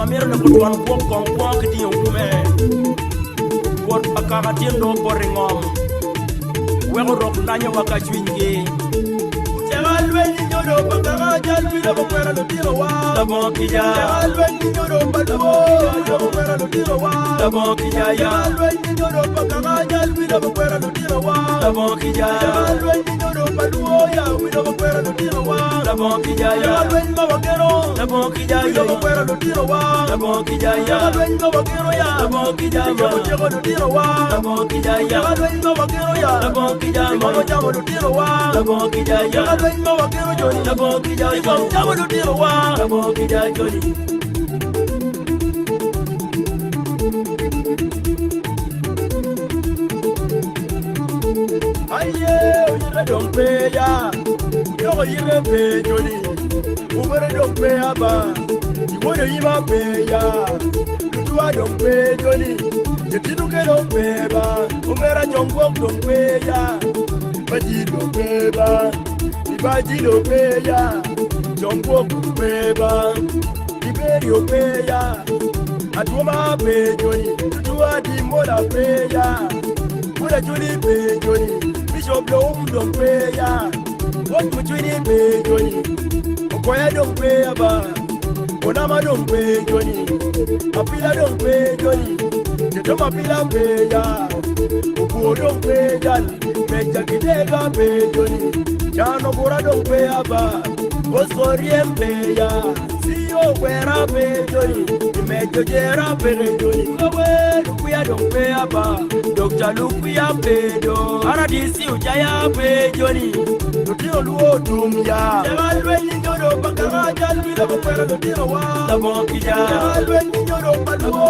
mito neko twon gwok kong kwongo ki tingo kume. Rwot pa kaka tin dong opoto i ngom, weko rok lanyowa ka cwinygi. Teka lweny i nyodo pa kaka jal wi lobo kwena lutino wa. Labongo kica. Teka lweny i nyodo pa luo lobo kwena lutino wa. Labongo kica ya. Teka lweny i nyodo pa kaka jal wi lobo kwena lutino wa. Labongo kica. Teka lweny i nyodo pa luo ya wi lobo kwena lutino wa. Labongo kica ya. Teka lweny ma wageno. Labongo kica ya. Wi lobo kwena lutino wa. Labongo kica ya. Teka lweny ma wageno ya. Labongo kica ya. Cemo ceko lutino wa. Labongo kica ya. Teka lweny ma wageno ya. Labongo kica ya. Ngom ocamo lutino wa. Labongo kica ya. Teka lweny ma wageno joni. Labongo kica ya. Ngom camo lutino wa. Labongo kica joni. Aye oyite dong pe ya. Yoko yite pe joni. Ubere dong pe aba. Iwodo yima pe ya. Lutua dong pe joni. Jatino ke dong pe ba. Omera jong gwok dong pe ya. Baji dong pe ba. Ibaji dong pe ya. Jong gwok pe ba. Liberio pe ya. Atwoma pe joni. Lutua di mola pe ya. Buda joni pe joni. Bishop Loum dong pe ya. Wod mucwini pe joni. Okoya dong pe aba. Onama dong pe joni. Apila dong pe joni. Jetom apila pe ya. Obuo dong pe jal. Meja kidega pe joni. Cano bura dong pe aba. Osoriem pe ya. Siyo kwera pe joni. Imejo jera pe joni. Kowe lukwiya dong pe aba. Dokta lukwiya pe do. RDC ujaya pe joni. Lutino luo tum ya. Teka lweny nyodo pa kaka jal wi lobo kwero lutino wa. Labongo kica. Teka lweny nyodo pa luo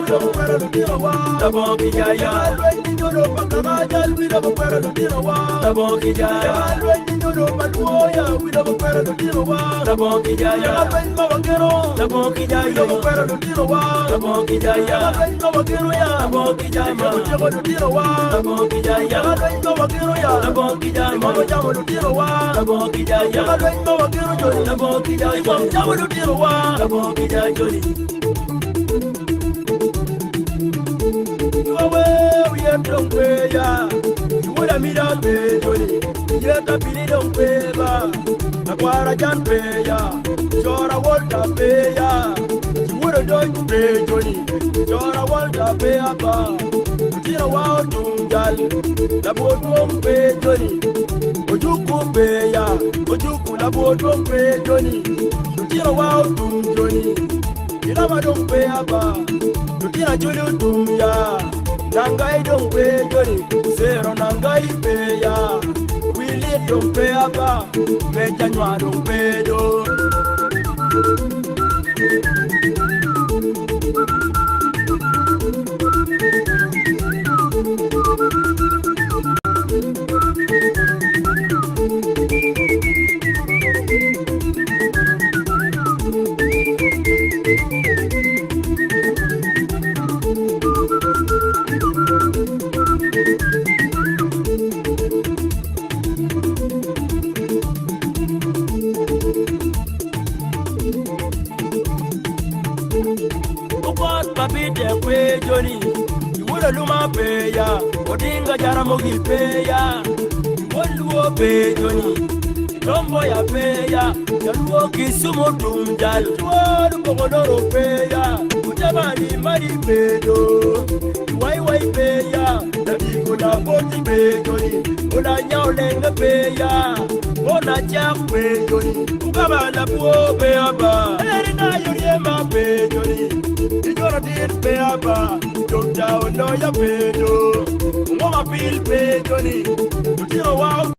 lobo kwero lutino wa. Labongo kica ya. Teka lweny nyodo pa kaka jal wi lobo kwero lutino wa. Labongo kica. Teka lweny nyodo pa luo ya wi lobo kwero lutino wa. Labongo kica ya. Teka lweny ma wageno. Labongo kica ya. Lobo kwero lutino wa. Labongo kica ya. Teka lweny ma wageno ya. Labongo kica ya. Cemo ceko lutino wa. Labongo kica ya. Teka lweny ma wageno ya. Labongo kica ya. Ngom ocamo lutino wa. Labongo kica ya. Teka lweny ma wageno joni. Labongo kica ya. Ngom camo lutino wa. Labongo kica joni. Wawe wiye dong pe ya. Iwoda mida pe joni. Yeta pili dong pe ba. Akwara jan pe ya. Cora wolta pe ya. Iwodo dong pe joni. Cora wolta pe aba. Lutino wa otum jal. Labwor dwong pe joni. Ojuku pe ya. Ojuku labwor dwong pe joni. Lutino wa otum joni. Ilama dong pe aba. Lutino acholi otum ya. Nangai dong pe joni. Zero nangai pe ya. Wili dong pe aba. Meja nywa dong pe do. Okot pa Peter kwe joni, iwod aluma pe ya, Odinga Jaramogi pe ya, iwod luo pe joni, Tombo ya pe ya, Jaluo Kisumu tum jal, Tuo Lupokoloro pe ya, Utabani mari pe do, Iwai wai pe ya, Labiko laboti pe joni, Olanya olenge pe ya, Bona chak pe joni, Ukaba labwo pe aba, Erina yoriema pe joni, Ijoro dit pe aba, Dokta oloya pe do, Ngoma pil pe joni, Lutino wa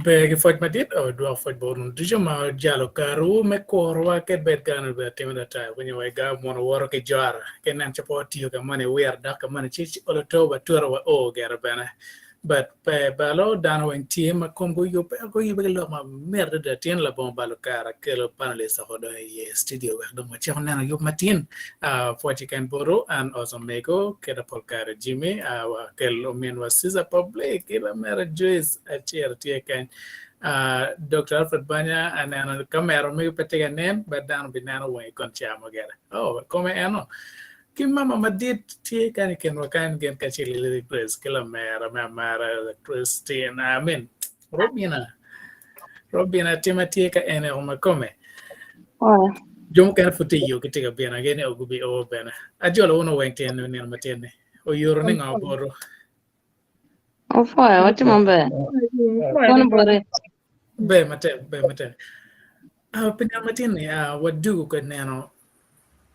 Ber ki pwoc madit odwoko pwoc bot wun ducu ma ojalo karewu me kurowa kit bed kare ni ber timo ata winyo wa iga mono woto ki jora ki nen ca pe watiyo ka moni wir dok ka moni ci olo to watwero wa o gire bene but pe balo dano weng tye ma komgi oyubbe guyubbe ki lok ma mit adada tyen labongo balo kare akelo panelist oko dong iye studio wek dong wacako neno yub matin pwoc keken botwu an Oz Omego kita pol kare Jimmy kel ominwa Caesar Public ki lamera Joyce Aciro tye kany. Doctor Alfred Banya aneno kamera mege pe tye ka nen but dano bineno wangi kon ca mo gire. Oh, kome eno. Ki mama madit tye kany i kinwa kany gin kacel ki Lady Grace ki lamera me amara Christine. I mean, Robina. Robina tye ma tye ka ene o ma kome. Jo mukene pud tye i yo gitye ka bino angeyo ni gubi o bene. Ajolo wunu weng tyen nino matin ni. Oyuto ni ngo botwu? Opwoyo, watye maber. Kono bote. Ber matek, ber matek. Uh, pi nino matin ni uh, wadugo ka neno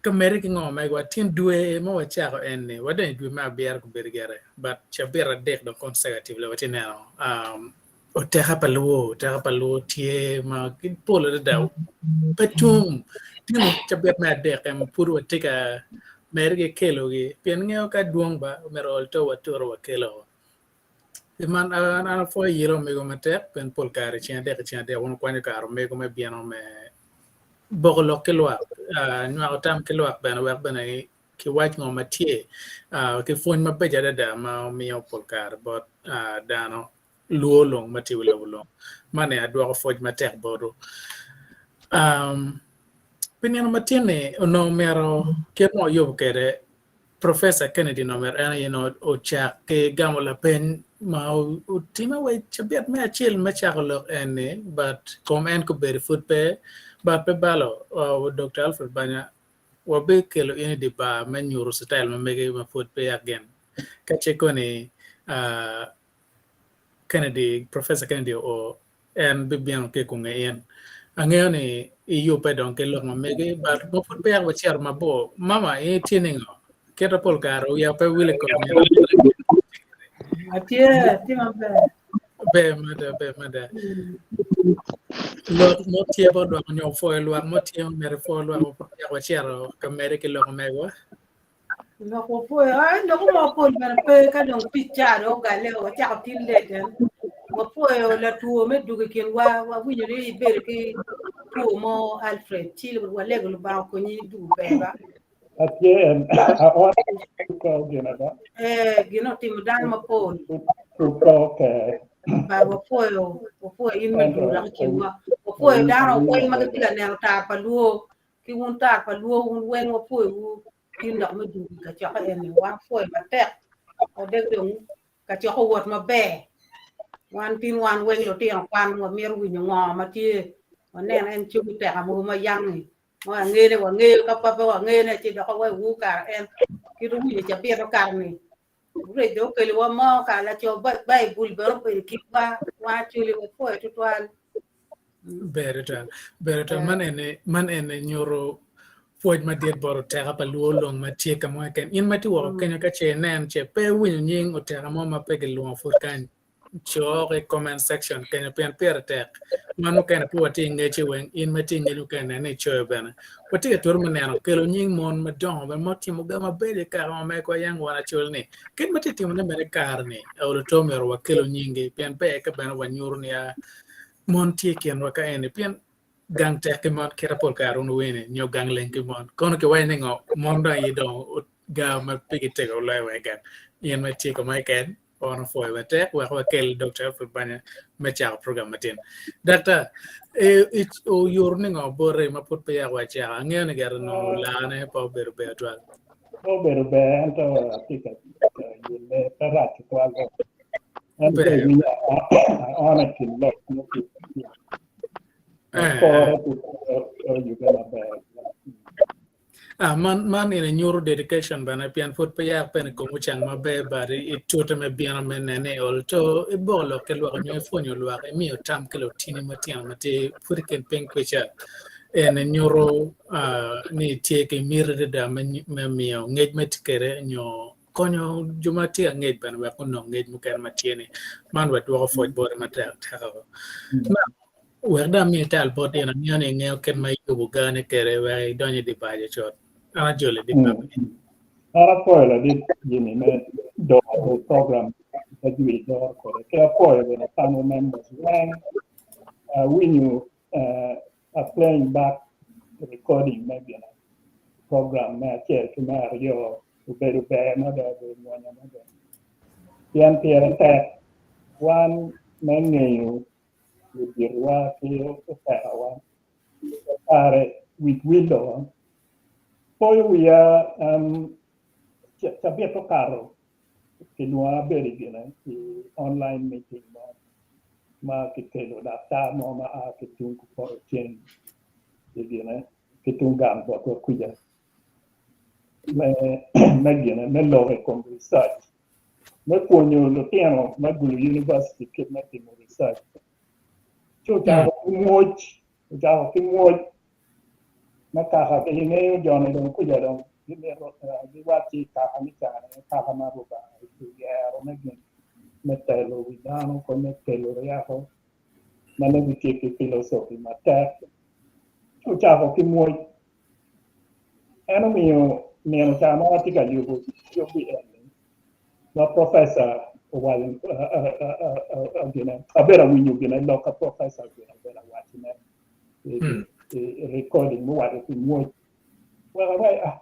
ka mere ki ngo megwa tin dwe ma wacako en ni wadonyo i dwe me abiro gubedo gire but cabit adek dong consecutively watye neno um, Oteka pa luo, oteka pa luo tye ma pol adada pe tum. Tino cabit me adek en pud watye ka mere ki kelogi pien ngeyo ka dwong ba myero ol to waturo wakelo. Pi man an apwoyo yelo omego matek pien pol kare ceng adek ki ceng adek wun wukwanyo kare omego me bino me boko lok ki lwak, nywako tam ki lwak bene wek bene kiwac ngo ma tye ki pwony mabeco adada ma omiyo pol kare bot dano luo lung ma tye i wi lobo lung. Man aye adwoko pwoc matek botwu. Pi nino matin-ni onongo myero kit ma wayubo kwede Professor Kennedy onongo myero en aye onongo ocak ki gamo lapeny ma otime wa i cabit me acel me cako lok eni but kom en kobedo pud pe but pe balo Dr. Alfred Banya wabikelo in i dye bar me nyuto citail ma mege ma pud peya gin ka ce koni Kennedy, Professor Kennedy oo en bibino ki i kunge in. Angeyo ni iyubbe dong ki lok ma megi but ma pud peya wacito mabor. Mama in itye ningo? Kita pol kare wiya pe wil i kom nino. Atye, atye maber. Ber mada, ber mada. Lok mo tye bot lwak nyo pwoyo lwak mo tye myero ipwo lwak ma pud peya wacito ka medde ki lok megwa. Lok wapwoyo, ai lok mo mapol bene pe ka dong tic ca dong ogalle wacako tin late en. Wapwoyo latwo me dwogo i kinwa, wawinyo ni ibedo ki two mo Alfred, ci walego Lubanga okonyi idwogo ber ba. Atye en aoto ko gine ba. Eh, gin otimo dano mapol. Ko ke. Ba wapwoyo, wapwoyo in me dwogo dok i kinwa. Wapwoyo dano weng ma gitye ka neno tar pa luo. Ki wun tar pa luo wun weng wapwoyowu tin dok me dwogo i kacokke eni. Wan wapwoyo matek wadek dong kacokke owot maber. Wan tin wan weng lutino kwan wamito winyo ngo ma tye waneno en cobo teka mogo ma yang-ngi ma wangene wangeyo ka pe wangene ci dok wa iwu kare en kit owinyo cabit okato-ni Rwec dong okeliwa mo kare laco Baibul bene obedo i kitwa wan acoli wapwoyo tutwal. Ber tutwal. Ber tutwal. Man ene, man ene nyuto pwoc madit bot oteka pa luo lung ma tye ka mo keken. In ma tye woko kenyo ka ce inen ce pe iwinyo nying oteka mo ma pe kilwongo pud kany, coo i comment section kenyo pien pire tek. Wan mukene pe watye ki ngecci weng, in ma itye ki ngec mukene nen ni icoyo bene. Watye ka twero me neno kelo nying mon madongo bene ma otimo ga mabeco i kare ma megwa yang wan acol ni kit ma tye timone bene i kare-ni olo to myero wakelo nyinggi pien ber ka bene wanyuto ni a mon tye i kinwa ka eni pien gang tek ki mon kite pol kare wun wuwinyo nyo gang leng ki mon kono kiwaco ni ngo mon dong aye dong ga ma pigi tego loyo wa i gang in ma itye ka mo keken Wan opwoyo matek wek wakel Dr. Alfred Banya me cako program matin. Daktar, oyuto ni ngo bote ma pud peya wacako? Angeyo ni gire nongo lane pe obedo ber twal. Pe obedo ber ento atye ka yelle pe rac tutwal. Ento iwinyo aona i kin lok kore oyubbe maber. Ah, man, man eni nyuto dedication bene pien pud pe yak bene kom ocang maber but itute me bino me nene i ol to iboko lok ki lwak nyo ipwonyo lwak imiyo tam ki lutini matino ma tye pud i kin piny kwica eni nyuto ah, ni itye ki miti adada me, me miyo ngec ma itye kwede nyo. Konyo jo ma tye angec bene wek gunong ngec mukene ma tye ni man wadwoko pwoc bote matek teko. Wek dong amiyi tal bot in angeyo ni ingeyo kit ma iyubo gane kwede wek idony i dye baco cut. An ajoli di pape. An apwoyo ladit Jimmy me doro program ma jwi doro kwede ki apwoyo bene panel members weng awinyo a playing back recording me gine program me acel ki me aryo obedo ber mada obedo mwonya mada pien pire tek wan me ngeyo luditowa ki otekawa kare wic wilo poyo wiya cabit okato kilwonga abedo i gine i online meeting mo ma kikelo daktar mo ma a ki tung kupoto ceng i gine ki tung gang botwa kuca me gine me lok i kom research me pwonyo lutino me Gulu University kit me timo research. Ci ocako ki mwoc, ocako ki mwoc me kaka ki ingeyo joni dong kuca dong gimito giwacci kaka me cani aye kaka ma Rubanga oyero me gin me telo wi dano ko me kelo ryeko ma nongo gitye ki philosophy matek. Ci ocako ki mwoc. En omiyo nino ca ma watye ka yubo yubbi eni ma professor owaco gine abedo awinyo gine lok ka professor gine obedo awacone i recording muwaco pi mwoc wek awaci ah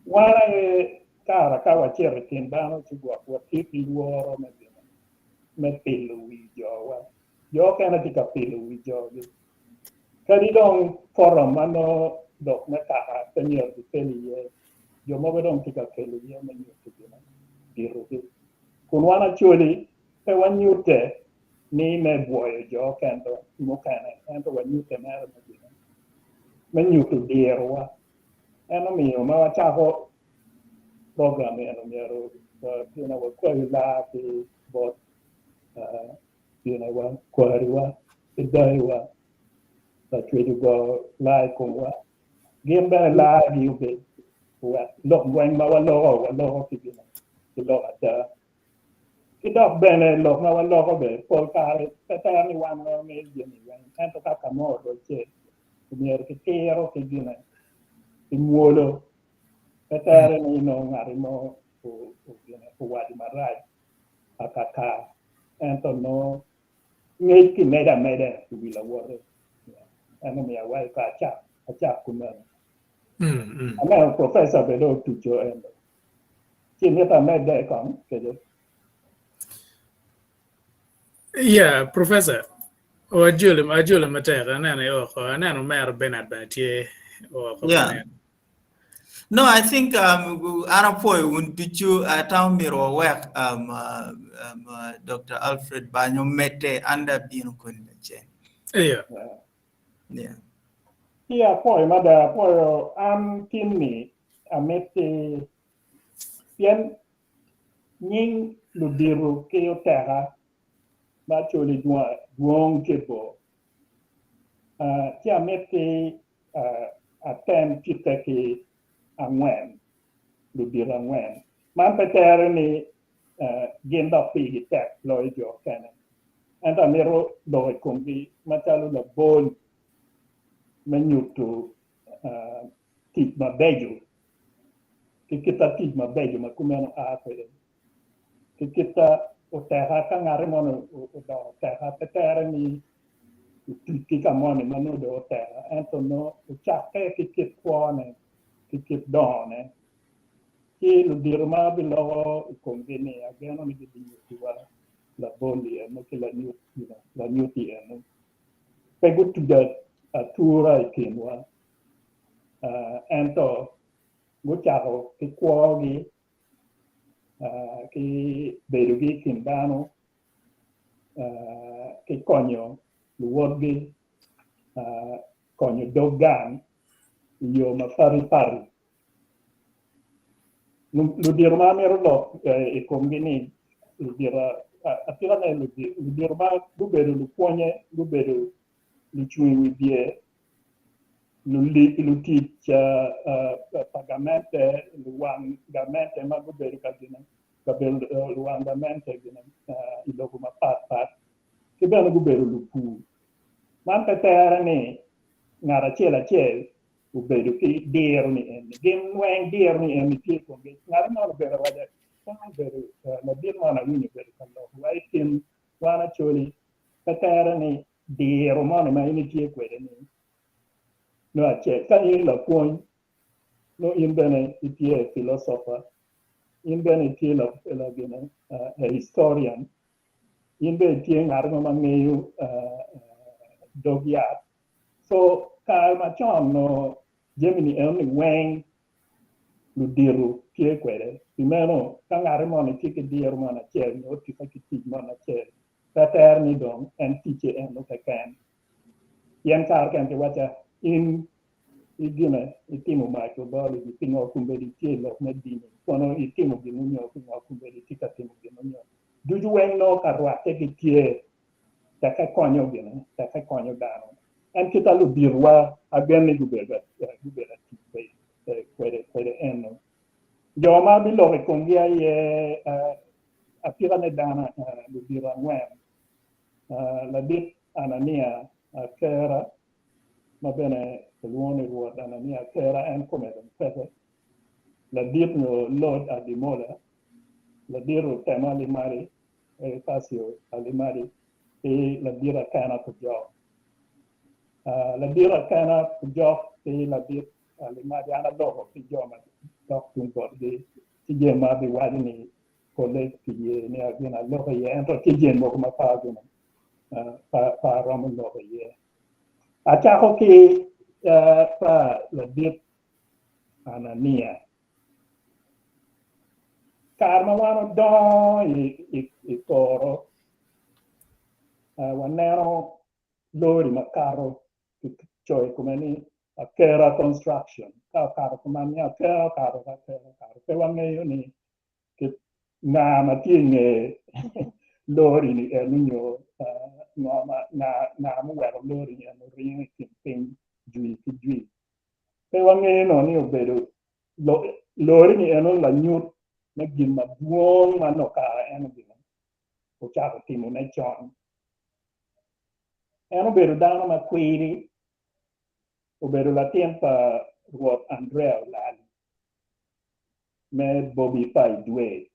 wan aye kara ka wacito i kin dano ci gwok watye ki lworo me gine me pilo wi jowa jo okene tye ka pilo wi jogi Kadi dong forum ma nongo lok me kaka pe myero kikel iye, jo mogo dong tye ka kelo iye me nyuto gin ditogi. Kun wan Acholi pe wanyute ni me bwoyo jo mukene ento wanyute mere me gin me nyuto dirowa. En omiyo ma wacako program eno myero wakwayu laa ki bot Ginewa, kwariwa, ki dayiwa, Lacwec ogo laa i komwa, gin bene laagi obed wek lok weng ma waloko, waloko ki gin ki lok ada. Ki dok bene lok ma waloko bene pol kare pe tero ni wan wangeyo jami weng, ento ka ka mo orocce, omyero kitiro ki gine, ki mwolo. Pe tere ni nongo ngati mo owaco marac akaka ento nongo ngec kimedo ameda i wi lawote. En omiyo awaco ka acak, acak kumeno. Aneno professor bene dong otuco en dong. Ci mito amedde kong kede. Yeah, professor. Ajoli, ajoli matek. Aneno i oko. Aneno omera Bernard bene tye oko. Yeah. No, I think um, an apwoyo wun ducu atamo myero wawek um, uh, um, uh, Dr. Alfred Banyo medde an dong abino koni lacen. Yeah. Yeah. Ci apwoyo mada, apwoyo an tin-ni amiti pien nying ludito ki oteka ma Acholi dwong ki bor. Ci amiti atem cikke ki angwen, ludito angwen. Man pe tere ni gin dok pigi tek loyo jo okene, ento amito lok i komgi macalo labol me nyuto tic mabeco ki kit tic mabeco ma kumeno a kwede. Ki kit oteka ka ngati moni odoko oteka pe tere ni otuc ki ka moni ma nongo dong oteka ento nongo ocakke ki kit kwone ki kit dongone. Ci ludito ma abiloko i komgi-ni ageno ni gibinyutiwa labol eno ki lanyut eno. Pe gutuco atura i kinwa ento gucako ki kwogi ki bedogi i kin dano, ki konyo luwotgi, konyo dog gang i yo maparipari. Ludito ma amito lok i komgi-ni, atikane ludito ma gubedo lupwonye, gubedo lucung i wi bye. Lutic pa gamente, luwang gamente ma gubedo ka gine, kabedo luwang gamente gine i lobo mapat pat, ki bene gubedo lupur. Man pe tere ni ngat acel acel obedo ki diro ni eni. Gin weng diro ni eni tye i komgi. Ngat mo obedo awaca, obedo ladit mo awinyo obedo ka lok wa i kin wan Acholi, pe tere ni diro moni ma in itye kwede ni nongo acel. Ka in lapwony, nongo in bene itye philosopher, in bene itye a historian, in bene itye ngat mo ma ngeyo dog yat. So kare macon nongo jami ni enoni weng ludito tye kwede. Pi meno ka ngat moni tye ki diro moni acel nyo otikke ki tic moni acel, pe tere ni dong en ticce eno keken. Pien kare keken kiwacca in igine itimo microbiology pingo kombeddi itye i lok me dini, kono itimo gin onyo pingo kombeddi itye ka timo gin onyo. Ducu weng nongo ka rwatte gitye tekke konyo gine, tekke konyo dano. En kita luditowa agen ni gubedo gubedo atic kwede kwede eno. Jo ma abiloko i komgi aye atika me dano ludito angwen. Ladit Anania Akera, ma bene kilwongo ni Rwot Anania Akera, en kome dong peke. Ladit nyo Lord Adimola, ladit Otema Alimari, Elifasio Alimari, ki ladit Akena Pujok. Ladit Akena Pujok ki ladit Alimari, an aloko ki jo ma dok tung botgi, ci jami ma abiwaco ni polle kiye ni gin aloko iye, ento tye jami mogo ma pe ageno pe aromo loko iye. Acako ki pa ladit Anania. Kare ma wan odongo i koro, waneno lori makato kicoyo i kome ni Akera Construction. Ka okato kuman ni Akera okato, Akera okato. Pe wangeyo ni nga ma tye i nge lori ni eno nyo nga muweko lori ni eno ringo i kin piny jwi ki jwi. Pe wangeyo no ni obedo lori ni eno lanyut me gin madwong ma nongo kare eno gin ocako timone con. En obedo dano ma kwiri, obedo latin pa Rwot Andrea Olali me Bobi pa Idwe.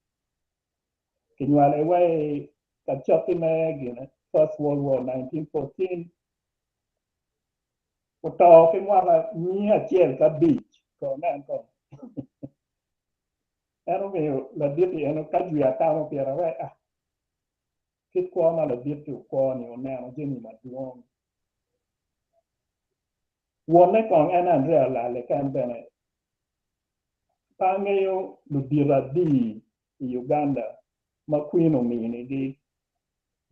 Kinywale wa i kacokki me gine First World War 1914. Oto ki mwaka 105 ko nen ko. En omiyo ladit-ti eno ka jwi atamo pire wek ah kit kwo ma ladit-ti okwo-ni oneno jami madwong. Wonne kong en Andrea Olale ken bene pe angeyo ludito adi i Uganda ma Queen ominigi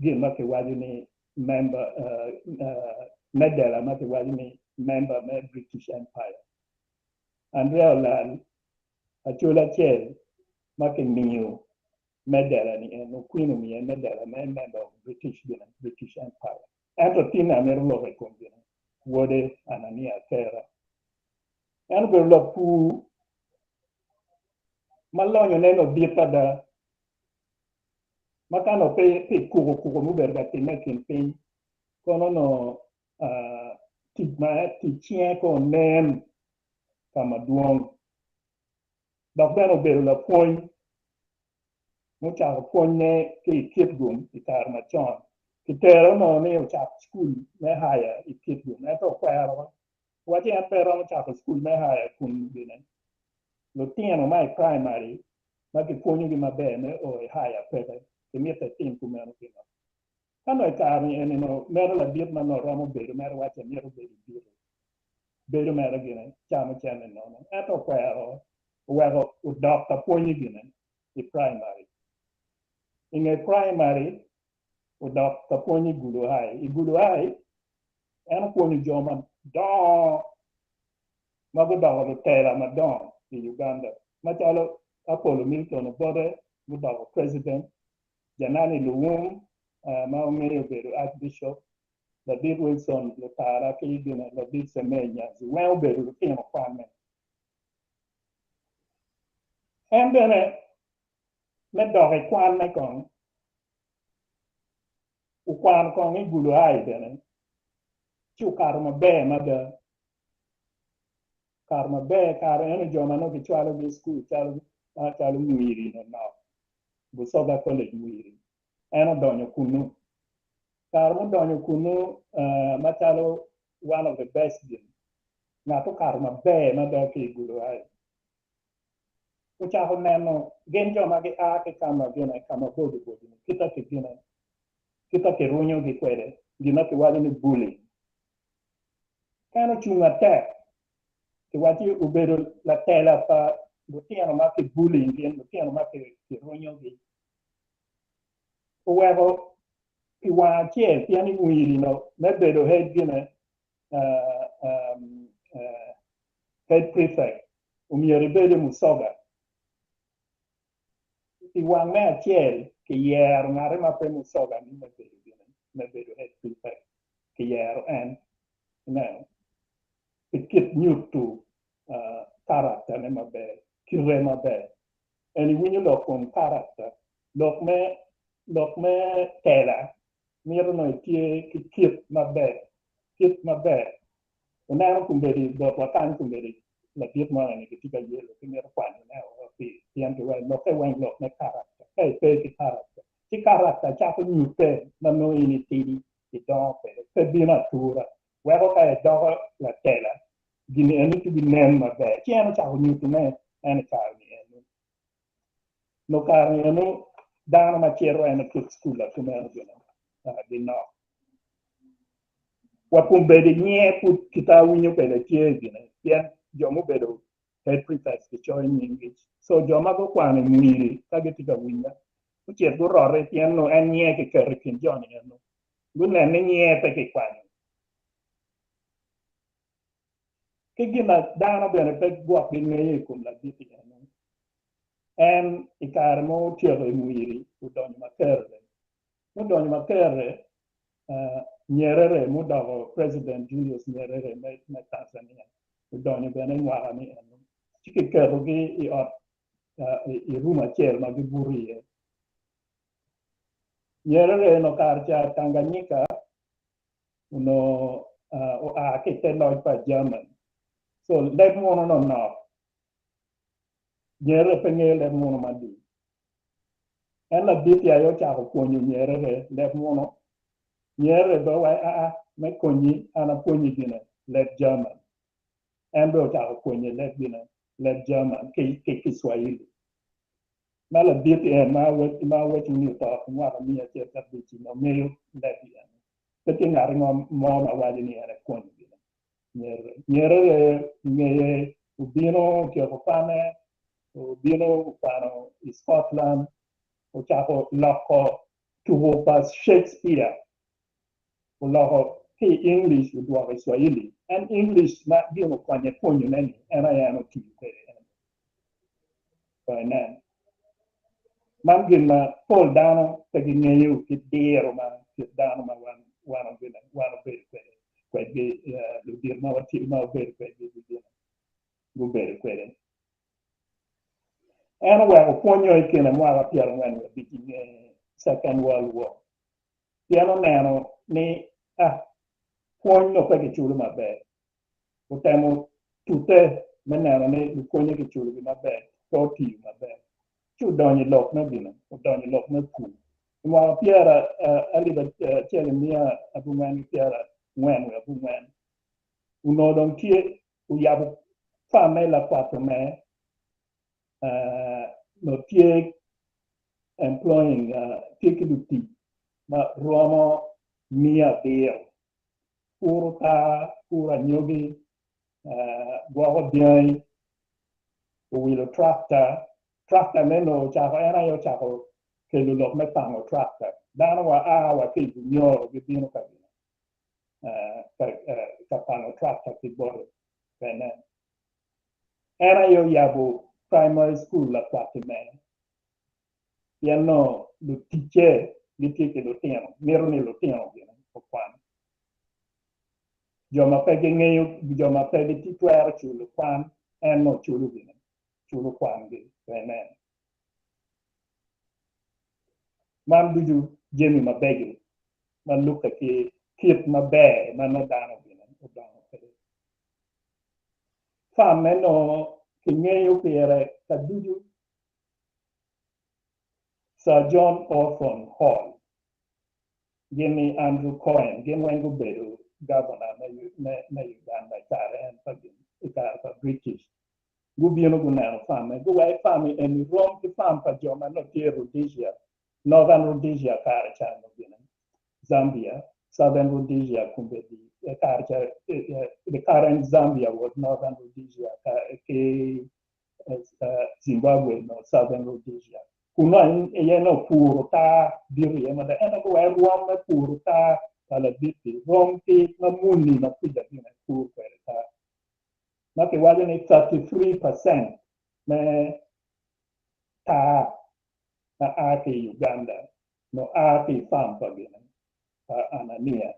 gin ma kiwaco ni member medela ma kiwaco ni member me British Empire. Andrea Olal Acol acel ma kimiyo medela ni en Queen omiye medela me member of British gine British Empire. Ento tinne amito loko i kom gine wode Anania Akera. En obedo lapur ma lonyone nongo dit ada ma ka nongo pe pi kukukuku mubedo ka timme i kin piny kono nongo tic ma tic cinge ko onen ka madwong. Dok bene obedo lapwony mucako pwonye ki i Kitgum i kare macon. Kitere onongo ni ocak cukul me haya i Kitgum, ento okwero waci en pe romo cako cukul me haya kun gine lutino ma i praimari ma kipwonyogi maber me o i haya peke, kimito etim kumeno gino. Ka nongo i kare-ni eni nongo meno ladit ma nongo romo bedo mere wacci emito bedo dito, bedo mere gine camo cente nono. Ento okwero oweko odok ka pwonye gine i praimari. I nge praimari odok ka pwony i Gulu High. I Gulu High en opwonyo jo madongo ma gudoko lutela madongo i Uganda macalo Apollo Milton Obote gudoko president, Janani Luwum ma ongeyo obedo Archbishop. Ladit Wilson Lutara ki gine Ladit Semei Nyanzi weng obedo lutino kwanne. En bene me dok i kwanne kong, okwano kong i Gulu High bene ci okato maber mada. Okato maber kare eno jo ma nongo kicwalogi i cukul calo calo Mwiri nonok, Busoga College Mwiri. En odonyo kunnu. Kare mudonyo kunnu macalo one of the best gin, ngat okato maber mada ki i Gulu High. Ocako neno gin jo ma gia ki ka ma gine ka maboco boco-ni kita ki gine, kita kirunyogi kwede, gin ma kiwaco ni bullying. En ocung atek, kiwacci obedo latela pa lutino ma ki bullying gin, lutino ma kirunyogi. Oweko pi wang acel pien i mwiri-no me bedo head gine, head prefect, omyero ibed i musoga. I wang me acel kiyero ngate ma pe musoga ni me bedo gine, me bedo head prefect, kiyero en. Ineno? Pi kit nyutu character ne maber, kite maber. En iwinyo lok kom character, lok me lok me tela mito nongo itye ki kit maber, kit maber. Wuneno kombeddi botwa kany kombeddi ladit mo eni gitye ka yelo ki mito kwanyone woko pi pien kiwaco lokke weng lok me character. Ka ipe ki character, ci character cako nyutte ma nongo in itidi idongo kwede, pe bino atura. Weko ka idoko latela, gin eni ci binen maber. Ci en ocako nyutone en i kare-ni eni. Nongo kare-ni eno dano ma cito en i kit cukul akumeno gine ginok. Wa kombeddi nyiye pud kita awinyo kwede tye gine pien jo mubedo head prefects gicoyo nyinggi. So jo ma gukwano i mwiri ka gitye ka winya gucit gurote pien nongo en nyiye kiketo i kin jo-ni eno. Gunen ni nyiye pe kikwanyo. Ki gin ma dano bene pe gwok gingeyo i kom ladit-ti eno, en i kare ma otyeko i mwiri odonyo Makerere. Mudonyo Makerere, Nyerere mudoko President Julius Nyerere me Tanzania odonyo bene i mwaka ni eno. Ci kiketogi i ot i rum acel ma gibuto iye. Nyerere eno kare ca Tanganyika onongo oa ki i te loc pa German. So leb munu onongo nok. Nyerere pe ngeyo leb munu madit. En ladit-ti aye ocako pwonyo Nyerere leb munu. Nyerere bene owaco aa me konyi an apwonyi gine leb German. En bene ocako pwonye leb gine leb German ki Kiswahili. Ma ladit-ti en ma awaco ni oto ki mwaka 105-ci onongo ngeyo leb-bi eno. Pe tye ngat mo ma waco ni en epwonyo gine. Nyerere. Nyerere ngeye obino otyeko kwane, obino okwano i Scotland, ocako loko tuko pa Shakespeare, oloko ki i English odwoko i Swahili. En English ma gin okonye pwonyone-ni en aye en otiyo kwede eno. Kong inen. Man gin ma pol dano pe gingeyo ki diro ma kit dano ma wan wan wan obedo kwede kwedgi ludito ma watye ma wabedo kwedgi gin gubedo kwede. En oweko pwonyo i kine mwaka 45 i nge Second World War pien oneno ni ah pwony nongo pe kiculo maber. Otemo tute me neno ni lupwonye kiculogi maber pe otiyo maber. Ci odonyo i lok me gine, odonyo i lok me pur. I mwaka pyera alip acel 1944, onongo dong tye oyabo farm-me lakwato me onongo tye employing tye ki lutic ma romo 900 puro taa, puro anyogi, gwoko dyangi, owilo tractor. Tractor me onongo ocako en aye ocako kelo lok me pango tractor. Dano wa a wa ki i Bunyoro gibino ka ka pango tractor ki bote bene. En aye oyabo primary school lakwat i mere pien nongo luticce gitye ki lutino, mito ni lutino gin okwan. Jo ma pe gingeyo, jo ma pe gitwero culo kwan, en nongo culo gine, culo kwangi bene. Man ducu jami mabeco ma lubbe ki kit maber ma nongo dano gine odongo kwede. Fam-me nongo kingeyo pire ka ducu. Sir John Orthon Hall gin ni Andrew Cohen gin weng gubedo gavana me Uganda i kare en pa gin i kare pa British. Gubino guneno fam-me guweko fam-mi eni rom ki fam pa jo ma nongo tye i Rhodesia, Northern Rhodesia kare ca nongo gine, Zambia, Southern Rhodesia kombeddi kare ca the current Zambia was Northern Rhodesia ki Zimbabwe nongo Southern Rhodesia. Kunnu aye nongo puro taa bito iye mada ento guweko rwom me puro taa pa ladit-ti rom ki ma muni ma kwija gine pur kwede taa ma kiwaco ni 33% me taa ma a ki i Uganda nongo a ki i farm pa gine pa Anania.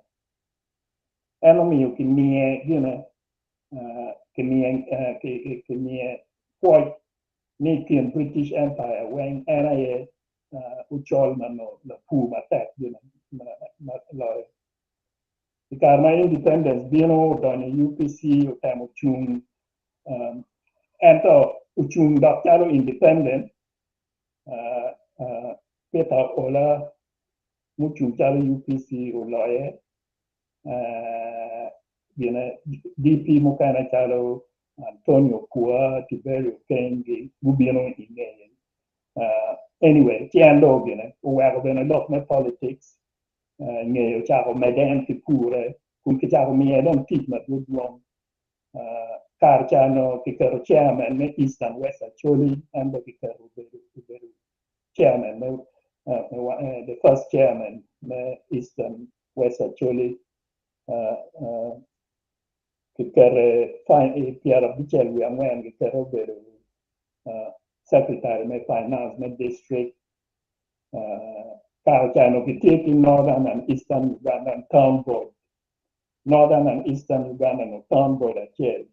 En omiyo kimiye gine kimiye pwoc ni i kin British Empire weng en aye ocol ma nongo lapur matek gine ma loyo. I kare ma independence bino odonyo i UPC otemo cung ento ocung dok calo independent Peter Ola mucung calo UPC oloye gine DP mukene calo Antonio Kua, Tiberio Keng-gi gubino i ngeye. Anyway, ci en dong gine oweko bene lok me politics ngeye ocako medde en ki pure kun kicako miye dong tic madwodwong. Kare ca onongo kiketo chairman me East and West Acholi en bene kiketo obedo chairman me the first chairman me East and West Acholi kikete 94 kikete obedo secretary me finance me district kare ca onongo kitye ki Northern and Eastern Ugandan Town Board Northern and Eastern Uganda onongo town board acel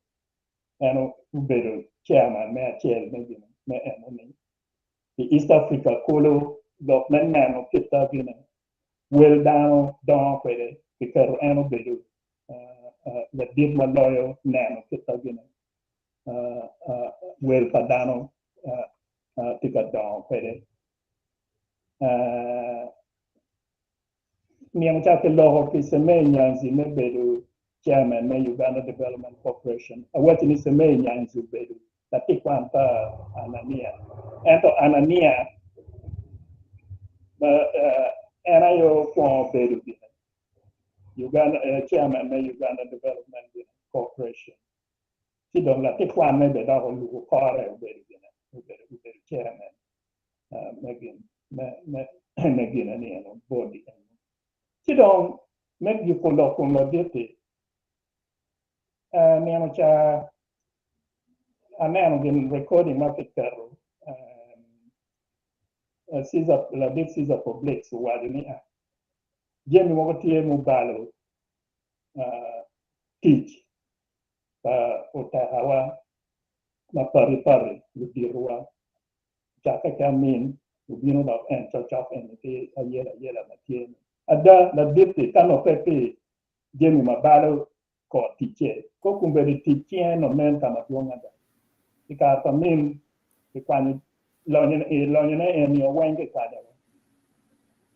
en obedo chairman me acel me enoni i East Africa kulu lok me neno kit ma gine wel dano dongo kwede kiketo en obedo ladit ma loyo neno kit ma gine wel pa dano tye ka dongo kwede. Nino ca kiloko pi Semei Nyanzi me bedo chairman me Uganda Development Corporation. Awacci ni Semei Nyanzi obedo latin kwan pa Anania. Ento Anania en aye okwongo bedo gine Uganda, chairman me Uganda Development Corporation. Ci dong latin kwanne bene dok olubo kore obedo gine, obedo chairman. Me gin me gine ni eno body eno. Ci dong me giko lok kom ladit-ti, nino ca aneno gin recording ma kiketo Caesar ladit Caesar Publix owaco ni jami mogo tye mubalo tic pa otekawa ma pari pari luditowa. Ocakke ki Amin, obino dok en cokcok eni ki ayela ayela ma tye ni. Ada, ladit-ti ka nongo pe pi jami ma balo kor ticce, ko kombeddi tic cinge nongo nen ka madwong ada. I kare pa Amin, kikwanyo lonyone eni weng kikwanyo woko.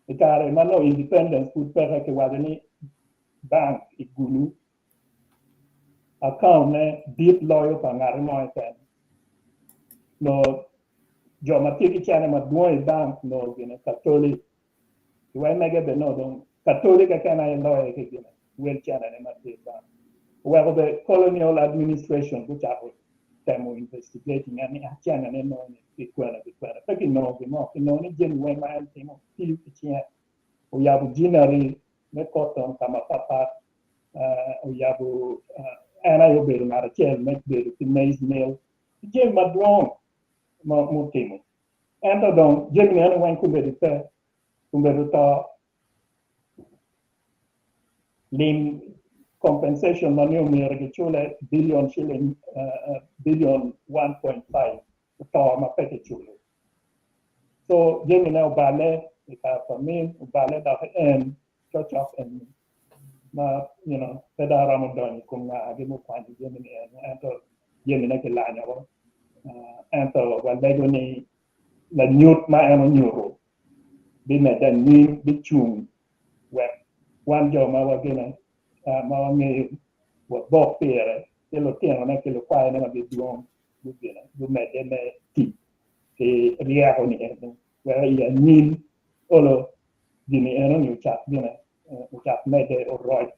I kare ma nongo independence pud peke kiwaco ni bank i Gulu Account ne dit loyo pa ngati mo keken. Nongo jo ma tye ki cene madwong i bank nongo gine Katoli. Iwai mege bene nongo dong Katoli keken aye loye ki gine wel cene ne ma tye i bank. Oweko bene colonial administration gucako temo investigating en ni cene ne nongo ni ki kwene ki kwene. Pe kinongo gin mo. Kinongo ni jami weng ma en timo tiyo ki cinge. Oyabo ginnery me cotton ka mapatpat oyabo en aye obedo ngat acel me bedo ki maize mill ki jami madwong mutimo ento dong jami ni eni weng kombeddi pe kombeddi oto lim. compensation ma ni omyero gicule billion shilling billion 1.5 oto ma pe kiculo. So jamine oballe i kare pa min, oballe dok en cokcok en ma you know pe dong aromo donyo i kom ngagi mukwanyo jami-ni eno ento jamine kilanyo ento walego ni lanyut ma en onyuto bimedde anyim bicung wek wan jo ma wagene ma wangeyo wabok pire ki lutinone ki lukwayone ma gidwong gubino gumedde me tic ki ryeko ni eno wek i anyim olo gini eno ni ocak gine ocak medde oroc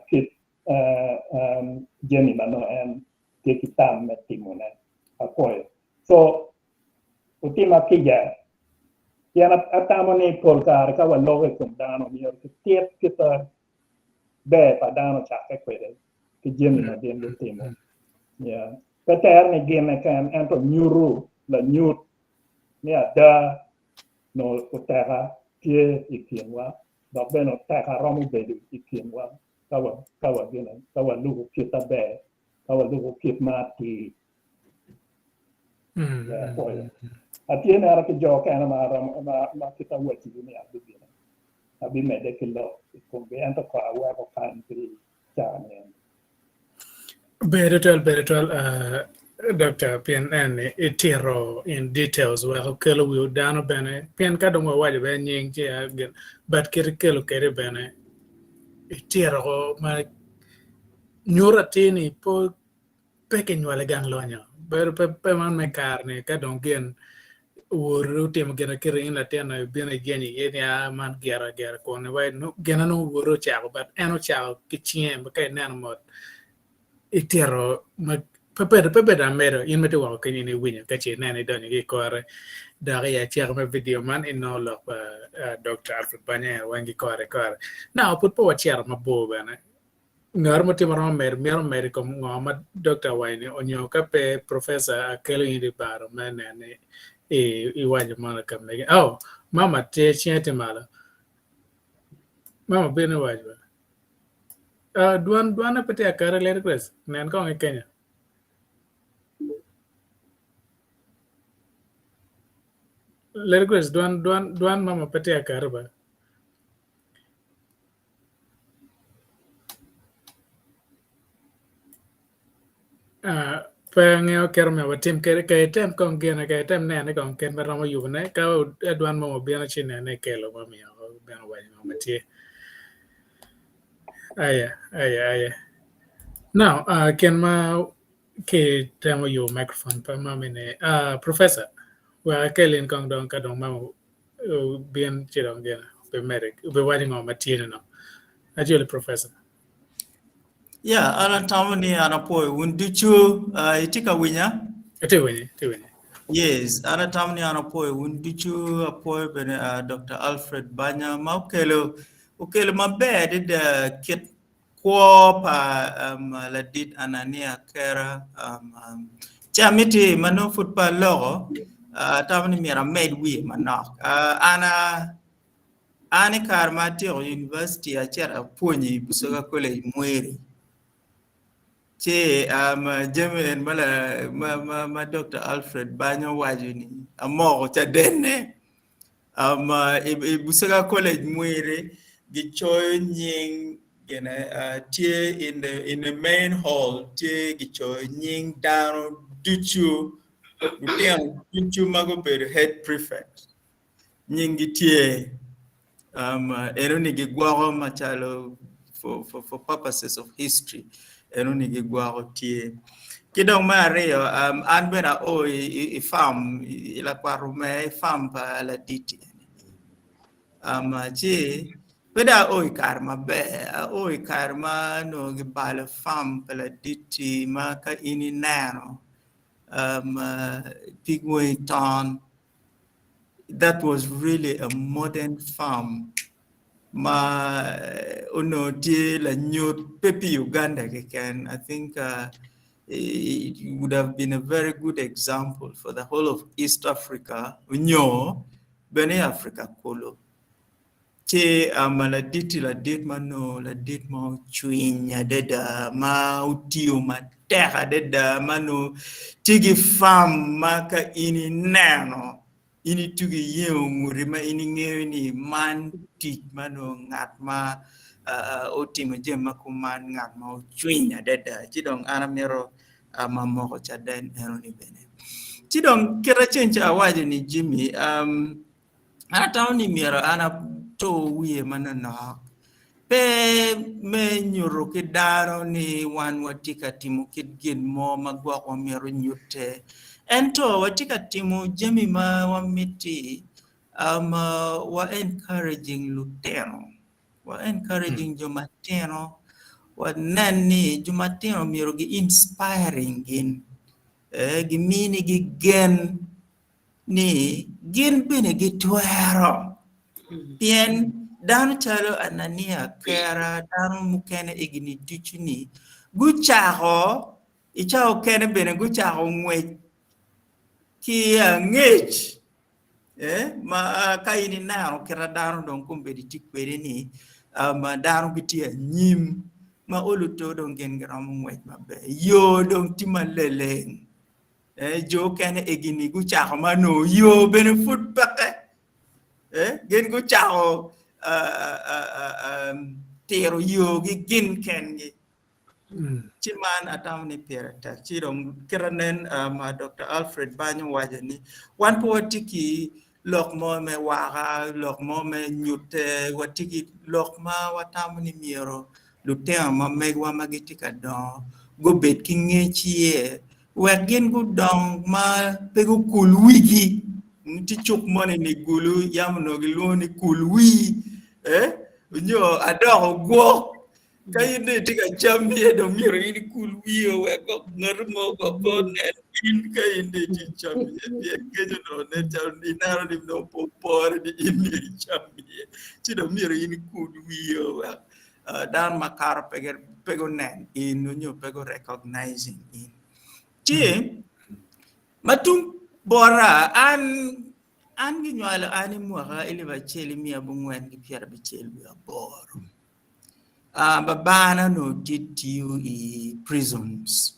kit jami ma nongo en tye ki tam me timone apwoyo. So otima kica pien atamo ni pol kare ka waloko i kom dano myero kitit kit ber pa dano ocakke kwede ki jami ma gin gutimo. Yeah. Pe tere ni gin keken ento nyuto lanyut ni ada nongo oteka tye i kinwa dok bene oteka romo bedo i kinwa ka wa ka wa gine ka walubo kit aber ka walubo kit ma atir. Yeah, apwoyo. Atye nera ki jo kene ma aromo ma ma kit awacigi ni abibino abimedde ki lok i komgi ento ko aweko kany pi caa ni eni. Ber tutwal, ber tutwal, Doctor, pien en ni itito in details wek okelo wi dano bene, pien ka dong wawaco bene nying ci a gin, but kit ikelo kwede bene itito ko ma nyuto atir ni po pe kinywalo i gang lonyo, bedo pe pe man me kare ni ka dong gin woru otimo gin akite in latin ibino ijenyo iye ni a man gira gira kun iwaco ni gin ma nongo woru ocako but en ocako ki cinge ma ka ineno mot itito ma pe bedo pe bedo amedo in ma itye woko kenyo in iwinyo ka ce ineno idonyo ki i kore dok i acako me video man inongo lok pa Dr. Alfred Banya en weng ki kore kore. Now pud pe wacito mabor bene Ngat mo tye ma romo medo mito medo i kom ngo ma dokta owaco ni onyo ka pe professor akelo in i baro me neno ni iwaco mono ka mege. Oh, mama tye cinge tye malo. Mama bino iwaco ba. Uh, dwan dwane pe tye akare Lady Grace. Nen kong i Kenya. Lady Grace dwan dwan dwan mama pe tye akare ba. Pe angeyo kit ma watim kwede ka item kong gine ka item nene kong kit ma romo yubone ka dwan mo obino ci nene ikelo ma omiyo obino waco ngo ma tye aya aya aya now gin ma ki temo yubo microphone pa mami-ni professor wek akel in kong dong ka dong mama obin ci dong gin obimedo obiwaco ngo ma tye ni no. Ajoli professor. Yeah, an atamo ni an apwoyo wun ducu. Uh, itye ka winya? Atye winyi, atye winyi. Yes, an atamo ni an apwoyo wun ducu. Apwoyo bene uh, Dr. Alfred Banya ma okelo okelo maber adada kit Kwo pa ladit Anania Kera ci amiti ma nongo pud pe aloko atamo ni myero amed wiye manok. An an i kare ma atyeko univaciti acito apwonyo i Busoga College Mwiri ci jami eni ma Dr. Alfred Banyo owaco ni amoko cadenne. I Busoga College Mwiri gicoyo nying gine tye in the main hall tye gicoyo nying dano ducu lutino ducu ma gubedo head prefect nyinggi tye enoni gigwoko macalo for purposes of history enoni gigwoko tye. Ki dong me aryo an bene ao i farm i lakwat omer i farm pa laditi ci pe dong ao i kare maber ao i kare ma onongo gibalo farm pa laditi ma ka in ineno pig weng ton that was really a modern farm ma onongo tye lanyut pe pi Uganda keken. I think uh, it would have been a very good example for the whole of East Africa, onyo bene i Africa kulu. Ci um, ladit-ti ladit ma nongo ladit ma ocwiny adada ma otiyo matek adada ma nongo tye ki fam ma ka in ineno in itugo iyengo nguti ma in ingeyo ni man tic ma nongo ngat ma otimo jami ma kuman ngat ma ocwiny adada ci dong an amito ma moko caden enoni bene. Ci dong kit aceng ca awaco ni Jimmy um, an atamo ni myero an atur wiye manonok pe me nyuto ki dano ni wan watye ka timo kit gin mo ma gwok wamito nyutte ento watye ka timo jami ma wamiti um, wa encouraging lutino wa encouraging jo matino wanen ni jo matino myero gi inspiring gin eh, giminigi gen ni gin bene gitwero. Pien dano calo Anania, Kera, dano mukene egini ducu-ni gucako i cawa okene bene gucako ngwec ki angec eh, ma ka in ineno kita dano dong kombeddi tye kwede-ni ma dano gitye anyim ma olo to dong gin giromo ngwec maber yo dong tye maleleng. Eh, jo okene egini gucako ma nongo yo bene pud peke. Eh, gin gucako uh, uh, uh, um, tiro yogi gin kengi. Mm. Ci man atamo ni pire tek. Ci dong kit anen um, Dr. Alfred Banyo waco ni wan pe watye ki lok mo me waka, lok mo me nyutte, watye ki lok ma watamo ni myero lutino ma megwa ma gitye ka dongo gubed ki ngec iye wek gin gudong ma pe gukul wigi. Tye cuk moni ni Gulu yam onongo gilwongo ni kul wii eh nyo adoko gwok. Ka in dong itye ka cam iye dong myero in ikul wii wek gwok ngat mo gwok pe onen in ka in dong itye ka cam iye pien kec onongo nen calo ineno ni nongo pe opore ni in myero icam iye ci dong myero in ikul wii wek dano makato pe gunen in nyo pe gu recognizing in. Ci ma tung bota an an ginywalo an i mwaka elip acel miya abongwen ki pyerabicel wiye aboro. Uh, babana onongo tye tiyo i prisons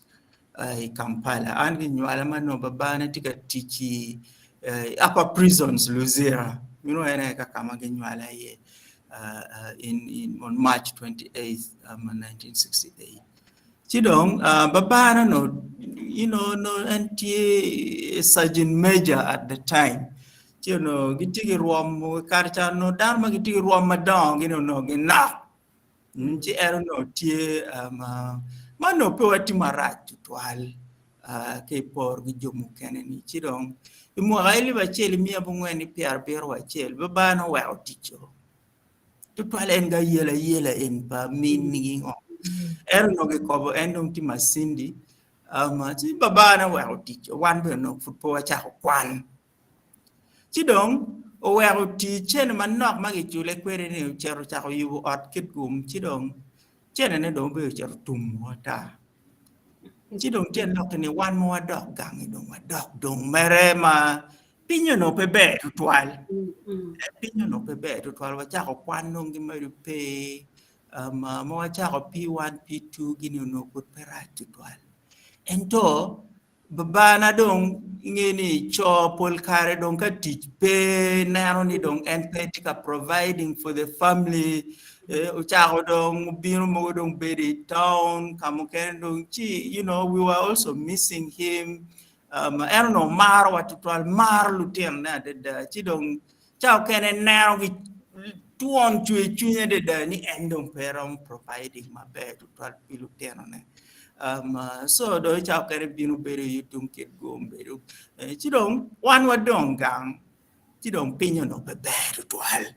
uh, i Kampala. An ginywala ma onongo babana tye ka tic i uh, upper prisons Luzira. Meno en aye ka ka ma ginywala iye. Uh, uh, in, in, on March 28, um, 1968. Ci dong, uh, babana no, you know, no, en tye sergeant major at the time. Ci onongo gitye ki rwom, kare ca onongo dano ma gitye ki rwom madongo gin onongo ginok. Mm, ci en onongo tye um, uh, ma onongo pe watye marac tutwal uh, ki i por ki jo mukene-ni. Ci dong i mwaka elip acel miya abongwen ki pyerabiro acel, babana oweko ticco. Tutwal en ga yela yela en pa mingi ngo. En onongo kikobo en dong tye Masindi. Um, ci babana oweko ticco, wan bene onongo pud pe wacako kwan. Ci dong oweko tic cene manok ma gicule kwede ni ocito ocako yubo ot kitgum ci dong cenene dong obedo ocito tum ata. Ci dong tyen lokke ni wan ma wadok gangi dong wadok dong mere ma piny onongo pe ber tutwal. Piny onongo pe ber tutwal wacako kwan dong gimedo pe um, ma wacako P1, P2 gini onongo pud pe rac tutwal. Ento Babana dong inge ni co pol kare dong ka tic pe neno ni dong en pe tye ka providing for the family eh, ocako dong obino mogo dong bedo i town ka mukene dong ci you know we were also missing him um, en onongo marowa tutwal maro lutinone adada ci dong Ca okene neno ki twon cwer cwiny adada ni en dong pe romo providing maber tutwal pi lutinone. Um, uh, so dong ca okene bino bedo i tung kit gom bedo. Eh, ci dong wan wadong gang ci dong piny onongo pe ber tutwal.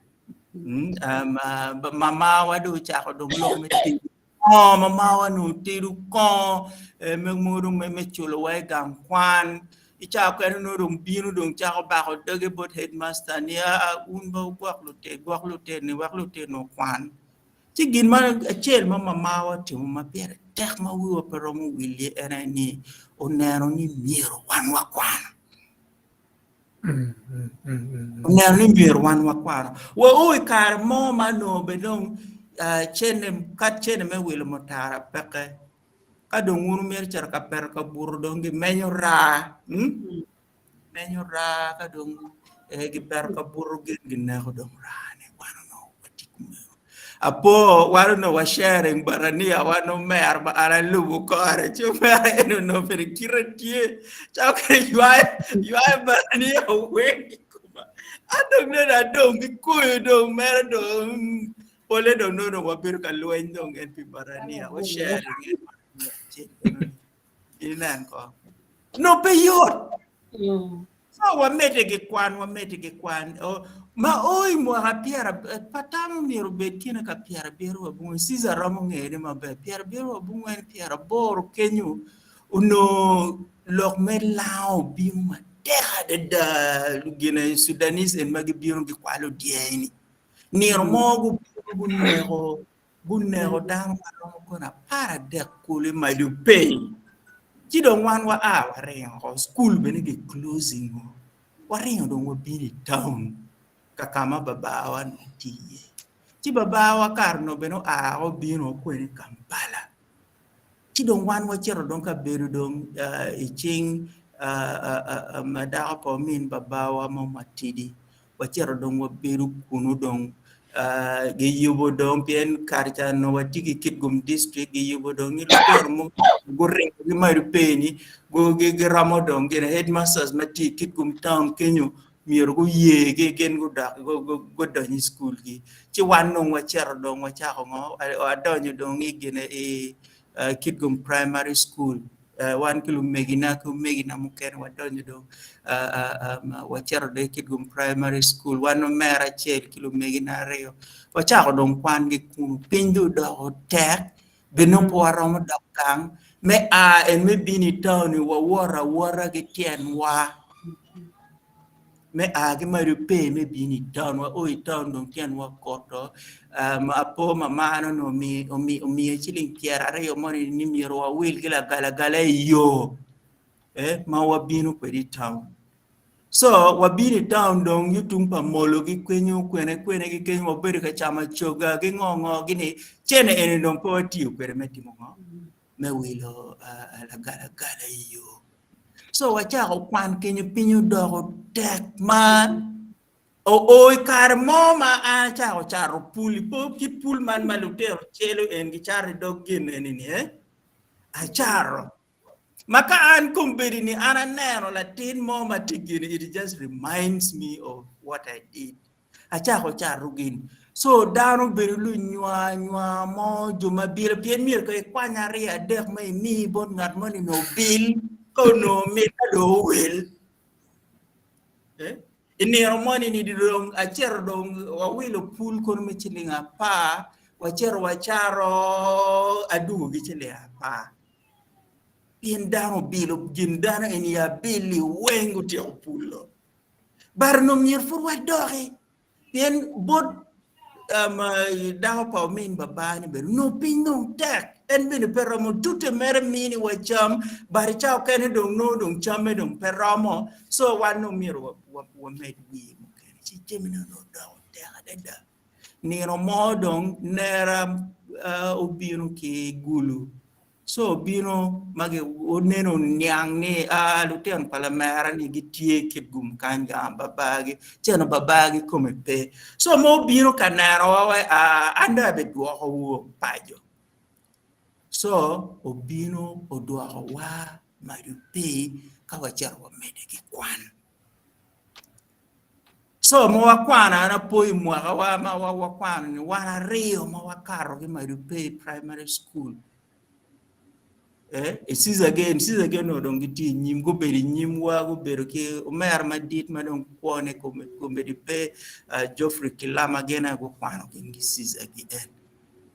Mm, um, uh, mamawa dong ocako dong lok me tedo Kongo ma mawa onongo tedo kongo me mogo dong me culo wa i gang kwan. I cawa okene nongo dong bino dong cako bako doge bot headmaster ni aa wun ba wugwok lutino gwok lutino wek lutino okwan. Ci gin ma acel ma mamawa otimo ma pire tek ma wiwa pe romo wil iye en aye ni oneno ni myero wan wakwan. Oneno ni myero wan wakwano. Wa o i kare mo ma onongo bene dong cene, kad cene me wilo mutara peke. Ka dong wun wumito cito ka peto kabuto dong gimenyo raa, menyo raa ka dong gipeto kabuto gin gineko dong raa-ni wan onongo watye kumeno. Apo wan onongo wa sharing barania wan omera ma an alubo kore ci omera en onongo bene kite tye calo kede ywayo ywayo barania weng i koma an dong nene adong ki koyo dong mere dong Pole dong nongo dong wabedo ka lweny dong en pi barania wa sharing en barania acel enoni. Inen ko. No pe yot. So wamedde ki kwan, wamedde ki kwan. O, ma o i mwaka pyera, pa tamo myero obed kine ka pyerabiro wa abongwen. Caesar romo ngeyone maber. Pyerabiro wa abongwen, pyeraboro kenyo onongo lok me lango obino matek adada. Gine Sudanese en ma gibino gikwalo dyangi-ni. Nino mo gubino guneko guneko dano ma romo kono 13 kulu i Madupei. Ci dong wan wa a waringo oko, cukul bene gi closing o. Waringo dong wabino i town ka ka ma babawa onongo tye iye. Ci babawa kare onongo bene oa obino kwene i Kampala. Ci dong wan wacito dong ka bedo dong i cing dako pa omin babawa mo matidi. Wacito dong wabedo kunu dong giyubo dong pien kare ca onongo watye ki Kitgum district giyubo dong ni lutino mogo guringo ki malo peni giromo dong gin headmasters ma tye i Kitgum town kenyo myero guye gi gin gudok gudony i cukul gi ci wan dong wacito dong wacako ngo wadonyo dong i gine i Kitgum primary school wan ki lumegina ki omegina mukene wadonyo dong wacito dong i Kitgum primary school wan omera acel ki lumegina aryo wacako dong kwan ki kunu piny dong odoko tek bene nongo pe waromo dok gang me a en me bino i taun-ni wawoto awota ki tyenwa me a ki malo pe me bino i taun wa o i taun dong tyenwa okoto apo mamana onongo omiya ciling pyeraryo moni ni myero wawil ki lagalagala i yo ma wabino kwede i taun. So wabino i taun dong yo tung pa molo ki kenyo kwene kwene ki kenyo wabedo ka camo acoga ki ngo ngo gini cene eni dong pe watiyo kwede me timo ngo me wilo lagalagala i yo. So wacako kwan kenyo piny odoko tek ma oo i kare mo ma an acako cato pul ipo kit pul man ma lutino celo en gicato i dog gin eni ni eh acato Ma ka an kombeddi ni an aneno latin mo ma tye gini, it just reminds me of what I did. Acako cato gin. So dano obedo lunywa nywa mo jo ma bilo pien myero ka ikwany aryo adek ma imi bot ngat moni ni obil ka onongo mit ka dong owil. Eh? I nino moni ni dong acito dong wawilo pul kono me ciling apar wacito wacaro adugo ki ciling apar. Pien dano obilo gin dano eni abili weng otyeko pulo. But onongo myero pud wadoki pien bot um, dako pa omin babani bene onongo piny dong tek en bene pe romo tute mere mini wa cam but i cawa okene dong nongo dong camme dong pe romo so wan dong myero wamed wiye mukene ci jamine onongo odoko tek adada. Nino mo dong nera uh, obino ki gulu So obino ma oneno oniang ni a lutino pa lamera ni gitye kit gum kany gang babagi ceno babagi kome pe. So ma obino ka nenowa wa a an dong abidwokowu paco. So obino odwokowa malo pii ka wacito wamedde ki kwan. So ma wakwano an apo i mwakawa ma wakwano ni wan aryo ma wakato ki Madupei Primary School. Eh, i Caesar Gate, Caesar Gate onongo dong gitye i nyim, gubedo i nyimwa, gubedo ki omera madit ma dong kwone kombeddi pe, uh, Geoffrey Kilama gin aye gukwano gin ki Caesar gi en.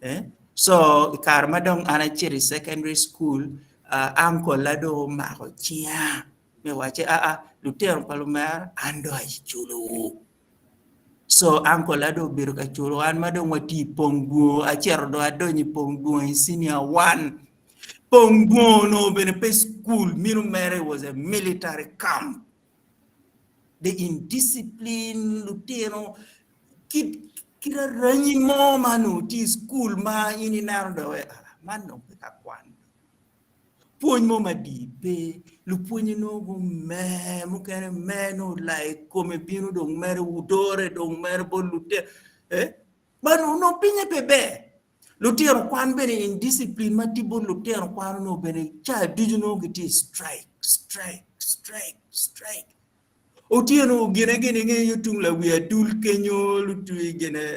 Eh, so i kare ma dong an acito i secondary school, uh, uncle la dong omako cinga me wacce aa lutino pa lumera an dong aculowu. So uncle na dong obedo ka culo an ma dong watye i pong dwongo acito dong adonyo i pong dwongo i senior one. Pong dwongo onongo bene pe school mino mere was a military camp. The indiscipline lutino kit kit aranyi mo ma onongo tye i cukul ma in ineno dong ah man dong pe ka kwan. Pwony mo madii pe, lupwonye nongo gumer mukene mer nongo olayo i kome bino dong mere dore dong mere bot lutino eh ma onongo pinye pe ber. Lutino kwan bene indiscipline ma tye bot lutino kwan onongo bene ca ducu nongo gitye i strike, strike, strike, strike. Otyeno gine gini ngeyo tung lawi adul kenyo lutwi gine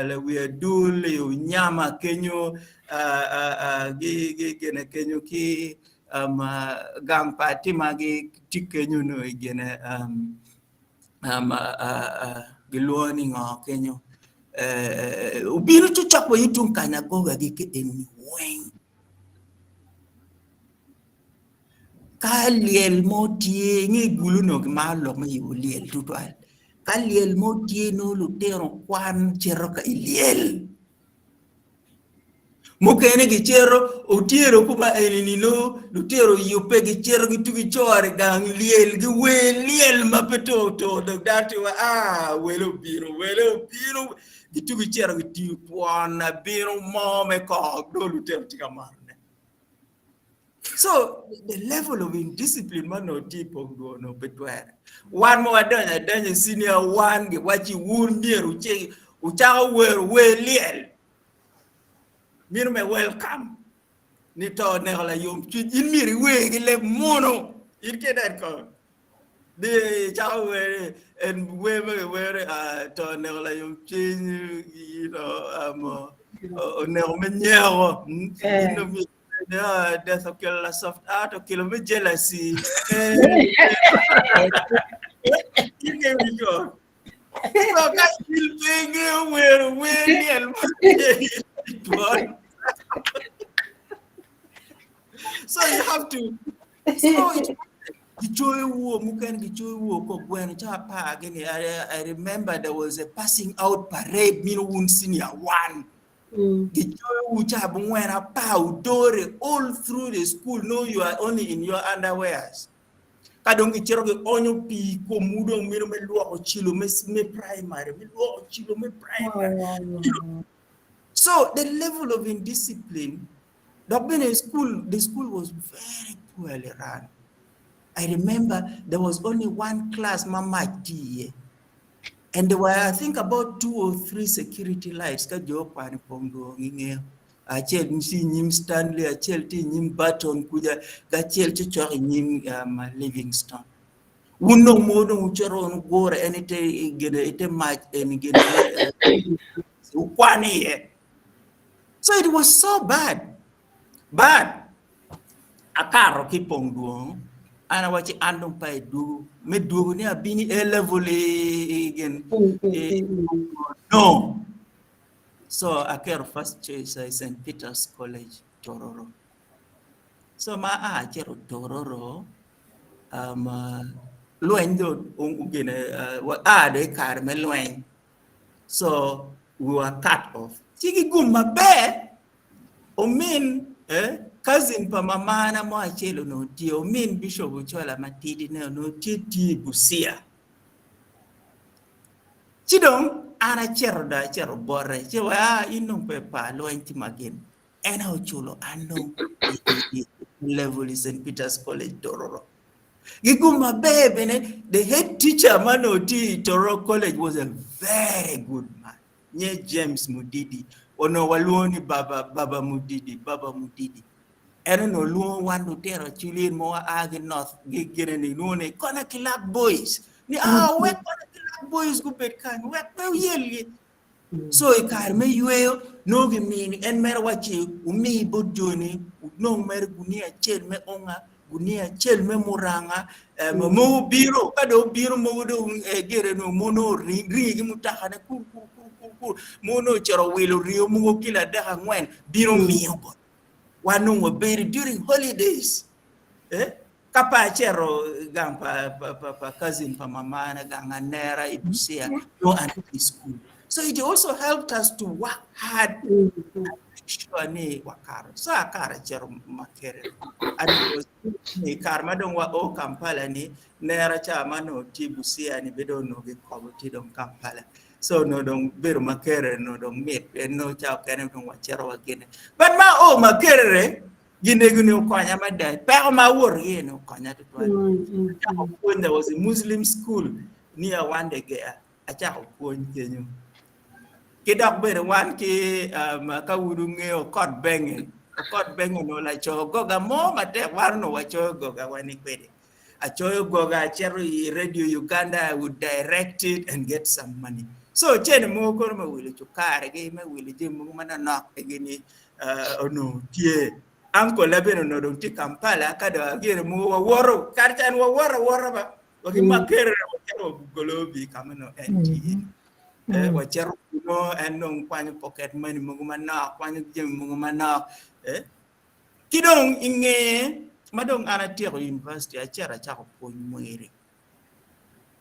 lawi adul i onyama kenyo gi gine kenyo ki gang pa atima gi tye kenyo no i gine gilwongo ni ngo kenyo obino cocok wa tung kanya goga gi ki eni weng. Ka lyel mo tye inge gulu onongo kimaro lok me yubo lyel tutwal ka lyel mo tye nongo lutino kwan cito ka i lyel mukene gicito otyeno kuma eni-ni nongo lutino oyubbe gicito gitugo core i gang lyel giwer lyel ma pe to oto dong dano tye wa aa wele obino wele obino gitugo gicito gitingo twon abino mo me kongo dong lutino tye ka matone. So the level of indiscipline ma onongo tye i pong dwo onongo pe twere. Wan ma wadonyo adonya i senior one giwacci wun myero wucik wucako wero wer lyel mino me welcome ni to oneko layom cwiny in myero iwer ki leb munu in ki inen ko ni icako wer en wer ma giwero to oneko layom cwiny you know um, oneko me nyeko in dong myero death okelo la soft art okelo me jealousy. So ka il pe ingeyo wero wer lyel ma twon. So you have to so it gicoyo wuo mukene gicoyo wuo ko gweno ca apar gini I remember there was a passing out parade mino wun senior one Gicoyowu ca abongwen apar wudore all through the school no you are only in your underwears. Ka dong gicito gionyo pii i komwu dong meno me lwoko cilo me, me primary, me lwoko cilo me primary. So the level of indiscipline dok bene school, the school was very poorly run. I remember there was only one class ma mac tye iye. And there were, I think, about two or three security lights ka jo okwano i pong dwong ingeyo. Acel tye i nyim Stanley, acel tye i nyim Barton kuca, ki acel tye cok i nyim um, Livingstone. Wun dong mogo dong wucito wun wugure en ite gine ite mac en gine wukwano iye. So it was so bad. But akato ki i pong dwong, an awacci an dong pe adwogo, me dwogo ni abino i A level i gin no. So aketo first choice i St. Peter's College, Tororo. So ma aa acito Tororo, um, lweny dong ogene, uh, aa dong i kare me lweny. So we were cut off. Ci gigum maber, Omin, eh, cousin pa mamana mo acel onongo tye, omin Bishop Ochola matidine onongo tye tye i Busia. Ci dong an acito dong acito bote, ci wa ah, in dong pe par lweny tye ma gin. En aye oculo an dong i level i St. Peter's College Tororo. Gigum maber bene, the head teacher ma onongo tye i Tororo College was a very good man. Nye James Mudidi, onongo walwongo ni Baba, Baba Mudidi, Baba Mudidi. En onongo lwongo wan lutino Acholi ma waa ki North gi gine ni lwongo ni Kona Kilak Boys. Ni ah wek Kona Kilak Boys gubed kany, wek pe wuyelgi. So i kare me yweyo, nongo gimini en mere wacci wumi bot joni, wunong mere gunia acel me onga, gunia acel me muranga, eh, ma mogo bino, ka dong obino mogo dong eh, gire nongo mogo nongo ringi ki mutakane kur kur kur kur kur, mogo nongo ocito wilo ringo mogo kilo adek angwen bino miyo bot. Wan nongo wabedo during holidays. Eh? Ka pe acito gang pa, pa, pa, pa cousin pa mamana, gang anera i Busia, no an i school. So it also helped us to work hard. sure ni wakato. So akato acito Makerere. And it was i kare ma dong wa o Kampala ni nera ca ma onongo tye Busia ni bedo onongo gikobo tye dong Kampala. So onongo dong bedo Makerere onongo dong mit pien nongo ca okene dong wacito wa gine. But ma o Makerere gin ego ni okonya mada. Peko ma awoto iye ni okonya tutwal. Acako pwony, there was a Muslim school near Wandegea. Acako pwony kenyo. Ki dok bene wan ki um, ka wun wungeyo Okot Benge, Okot Benge onongo laco goga mo matek, wan onongo wacoyo goga wa ni kwede. Acoyo goga, acito i Radio Uganda, I would direct it and get some money. So cene mogo kono me wilo cukari gi, me wilo jami mogo manonok gini uh, onongo tye. Uncle bene onongo dong tye Kampala, ka dong agire mogo wawoto, kare can wawoto awota ba, wa ki Makerere wacito wa Bugolobi ka ma nongo en tye iye. Eh, wacito kuno, en dong kwanyo pocket money mogo manok, kwanyo jami mogo manok. Eh. Ki dong i ngeye ma dong an atyeko university, acito acako pwony mweri.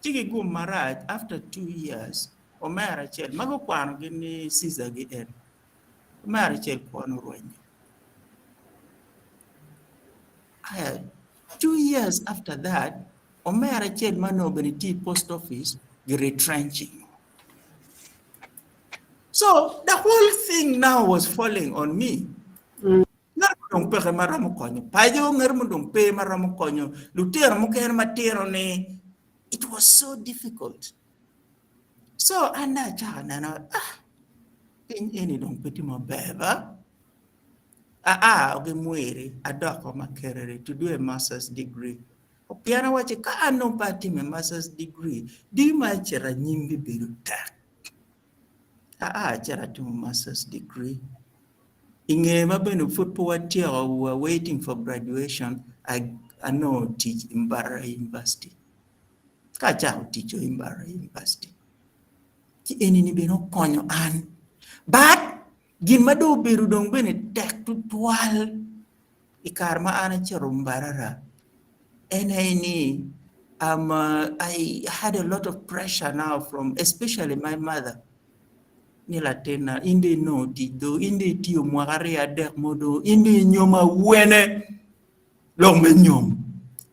Ci ki gum marac, after 2 years, omera acel ma gukwano gin ni Caesar gi en, omera acel kwone orwenyo. Aya, 2 years after that, omera acel ma onongo bene tye i post office, gi retrenching. So the whole thing now was falling on me. Ngat mo dong peke ma romo konyo paco, ngat mo dong pe ma romo konyo lutino mukene matino ni. It was so difficult. So an dong acako neno, ah, piny eni dong pe tye maber ba. Aa ki mweri adoko Makerere to do a master's degree. Pien awaco ka an dong pe atimo a master's degree, di ma acito anyim bibedo tek. Aa acito atimo master's degree. I ngeye ma bene pud pe watyeko, we were waiting for graduation, anongo tic i Mbarara University. Ka acako tic i Mbarara University, ci eni-ni bene okonyo an. But gin ma dong obedo dong bene tek tutwal i kare ma an acito Mbarara, en aye ni I had a lot of pressure now from especially my mother ni latinna in dong inongo tic do, in dong itiyo mwaka aryo adek mo do, in dong inyomo awene lok me nyom,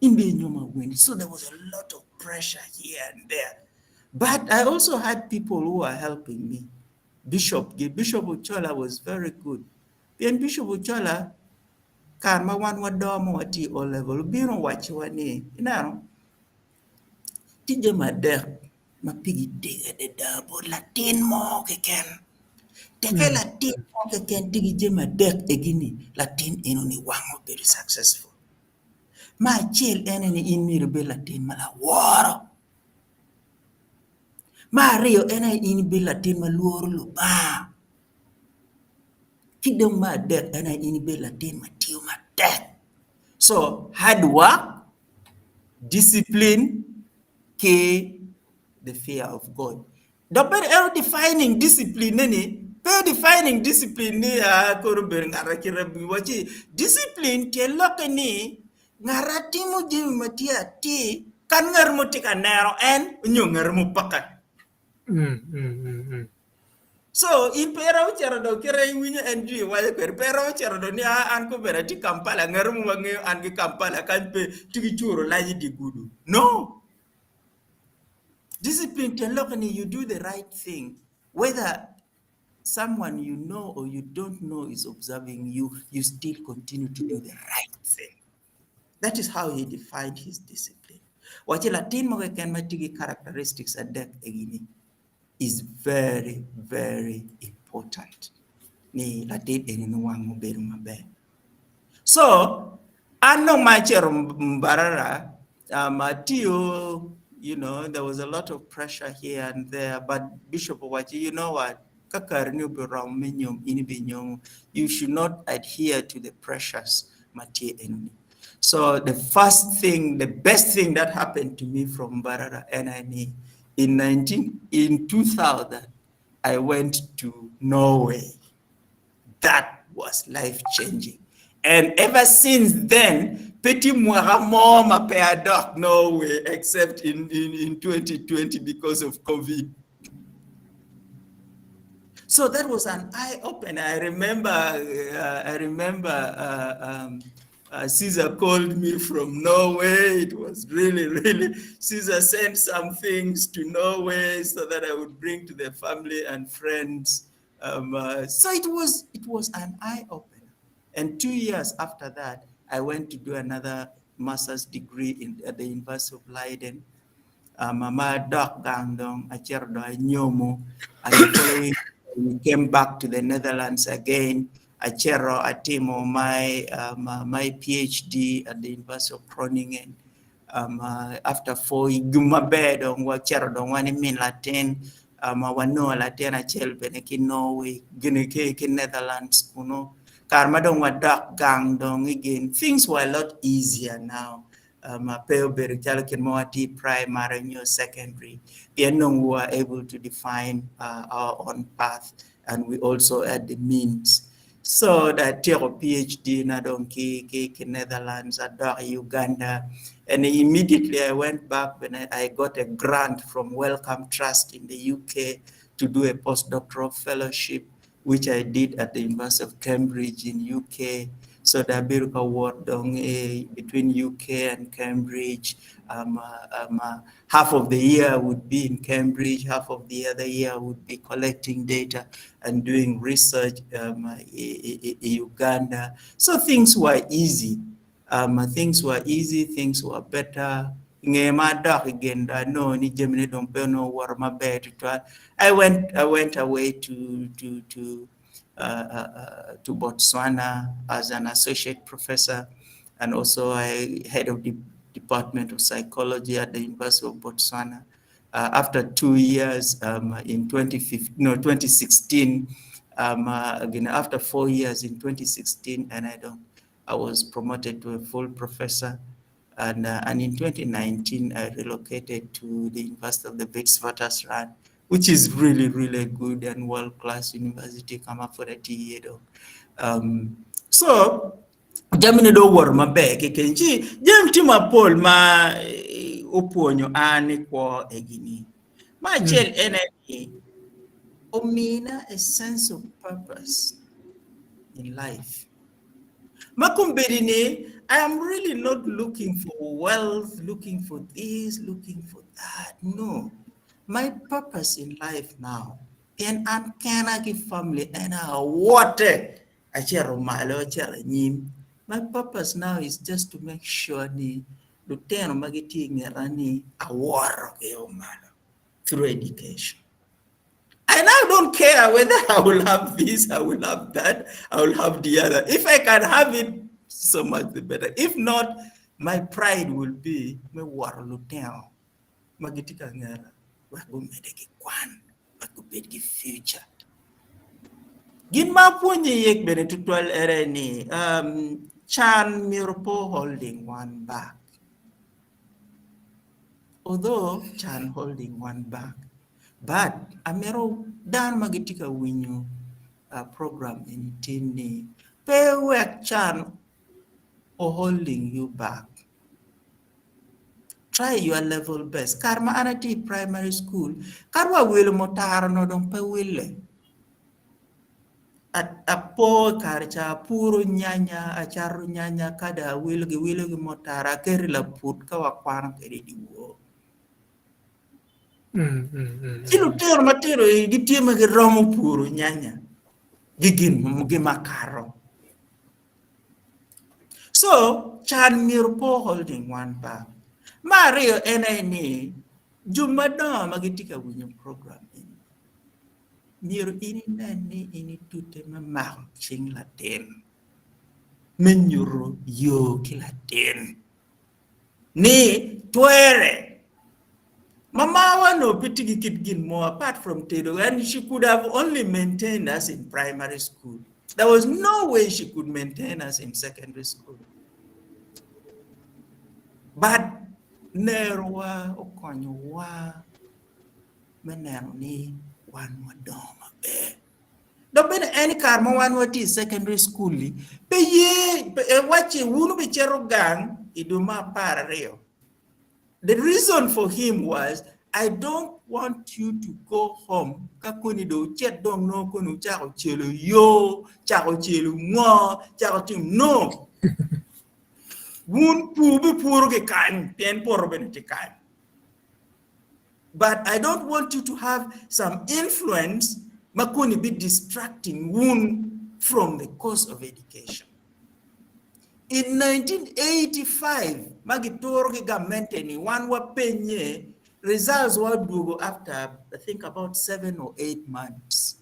in dong inyomo awene. So there was a lot of pressure here and there. But I also had people who were helping me. Bishop, Bishop Ochola was very good. Pien Bishop Ochola, kare ma wan wadomo watye i O level, obino owacciwa ni, ineno, tye jami adek ma pigi tego adada bot latin mo keken. Teke latin mo keken tye ki jami adek egi-ni, latin eno-ni wange obedo successful. Me acel ene ni in myero ibed latin ma laworo. Me aryo en aye in ibed latin ma lworo Lubanga. Ki dong me adek en aye in ibed latin ma tiyo matek. So hard work, discipline ki the fear of God. Dok bene en defining discipline ni pe defining discipline ni ah koro obedo ngat ma kite waci discipline tyen lokke ni ngat a timo jami ma tye atir kan ngat mo tye ka neno en nyo ngat mo peke. So in pe iromo cito dong kite iwinyo en jwi waco kwede pe iromo cito dong ni ah an kombeddi atye Kampala ngat mo ma ngeyo an ki Kampala kany pe tye ki curo lac i dye gudo. No! Discipline tyen lokke ni you do the right thing whether someone you know or you don't know is observing you, you still continue to do the right thing. That is how he defined his discipline. Waci latin mo keken ma tye ki characteristics adek egini is very, very important. Ni latin eni ni wang obedo maber. So, an dong ma acito Mbarara, atiyo, there was a lot of pressure here and there, but Bishop owaco, you know what, ka kare ni obiromo me nyom, in ibinyomo. You should not adhere to the pressures ma tye enoni. So the first thing, the best thing that happened to me from Mbarara en ni in 2000, I went to Norway. That was life changing. And ever since then, pe tye mwaka mo ma pe adok Norway except in 2020 because of COVID. So that was an eye opener. I remember, I remember Caesar called me from Norway. It was really, really, Caesar sent some things to Norway so that I would bring to the family and friends. So it was an eye opener. And 2 years after that, I went to do another master's degree at the University of Leiden. Ma dok gang dong acito dong anyomo, and the following we came back to the Netherlands again. Acito atimo my PhD at the University of Groningen. After 4 maber dong wacito dong wan i min latin wanongo latin acel bene ki Norway gini ki Netherlands kuno kare ma dong wadok gang dong again things were a lot easier now. Pe obedo calo kit ma watye primary nyo secondary, pien dong we were able to define our own path and we also had the means. So that atyeko PhD na dong ki Netherlands, adok i Uganda, and immediately I went back when I got a grant from Wellcome Trust in the UK to do a postdoctoral fellowship, which I did at the University of Cambridge in UK. So the abedo ka wot dong between UK and Cambridge. Half of the year would be in Cambridge, half of the other year would be collecting data and doing research in Uganda. So things were easy. Things were easy, things were better. Nge ma dok again, I know ni jami dong pe no war maber tutwal. I went away to Botswana as an associate professor and also I head of the Department of Psychology at the University of Botswana. After 2 years in 2015, no, 2016, again, after 4 years in 2016, and I don't, I was promoted to a full professor. And in 2019, I relocated to the University of the Witwatersrand, which is really, really good and world-class university come up for the TEdo. So, jamni do wor maber keken ci jami tye mapol ma opwonyo an i kwo egini. Ma acel ene ni omina a sense of purpose in life. Ma kombeddi ni I am really not looking for wealth, looking for this, looking for that. No. My purpose in life now, pien an kena ki family en awote acito malo acito anyim. My purpose now is just to make sure ni lutino ma gitye i ngeta ni aworogi malo through education. I now don't care whether I will have this, I will have that, I will have the other. If I can have it, so much the better. If not, my pride will be me woro lutino ma gitye ka ngeta wek gumedde ki kwan, wek gubed ki future. Gin ma apwonyo iye bene tutwal ere ni can myero pe holding one back. Although can holding one back, but amito dano ma gitye ka winyo program eni tin ni pe wek can o holding you back. Try your level best. Kare ma an atye i primary school, kadi wa welo mutaro no dong pe wille. Apo kare ca apuro nyanya, acato nyanya kada awilo giwilo ki mutaro aketo i laput ka wakwano kwede i dyewor. Ci lutino matino gitye ma giromo puro nyanya ki gin gimakato. So can myero pe holding one back. Ma aryo en aye ni jo madongo ma gitye ka winyo program eni myero in inen ni in itute me mako cing latin me nyuto yo ki latin ni twere. Mamawa no pe tye ki kit gin mo apart from tedo, and she could have only maintained us in primary school. There was no way she could maintain us in secondary school. But nerowa okonyowa me neno ni wan wadongo maber. Dok bene en i kare ma wan watye i secondary school-li, pe ye wacci wun wubicito gang i dwe me 12. The reason for him was I don't want you to go home ka koni dong wucit dong nongo koni wucako celo yo, cako celo ngo, cako timo no. Wun pur wubipuro ki kany pien poto bene tye kany. But I don't want you to have some influence ma koni be distracting wun from the course of education. In 1985 ma gituro ki gamente ni wan wapenye results wa odwogo after I think about 7 or 8 months.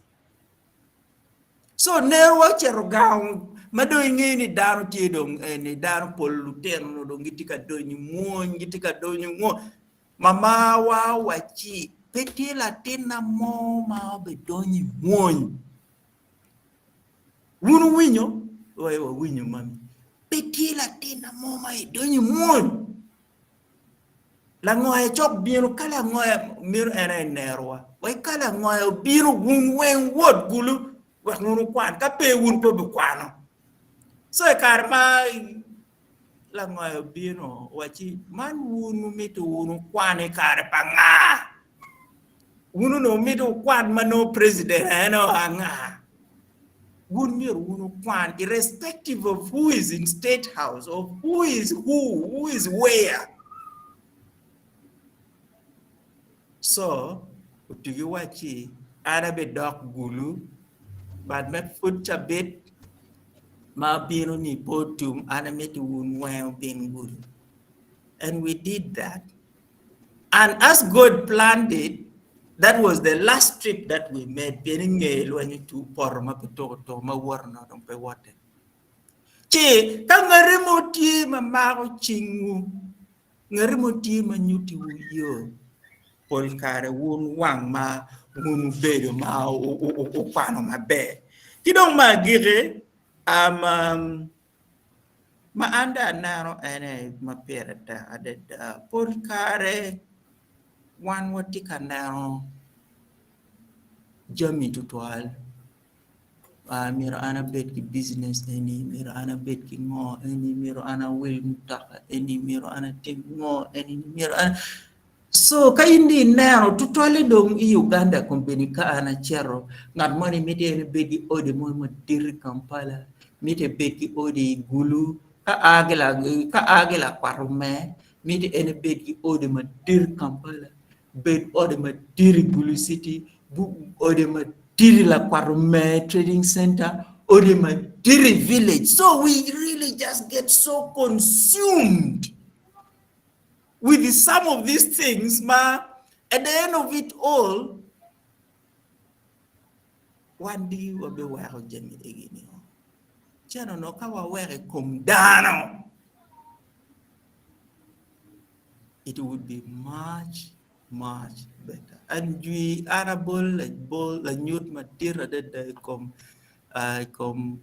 So nerwa ocito gang ma dong ingeyo ni dano tye dong eh, ni dano pol lutino dong gitye ka donyo mwony gitye ka donyo ngo mamawa owacci pe tye latinna mo ma obedonyo i mwony. Wun wuwinyo? Wai wawinyo mami. Pe tye latinna mo ma idonyo i mwony. Langoya cok bino, ka langoya meno en aye nerwa. Wai ka langoya obino wun weng wot gulu wek wun wukwan, ka pe wun pe wubikwano. So i kare ma langoya obino owacci man wun wumito wun wukwan i kare pa nga? Wun onongo wumito wukwan ma nongo president en oa nga? Wun myero wun wukwan irrespective of who is in state house of who is who, who is where. So otugi wacci an abidok Gulu but me pud cabit ma bino ni pe otum an amito wun weng wubin Gulu. And we did that. And as God planned it, that was the last trip that we made pien i nge lweny otu poto ma pe tuko tuko ma woto onongo dong pe wotte. Ci ka ngati mo tye ma mako cingwu, ngati mo tye ma nyutiwu yo, pol kare wun wang ma wun wubedo ma wukwano maber. Ki dong me agikki, um, um, Ma an dong aneno en aye ma pire tek adada pol kare wan watye ka neno jami tutwal myero an abed ki bijinec eni myero an abed ki ngo eni myero an awil mutoka eni myero an atim ngo eni myero an So ka in dong ineno tutwalle dong i Uganda kombeddi ka an acito ngat moni miti en ebed ki odi mo madit i Kampala, miti ebed ki odi i Gulu, ka a ka a ki lakwat omer miti en ebed ki odi madit i Kampala, bed ode madit i Gulu city, ode madit i lakwat omer trading center, ode madit i village. So we really just get so consumed with some of these things ma at the end of it all wan di wabiweko jami egi-ni ci onongo ka waweko i kom dano it would be much much better and jwi an abol labol lanyut madit adada i kom i kom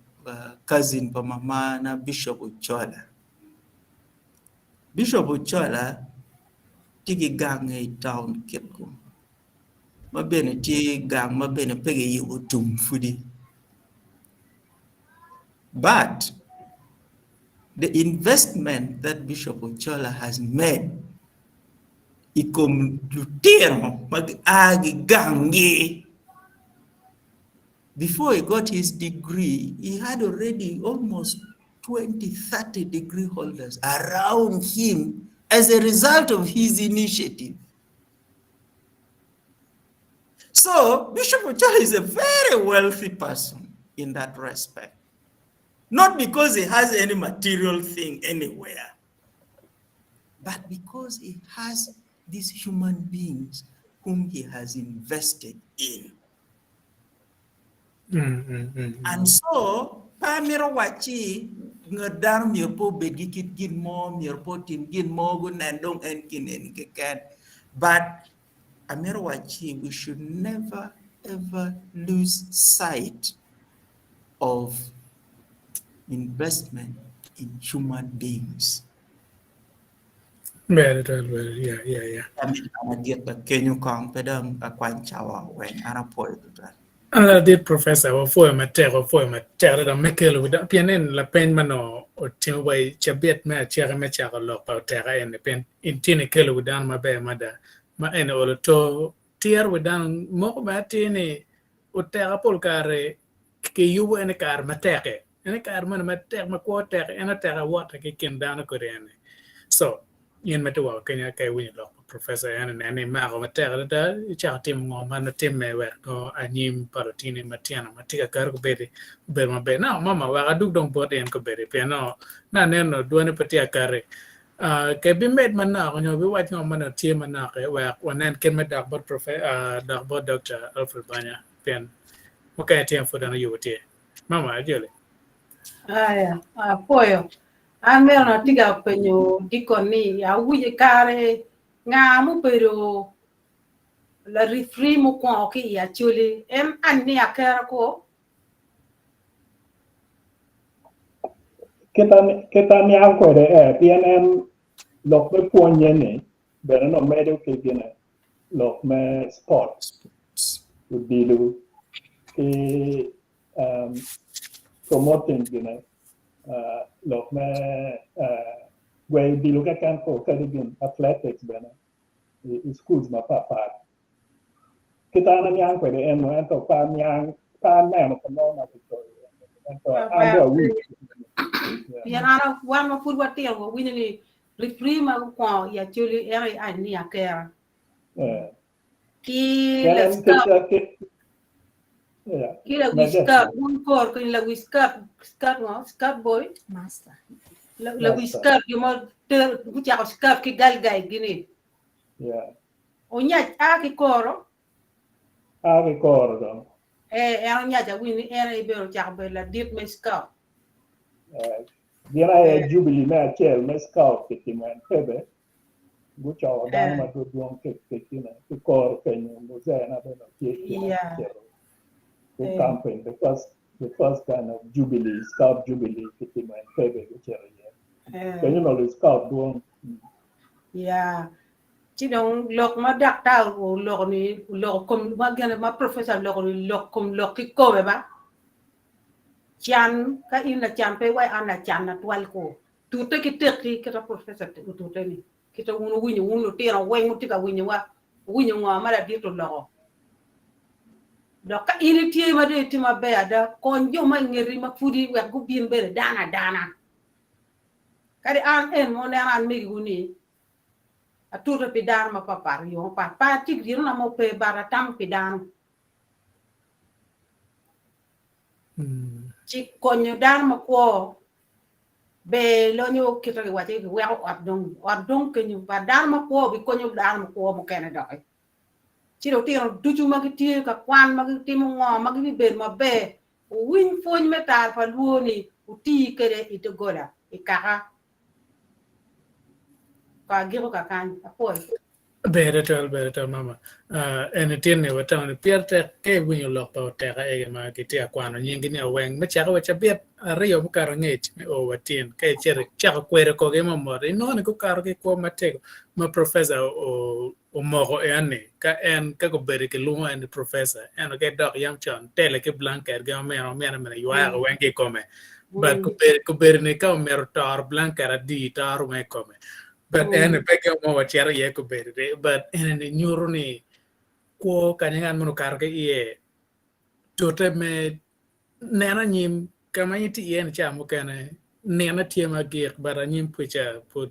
cousin pa mamana Bishop Ochola. Bishop Ochola tye ki gange i taun Kitgum ma bene tye gang ma bene pe kiyubo tum pudi but the investment that Bishop Ochola has made i kom lutino ma gia ki gangi before he got his degree he had already almost 20, 30 degree holders around him as a result of his initiative. So Bishop Ochola is a very wealthy person in that respect. Not because he has any material thing anywhere, but because he has these human beings whom he has invested in. And so, pe amito wacci ngat dano myero pe obed ki kit gin mo, myero pe otim gin mo, gunen dong en gin eni keken. But amito wacci we should never ever lose sight of investment in human beings. Ber twal ber yeah yeah yeah. Amito agik kenyo kong pe dong akwany cawa weng an apwoyo tutwal. An ladit professor wapwoyo matek wapwoyo matek adada me kelo pien en lapeny ma nongo otimo wa i cabit me acaki me cako lok pa oteka eni pien in tye ni kelo wi dano maber mada. Ma eni olo to tyer wi dano moko bene atir ni oteka pol kare kiyubo en i kare matek-ki. En i kare moni matek ma kwo tek en oteka wotte ki i kin dano kodi eni. So, in ma itye woko kenya ka iwinyo lok pa professor en inen ni imako matek adada icako timo ngo ma nongo timme wek nongo anyim pa lutini matino ma tye ka kato kubedi obedo maber. Now mama wek adug dong bot in kubedi pien nongo me aneno dwoni pe tye akati. Ke bimed manok nyo biwac ngo ma nongo tye manok wek wanen kit me dok bot dok bot Dokta Alfred Banya pien mukene tye ma pud en oyubo tye. Mama ajoli. Aya, apwoyo. An meno atye ka penyo dikon ni awinyo i kare nga mubedo la referee mukwongo ki i Acholi en ani akera ko? Kit aniang kwede ee pien en lok me pwonye ni bene nongo medo ki gine lok me sport odilo ki promoting gine lok me gweyo odilo keken kadi gin athletics bene i schools mapat pat. Kit an aniang kwede eno ento pe aniang pe aneno ka mo ma kicoyo iye ento an dong awinyo. Pien an wan ma pud watino wawinyo ni referee ma gukwongo i Acholi en aye Ania Akera. Ki ki lawi scout wun kor kony lawi scout scout ngo scout boy Master. Lawi scout jo ma gucako scout ki gal guide gi ni. Yeah. Onyac a ki koro. A ki koro dong. Ee, en onyac awinyo ni en aye bene ocako bedo ladit me scout. Eh, gin aye Jubilee me acel me scout kitimo Entebbe. Gucoko dano ma dwodwong ki ki koro kenyo muzee-na bene tye i kine gucito gu camping the first the first kind of Jubilee scout Jubilee kitimo Entebbe gucito iye. Kenyo onongo lu scout dwong. Yeah. Ci dong lok ma daktar oloko ni oloko kom ma gene ma professor oloko ni lok kom lok kikome ba. Can ka in lacan pe iwaco an lacan atwal ko. Tute ki tekki kita professor otute ni. Kita wun wuwinyo wun lutino weng wutye ka winyo wa wuwinyo ngo ma ladit oloko. Dok ka in itye ma dong itye maber ada kony jo ma ingeti ma pudi wek gubin bene dano adana. Kadi an en ma wuneno an megiwu ni Atute pi dano mapatpat i yo mapat. Pe atye ki rinona mo pe, but atamo pi dano. Ci konyo dano makwo ber lonyo kite kiwaco ni kiweko ot dong, ot dong kenyo, but dano makwo bikonyo dano makwo mukene doki. Ci lutino ducu ma gitye ka kwan, ma gitimo ngo, ma gibibedo maber, wuwiny pwony me tar pa lwor ni wuti kwede i doggola, i kaka. Ko agiko kakany. Apwoyo. Ber tutwal, ber tutwal mama. Uh, eni tin ni watamo ni pire tek ka iwinyo lok pa oteka ege ma gitye ka kwano nyingi ni oweng me cako wa cabit aryo mukato angec me o wa tin ka icito icako kwedo kogi mamot inongo ni gukato ki kwo matego ma professor omoko en ni ka en ka gubedo kilwongo en ni professor ento ka idok yam con tele ki blanket gin omyero omyero mene ywayako weng ki i kome but kobedo ni ka omyero toro blanket adi toro weng i kome but en pe gin mo wacito iye kobedo ni but en ni nyuto ni kwo kanya ngat moni okato ki iye tute me neno anyim ka ma in itye iye ni ca mukene nine tye magik but anyim kwica pud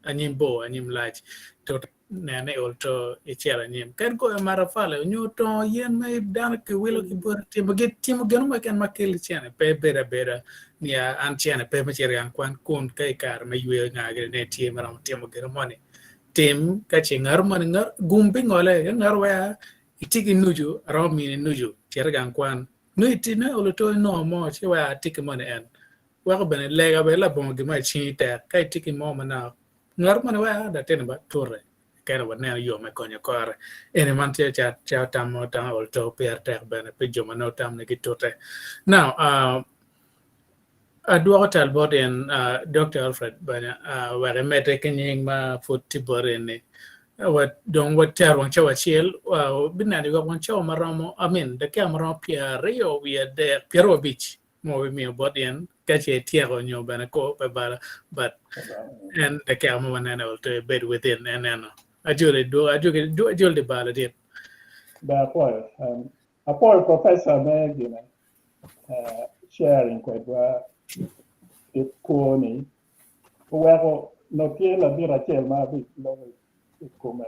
Anyim bor, anyim lac, tut nene i ol to icito anyim. Kadi goyo matafali onyo tongo yen ma dano kiwilo ki bote timo gin timo gin mo keken ma keli cene pe bedo abeda ni an cene pe me cito i gang kwan kun ka i kare me yweyo nga gini ne tye ma romo timo gin moni. Tim ka ce ngato moni gum bingole ka ngato wea itye ki nucu aromo mini nucu cit i gang kwan nongo itye nongo olo to inongo mo ci wea atye ki moni en Weko bene lega bene labongo gin mo i cingi tek ka itye ki mo manok. Ngat moni weko latinni ba tute kene waneno yo me konyo kore. Eni man tye calo tam mo tam ol to pire tek bene pi jo ma nongo tam ni gitute. Now, uh, adwoko tal bot in uh, Dr. Alfred bene uh, wek imedde ki nying ma pud tye bot in ni. Wa, dong watero wang cawa acel, uh, bineno ywak wang cawa maromo, I mean, dakika maromo 23, 25. ma wabimiyo bot in ka ce ityeko nyo bene ko pe bala but en dakika mo manene ol to ibed within en eno. Ajoli dwogo ajogi ajoli di bar ladit. Ber apwoyo. Um, apwoyo professor me gine uh, sharing kwedwa kit kwo-ni oweko nongo tye ladit acel ma abiloko i kome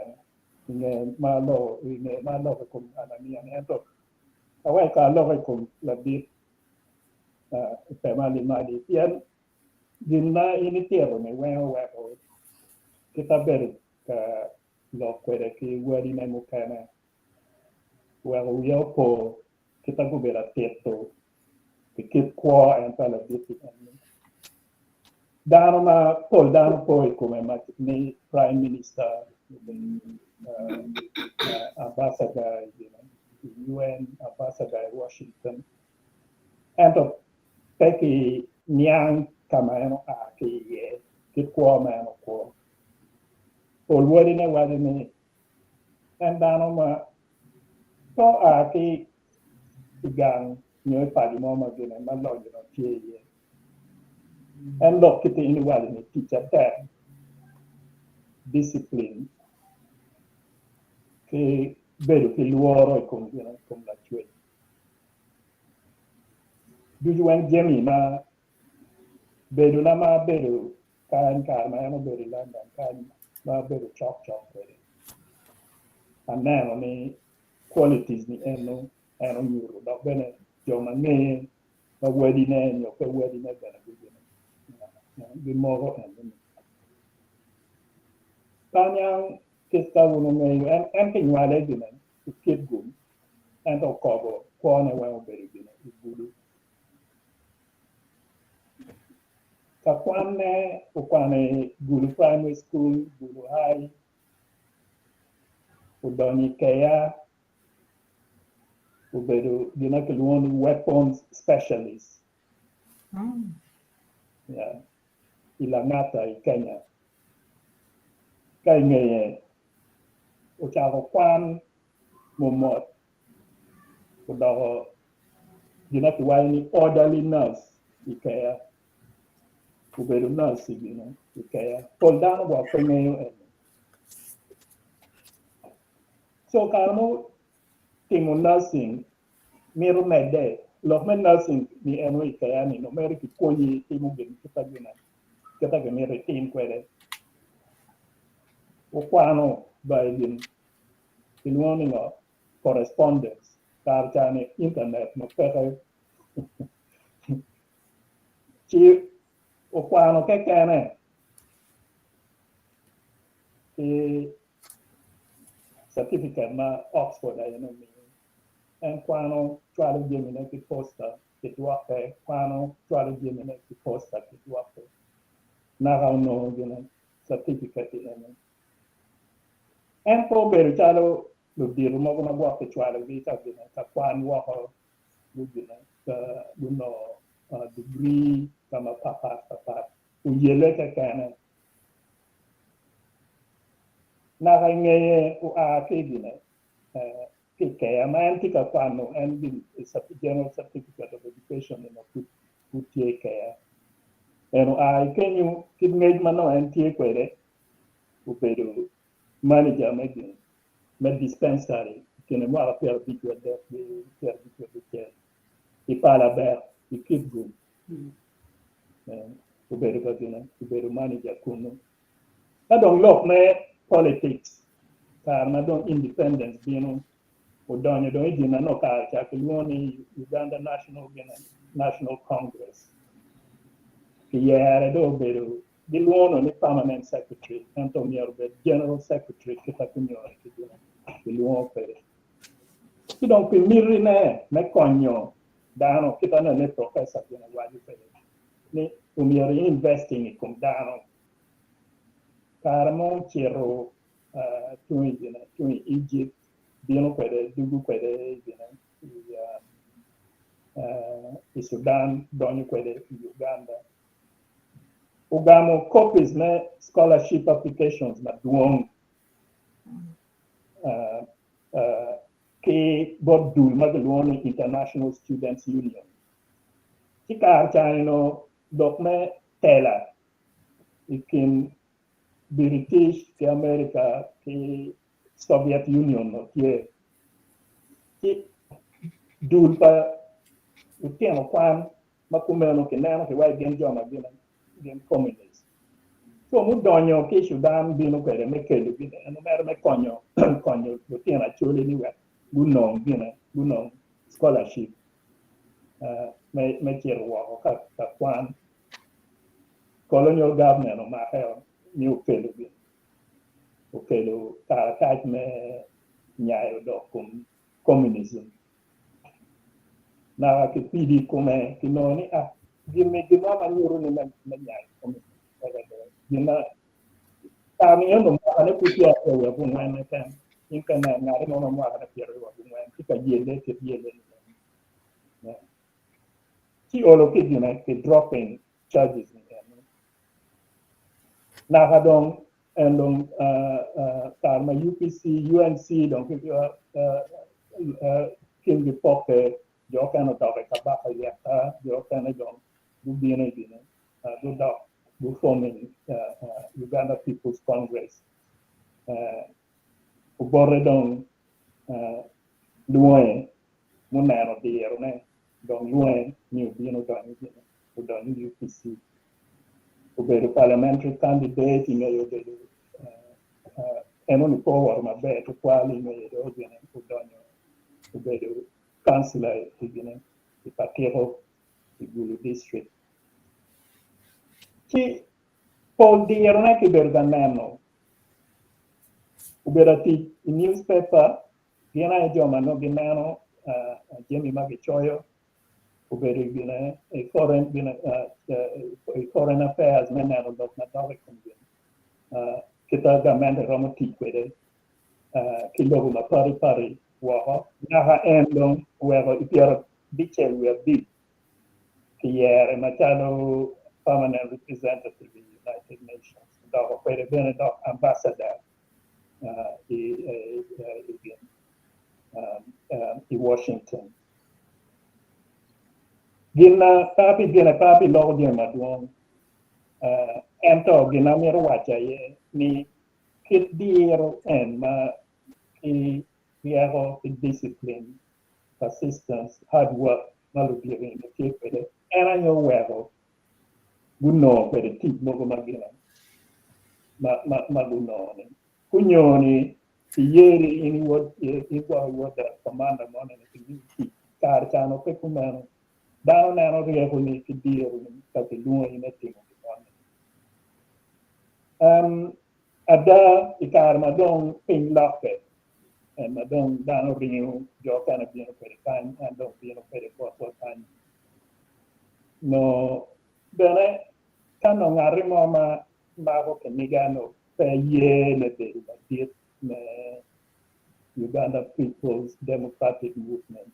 i nge ma aloko i nge ma aloko i kom Anania ni ento awek ka aloko i kom ladit uh, Pema Limadi pien gin ma in itito-ni weng oweko kit abedo ka lok kwede ki wadine mukene oweko wiya opo kit ma gubedo atito pi kit kwo en pa ladit-ti eni. Dano ma pol dano po i kome ma ni prime minister ambassador i UN, ambassador i Washington ento pe ki niang ka ma en oa ki iye kit kwo ma en okwo. Pol wadine waco ni en dano ma pe oa ki i gang nyo i paco mo ma gine ma lonyo dong tye iye. En lok kit in iwaco ni tic atek, discipline, ki bedo ki lworo i kom gine i kom Lacwec. Ducu weng jami ma bedona ma abedo kany kare ma en obedo i London kany ma abedo cok cok kwede aneno ni qualities ni eno en onyuto dok bene jo ma ngeye ma wadine nyo pe wadine bene gimoko enoni. Pe aniang kit ka wun wungeyo en en kinywale gine i Kitgum ento okobo kwone weng obedo gine i Gulu. Ka kwanne okwano i Gulu Primary School, Gulu High, odonyo i keya obedo gin ma kilwongo ni weapons specialist yeah, i Lang'ata i Kenya. Ka i ngeye ocako kwan momot odoko gin ma kiwaco ni orderly nurse i keya obedo nurse i gine i keya. Pol dano gwok pe ngeyo eni. So kare mo timo nursing mito medde lok me nursing ni eno i keya ni nongo mere kipwonyi timo gin kita gine kita gimito itim kwede. Okwano ba i gin kilwongo ni ngo correspondence kare ca ni internet nongo peke ci okwano kekene ki certificate ma Oxford aye nongo omiyo. En kwano cwalo jamine ki posta ki dwokke, kwano cwalo jamine ki posta ki dwokke naka onongo gine certificate eni. En pe obedo calo ludito mogo ma gwok kicwalogi ka gine ka kwan woko gugine ka gunongo degree ka mapapat papat oyelle kekene. Naka i ngeye oa ki gine ki i keya ma en tye ka kwano en gin General Certificate of Education eno pud pud tye i keya. En oa i kenyo kit ngec ma nongo en tye kwede obedo manager me gin me dispensary i kine mwaka 53 ki 56 i Palaber i Kitgum. Obedo ka gine obedo manager kunu. Ka dong lok me politics kare ma dong independence bino odonyo dong i gin ma nongo kare ca kilwongo ni Uganda National gine National Congress. Kiyere dong obedo gilwongo ni permanent secretary ento myero obed general secretary kita kinyore ki gine kilwongo kwede. Ci dong pi mitine me konyo dano kita neno ni professor gine waco kwede ni omyero i investing i kom dano. Kare mo ocito tung i gine tung i Egypt bino kwede dugo kwede i gine i Sudan donyo kwede i Uganda. Ogamo copies me scholarship applications madwong ki bot dul ma kilwongo ni International Students Union. Ci kare ca eno lok me tela i kin British ki America ki Soviet Union onongo tye. Ci dul pa lutino kwan ma kumeno kineno ki wai gin jo ma gin communist. Co mudonyo ki i Sudan bino kwede me kelo gine en omere me konyo konyo lutino Acholi ni wek gunong gine gunong scholarship me me cito woko ka ka kwan. Colonial government omake ni okelo gin okelo karatac me nyayo dok kom communism. Naka kipidi i kome kinongo ni ah gin-ni gin mo ma nyuto ni me nyayo communism peke do. Gin ma kare ni eno mwakane pud tye aryo wiye abongwen keken. In ka ineno ngati mo ma mwakane pyeraryo abongwen tye ka yelle kit yelle ni. Ci olo ki gine ki dropping charges ni eno. Naka dong en dong kare ma UPC, UNC dong kingi pokke, jo okene odok i Kabaka Yeka, jo okene dong gubino i gine gudok gu forming Uganda People's Congress. Obote dong lwonge muneno dirone dong lwonge ni obino odonyo i gine odonyo i UPC. Obedo parliamentary candidate i ngeye obedo enoni pe owoto maber tutwal i ngeye dong ogine odonyo obedo councillor i gine i Patiko i Gulu district. Ci pol dirone kibedo ka neno obedo atic i newspaper gin aye jo ma nongo gineno jami ma gicoyo obedo i gine i foreign gine i foreign affairs me neno lok madok i kom gin kita gamente romo tic kwede ki lobo mapadi padi woko naka en dong oweko i pyerabicel wiye abic kiyere macalo permanent representative i United Nations odoko kwede bene dok ambassador i Washington. Gin na pe abi gine pe abi loko jami madwong ento gin ma amito waco aye ni kit diro en ma ki ryeko ki discipline, persistence, hard work ma ludito eni tye kwede en aye oweko gunongo kwede tic mogo ma gin ma gunongo ni. Kunyo ni kiyeri in iwod igwoko iwod commander mo ni kimiyi tic kare cano pe kumeno dano neno ryeko ni ki diro ni ka kilwongi me timo gin moni. Ada i kare ma dong piny lokke ma dong dano ringo jo okene bino kwede kany en dong bino kwede botwa kany nongo bene ka nongo ngati mo ma mako kiniga nongo pe ye me bedo ladit me Uganda People's Democratic Movement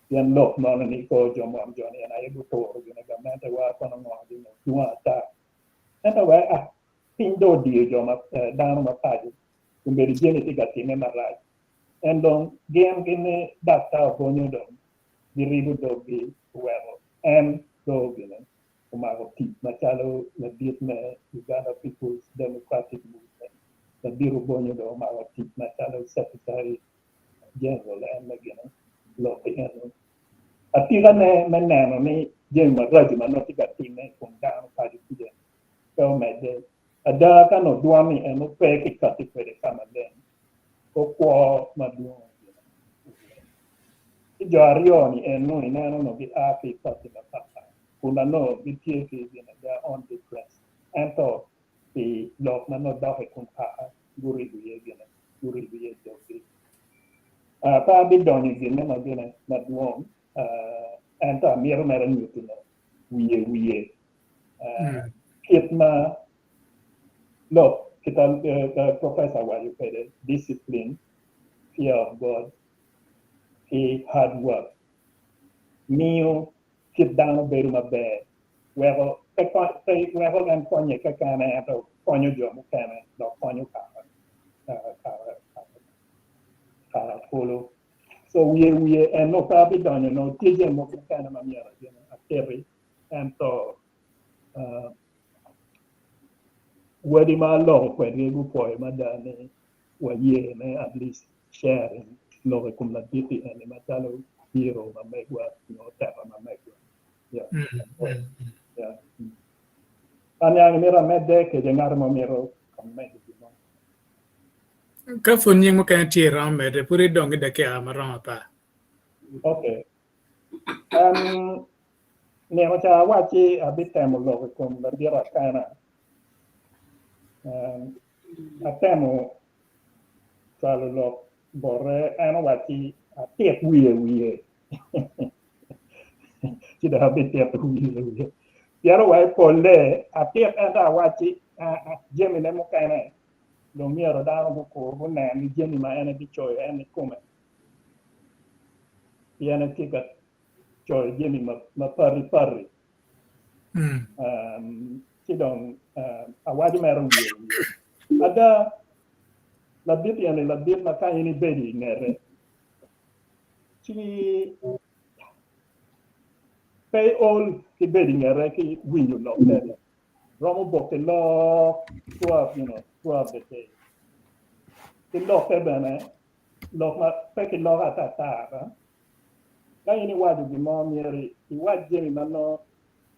pien lok mono ni kor jo mon joni en aye guturo gine gamente wa kono ngo gin dwong ata ento wek ah piny dong odiyo jo ma dano ma paco obedo jami tye ka time marac en dong gin gini daktar Obonyo dong giribo doggi oweko en dong gine omako tic macalo ladit me Uganda People's Democratic Movement ladit Obonyo dong omako tic macalo Secretary General en me gine lok eno atikane me neno ni jami maraco ma nongo tye ka time i kom dano paco kuca pe omedde. Ada ka nongo dwon ni eno pe kikati kwede ka maleng okwo madwong Ci jo aryo ni eno ineno nongo gia ki i party mapatpat kun nongo gitye ki gin their own difference ento pi lok ma nongo dok i kom kaka guribo iye gine guribo iye doggi. Pe abidonyo i gine ma gine madwong ento amito mere nyuto ne wiye wiye kit ma lok kita professor waco kwede discipline, fear of God ki hard work miyo kit dano bedo maber weko pe weko en konye kekene ento konyo jo mukene dok konyo kaka kara kulu. So wiye wiye eno pe abidonyo nongo tye jami mogo mukene ma myero aketi ento. Wadi ma aloko kwedgi gupwoyo mada ni waye me at least sharing lok i kom ladit-ti eni macalo hero ma megwa nyo oteka ma megwa. Yeah. Yeah. Aniang mito amedde kede ngat mo mito amedo gin mo. Ka pud nying mukene tye iromo medde, pud idong ki dakika ma romo apar. Okay. Um, nino ca awacci abitemo lok i kom ladit Akana. Um, atemo cwalo lok bote, en owacci atit wiye wiye. Ci dong abitito wiye wiye. Pien owaco polle atit ento awacci jamine mukene dong myero dano gukur gunen jami ma en ebicoyo en kikome. Pien etye ka coyo jami ma pati pati. Ci dong awaco mere wiye wiye. Ada, ladit eni ladit ma ka in ibedo i ngete, ci pe iol ki bedo i ngete ki winyo lokke. Romo boki lok throughout, you know, throughout the day. Ki lokke bene, lok ma pe kiloko ata ata. Ka in iwaco gin mo, myero iwac jami ma nongo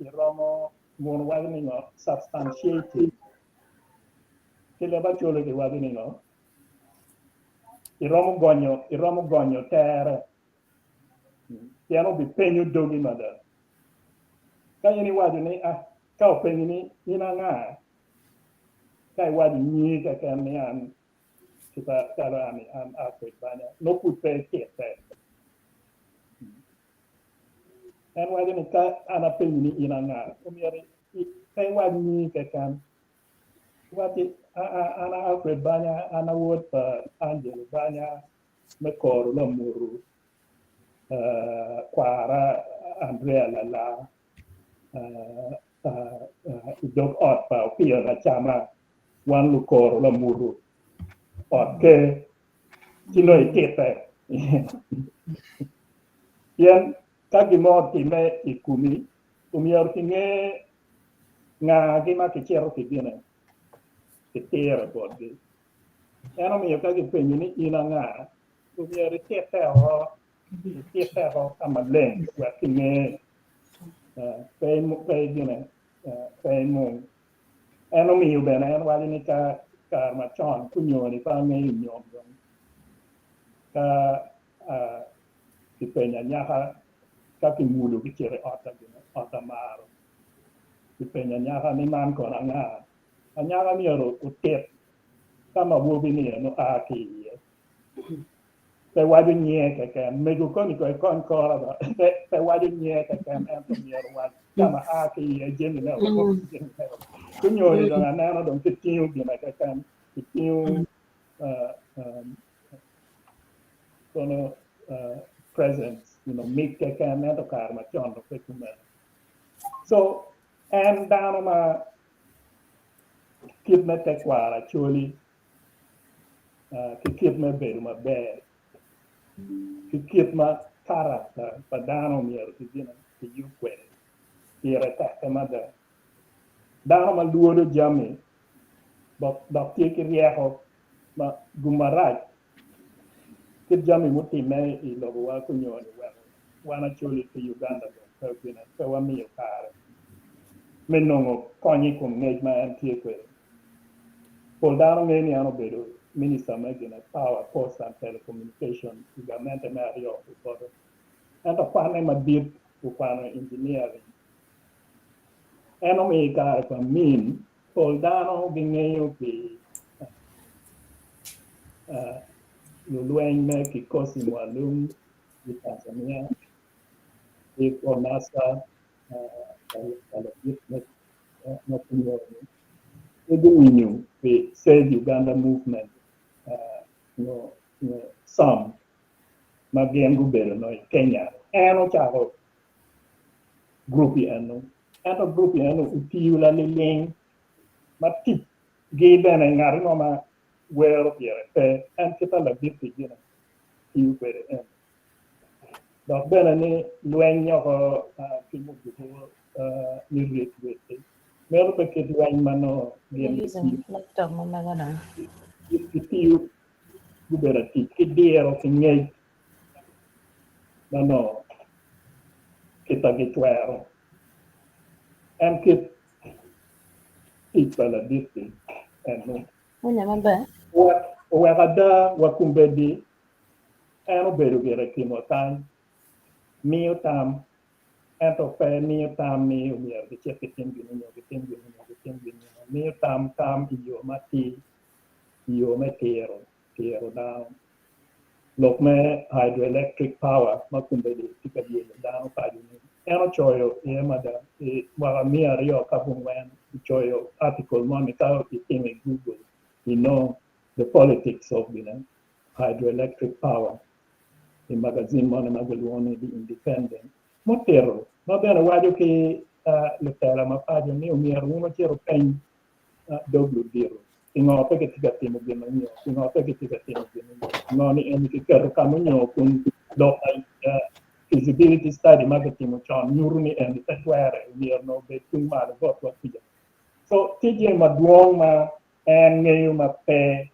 iromo muno waco ni ngo substantiated. Ki leb Acholi kiwaco ni ngo iromo gonyo iromo gonyo tere pien obipenyo dogi mada. Ka in iwaco ni ah ka openyi ni in anga ka iwaco nyingi keken ni an kita calo an an Alfred Banya nongo pud pe ititte. En waco ni ka an apenyi ni in anga omyero pe iwac nyingi keken iwacci an a Alfred Banya an awod pa Angelo Banya me koro Lamuru kwara Andrea Lala i dog ot pa Opiyo Lacama wan lukoro Lamuru ot ker ci nongo ititte. Pien ka gin mo otimme i komi, omyero kinge ngagi ma kicito ki gine, kitire botgi. En omiyo ka kipenyi ni in anga, omyero ititte oko, ititte oko ka maleng wek kinge, pe pe gine, pe imung. En omiyo bene en waco ni ka kare macon kunyoni pe angeyo nyom dong ka kipenyo anyaka ka kimulo kicito i ot ot amaro kipenyo anyaka ni man kono anga anyaka myero otit ka ma awobi-ni en oa ki iye. Pe waco nyinge keken. Mego koni ko ikony kora ba. Pe waco nyinge keken ento myero owac ka ma a ki iye jamine woko. Kunyoni dong aneno dong kitingo gine keken. Kitingo kono presents, you know, mic keken ento kare macon dong pe kumeno. So en dano ma kit me tekwaro Acholi ki kit me bedo maber ki kit ma karakta pa dano myero kiyub kwede pire tekke mada. Dano ma lwodo jami dok tye ki ryeko ma gum marac kit jami mutimme i lobowa kunyo-ni weko wan Acholi ki Uganda dong pe wamiyo kare me nongo kony i kom ngec ma en tye kwede. Pol dano ngeyo ni en obedo minista me gine Power, Post and Telecommunication i gamente me aryo pi bote. Ento kwanne madit okwano engineering. En omiyo i kare pa Amin, pol dano gingeyo pi lulweny me Kikosi Maalum i Tanzania ki Pronasa pa ladit ma kunyo-ni pe guwinyo pi Save Uganda Movement nyo SUM ma gin gubedo nongo i Kenya. En ocako gurup eno, ento gurup eno otiyo laliling ma ticgi bene ngat mo ma wero pire pe, en kit ma ladit-ti gine tiyo kwede eno. Dok bene ni lweny oko ki muduku me ryec wek-ki. Meno pe kit lweny ma nongo gin gitiyo, gubedo tic ki diro ki ngec ma nongo kita gitwero. En kit tic pa ladit-ti eno. Owek ada wa kombeddi en obedo gire i kinwa kany, miyo tam ento pe miyo tam ni omyero gicit gitim gin nyo gitim gin nyo gitim gin nyo. Miyo tam tam i yo matir, i yo me tiro, tiro dano. Lok me hydroelectric power ma kombeddi tye ka yelo dano paco-ni, en ocoyo iye mada i mwaka 240 ocoyo article moni ka itimo i Google inongo the politics of hydroelectric power. I magajin moni ma gilwongo ni The Independent, mutito ma bene waco ki lutela ma paco ni omyero wun wucit wupeny dog ludito pingo pe gitye ka timo gin onyo, pingo pe gitye ka timo gin onyo, ngo ni eni kiketo ka munyo kun lok feasibility study ma kitimo con nyuto ni eni pe twere omyero nongo obed tung malo botwa kuca. So tye jami madwong ma en ngeyo ma pe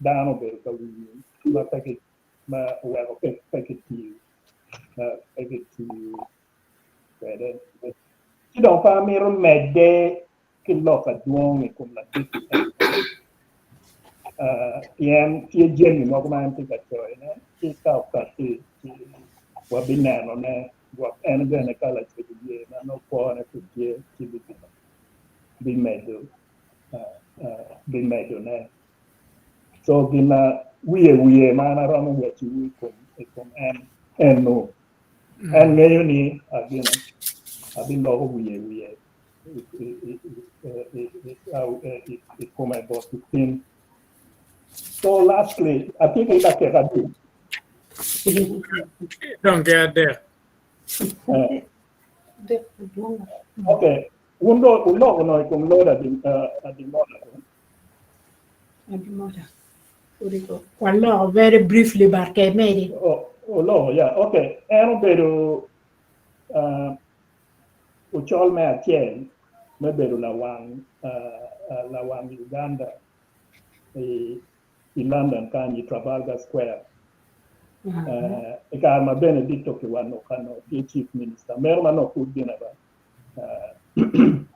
dano obedo ka winyo ma pe ki ma oweko pe pe kitiyo pe kitiyo kwede. Ci dong pe amito medde ki lok adwong i kom ladit-ti pien tye jami mogo ma en tye ka coyone ci ka okatti ci wabinenone gwok en bene ka lacoc oye ma nongo kwone pud tye ci bimedo bimedone. So gin ma wiye wiye ma an aromo wacciwu i kom i kom en eno. En ngeyo ni agino abiloko wiye wiye i kome bot tin. So lastly, atye ki dakika adi? Dong ki adek. Okay. Wun dong wuloko nongo i kom Lord Adimola. Adimola. Waloko very briefly but ke medi. Oh, oloko, yeah. Okay. En obedo uh, ocol me acel me bedo lawang uh, uh, lawang Uganda i, i London kany i Trafalgar Square. Uh, i kare ma Benedicto Kiwanuka nongo tye chief minister. Meno ma nongo pud gin aba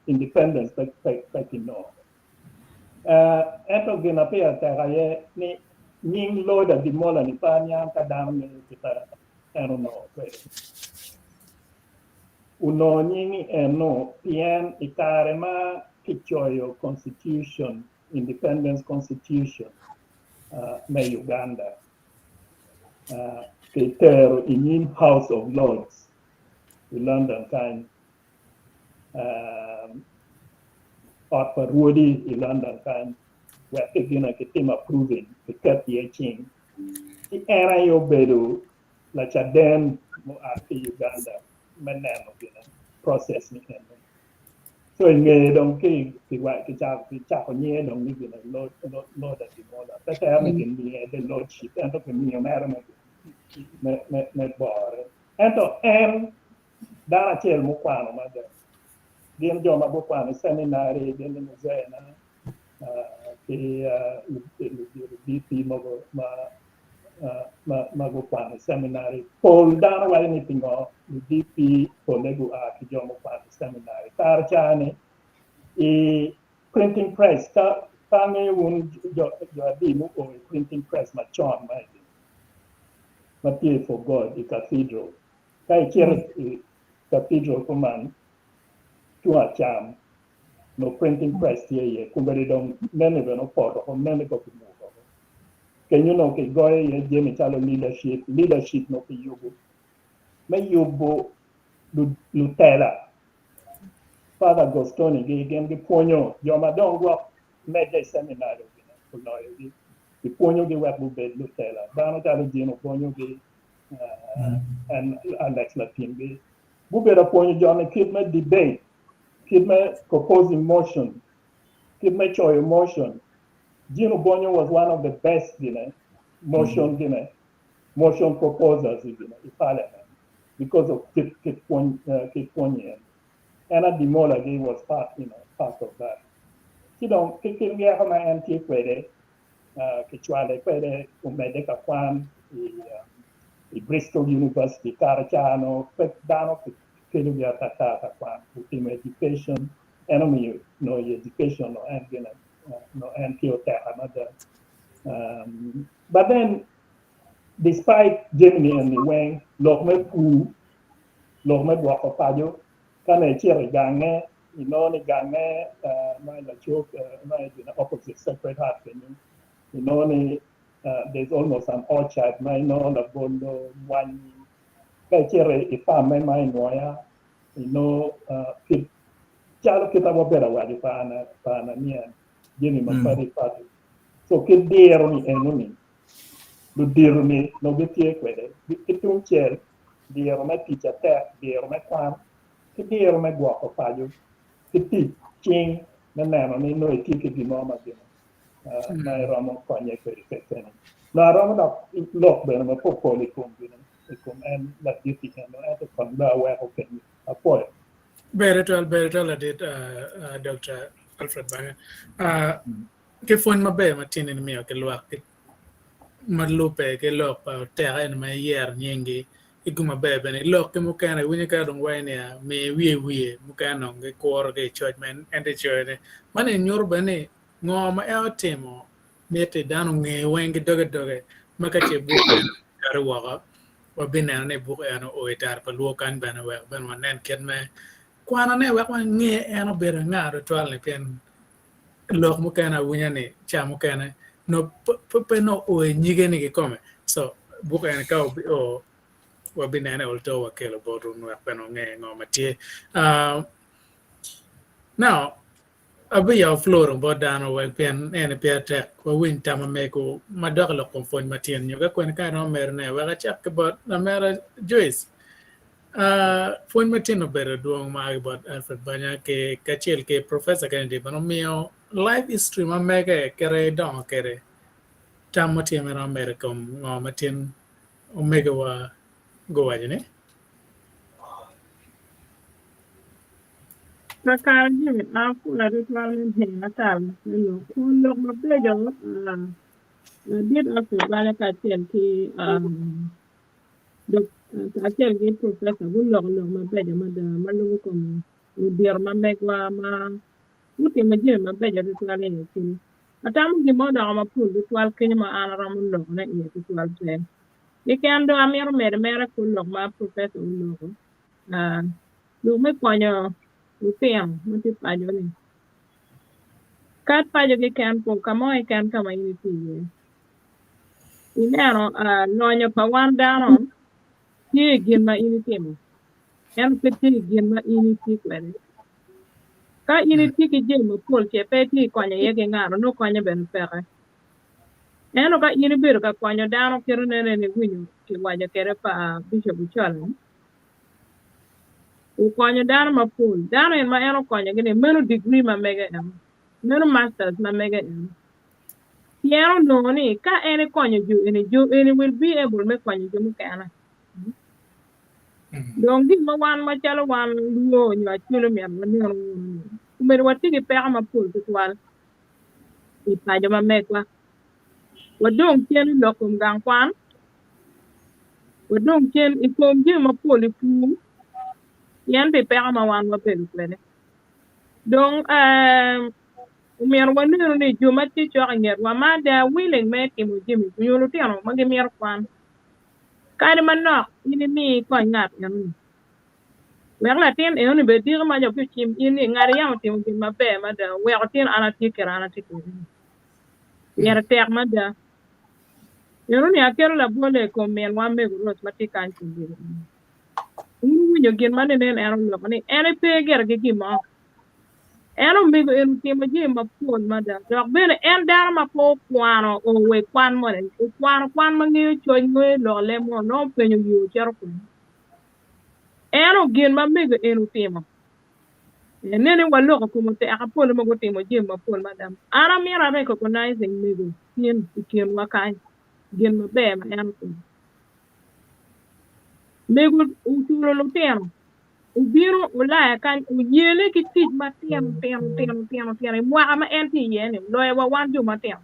independence pe kinongo. Ento gin ma pire tek aye ni nying Lord Adimola ni pe aniang ka dano ngeyo kita en onongo kwede. Onongo nying eno pien i kare ma kicoyo constitution, independence constitution me Uganda, kitero i nyim House of Lords i London kany, ot pa rwodi i London kany wek ki gina kitim approving kiket iye cing. Ci en aye obedo lacaden mua ki Uganda me neno gina process ni eno. So i ngeye dong ki kicako nyinge dong ni gina Lord Adimola. Pe tere ni kimiye the lordship ento kimiyo mere me bore. Ento en dano acel mukwano mada. Gin jo ma gukwano i ceminari, gin ni muzena ki ludito DP mogo ma gukwano i ceminari. Pol dano waco ni pingo lu DP polle gua ki jo mukwano i ceminari. Kare ca-ni i printing press, ka angeyo wun jo adi muo i printing press macon ma ma tye for God i cathedral. Ka icito i cathedral kuman tung acam nongo printing press tye iye kombeddi dong nene bene opoto woko nene ko kimuko woko. Kenyo nongo kigoyo iye jami calo leadership, leadership nongo kiyubo me yubo lutela. Father Agostoni gi gin gipwonyo jo ma dong gwok medde i seminari oloyogi. Kipwonyogi wek gubed lutela. Dano calo Jim opwonyogi, en Alex latingi. Gubedo pwonyo jo-ni kit me debate, kit me proposing motion, kit me coyo motion. Jim Obonyo was one of the best gine, motion gine, motion proposers gine i parliament because of kit kit pwony kit pwony en. En Adimolagi was part, you know, part of that. Ci dong ki kit ryeko ma en tye kwede, kicwale kwede omedde ka kwan i, i Bristol University. Kare ca no pe dano kikelogi atata ka kwan, otimo education, en omiyo no i education no en gine, no en tye oteka mada. But then despite jami ni eni weng, lok me pur, lok me gwoko paco, ka ne icito i gange, inongo ni gange ma i lacok ma i gine opposite Sacred Heart kenyo, inongo ni there's almost an orchard ma inongo labolo, mwanyi. Ka icito i farm me ma i Nwoya, inongo kit calo kit ma wabedo awaco pa pa Anania ni, jami mapadi padi. So kit diro ni eno ni, ludito ni nongo gitye kwede. Ki tungcel, diro me tic atek, diro me kwan, ki diro me gwoko paco, ki tic cing me neno ni nongo itye ki gin mo ma gin ma iromo konye kwede kekeni. Nongo aromo dok lok bene mapopol i kom gin i kom en ladit-ti eno, ento kong dong aweko kenyo. Apwoyo. Ber tutwal, ber tutwal ladit Dr. Alfred Banya. Ki pwony maber ma tye ni miyo ki lwak ma lubbe ki lok pa oteka eni ma iyero nyingi ki gum maber bene ilok ki mukene iwinyo ka dong iwaco niya mi wiye wiye mukene dong gikuro ki i coc ma en tye coyo ne man eni nyuto bene ni ngo ma en otimo miti dano onge weng ki doge doge ma ka ce buk eno okati woko wabineno ni buk eno oo i tara pa luo kany bene wek bene wanen kit me kwanone wek wange en obedo anga tutwal ni pien lok mukene awinya ni ca mukene no pe no o i nyige ni kikome so buk eni ka o wabinene olto wakelo botwu wek bene wunge ngo ma tye. Now abiyabo floor dong bot dano wek pien eni pire tek wawiny tam ma mego madok i lok kom pwony ma tyen nyo ka kwene ka iromo medone wek acak ki bot lamera Joyce. Pwony ma tyen obedo dwong ma a ki bot Alfred Banya ki kacel ki Professor Kennedy bene omiyo life history ma mege kite idongo kwede tam mo tye ma iromo medo i kom ngo ma tin omegiwa guwaco ni. Kakare jami ma apwoyo tutwal me miya kare me lok kun lok mabeco ladit Alfred Banya kacel ki Dok kacel ki profesa guloko lok mabeco mada ma lubo kom ludito ma megwa ma gutimo jami mabeco tutwal i Acholi. Atamo gin mo odoko mapol tutwal kenyo ma an aromo lokone iye tutwal pe. Keken dong amito medo mere kor lok ma profesa oloko, lok me konyo lutino ma tye paco-ni. Kad paco keken po ka mo keken ka ma in itye iye. Ineno, lonyo pa wan dano tye i gin ma in itimo, ento pe tye i gin ma in itye kwede. Ka in itye ki jami mapol ce pe itye ka konyo iye ki ngat, nongo konye bene peke. Ento ka in ibedo ka konyo dano kit ma nen iwinyo kiwaco kwede pa Bicop Ochola-ni, okonyo dano mapol. Dano en ma en okonyogi-ni meno digri ma mege eno, meno masters ma mege eno. Pien onongo ni ka en ekonyo jo eni, jo eni will be able me konyo jo mukene. Dong gin ma wan macalo wan luo nyo Acholi omyero wanen wunu ni omedo watye ki peko mapol tutwal i paco ma megwa. Wadong cen i lok kom gang kwan, wadong cen i kom jami mapol i pur pien pi peko ma wan wabedo kwede. Dong Omyero wanenu ni jo ma tye cok i ngetwa ma they are willing me timo jami nyo lutino ma gimito kwan kadi manok in imi ikony ngat enoni wek latin enoni bed diki ma jo bicim in ni ngat yam otimo gin maber mada oweko tin an atye kit an atye kwede ni pire tek mada enoni aketo labole i kom minwa mego Rose ma tye kany kombeddi ni in iwinyo gin ma nenen en oloko ni en pe gire ki gin mo. En omego en otimo jami mapol mada dok bene en dano ma pe okwano o wa i kwan moni okwano kwan ma ngeyo coc ngeyo lok leb mo nongo openyo yo cito kwede. Ento gin ma mego en otimo nen ni waloko i kom oteka pole ma gutimo jami mapol mada. An amito a recognizing mego tin i kinwa kany gin maber ma en otimo. Mego oculo lutino. Obino Ulaya kany oyele ki tic matino tino tino tino tino i mwaka ma en tye iye ni oloyo wa wan jo matino.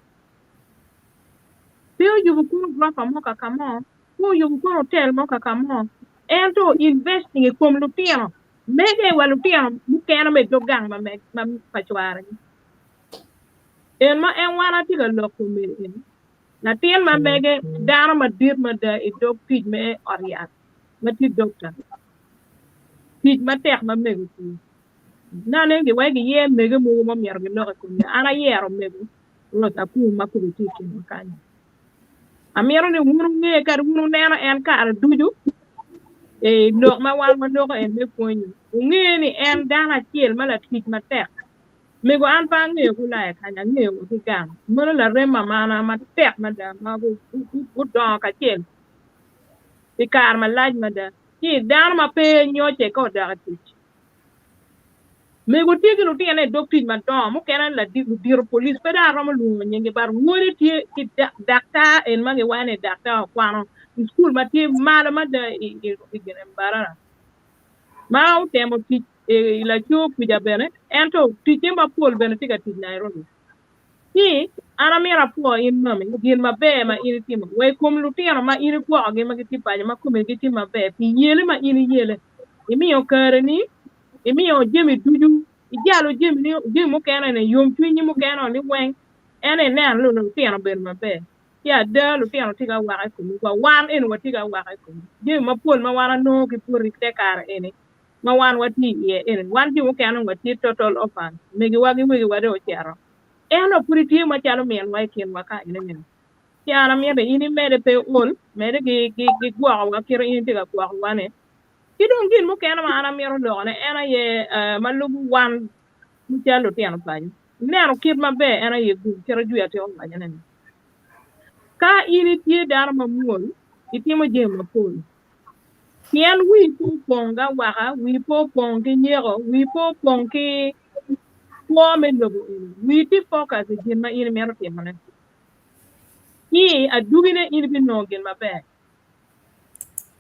Pe oyubo kono gurofa mo kaka mo, pe oyubo kono otel mo kaka mo, ento investing i kom lutino mege wa lutino mukene ma i dog gang ma meg ma pa cware-ni. En ma en wan atye ka lok kome eni, latin ma mege dano madit mada i dog tic me ot yat ma tye dokta, tic matek ma mego tiyo. Nane giweko giyer mege mogo ma myero gilok i komgi. An ayero mego Rose Akum ma kome tye i kinwa kany. Amito ni wun wunge kadi wun wuneno en kare ducu i lok ma wan waloko en me pwonyo. Wunge ni en dano acel ma latic matek. Mego an pe angeyo ki Ulaya kany, angeyo wa ki gang. Meno larem mamana matek mada ma gudongo kacel pi kare malac mada. Ci dano ma pe nyoce ka odok i tic. Mego tye ki lutine i dog tic madongo, mukene ludito police pe dong aromo lwongo nyinggi but wode tye ki daktar en ma giwaco ni daktar okwano i cukul ma tye malo mada i gine Mbarara ma otemo tic i laco kwica bene ento ticce mapol bene tye ka tic Nairobi. Ci an amito apwo in mami gin maber ma in itimo wa i kom lutino ma in igwokogi ma gitye paco ma komgi gitye maber pi yele ma in iyele. Imiyo kareni, imiyo jami ducu, ijalo jamini, jami mukene-ni, yomcwinyi mukene-ni weng en aye ineno ni lutino obedo maber. Ci ada lutino tye ka wako i komi wa wan eni watye ka wako i komi. Jami mapol ma wan wanongo ki boti te kare eni ma wan watye iye eni, wan jo mukene watye total orphan, megiwa ki wegiwa dong ocito. Ento pud itye macalo minwa i kinwa ka eni. Ci an amito ni in imedde pe iol, medde ki gwokowa kit in itye ka gwokowa-ni. Ki dong gin mukene ma an amito lokone en aye ma lubo wan macalo lutino paco. Ineno kit maber en aye gum kit ajwi atika owacone-ni. Ka in itye dano mamwol, itimo jami mapol. Pien wii pe opong ki awaka, wii pe opong ki nyeko, wii pe opong ki kwo me lobo eni. Wii tye focus i gin ma in imito timone. Ci adwogine in ibinongo gin maber.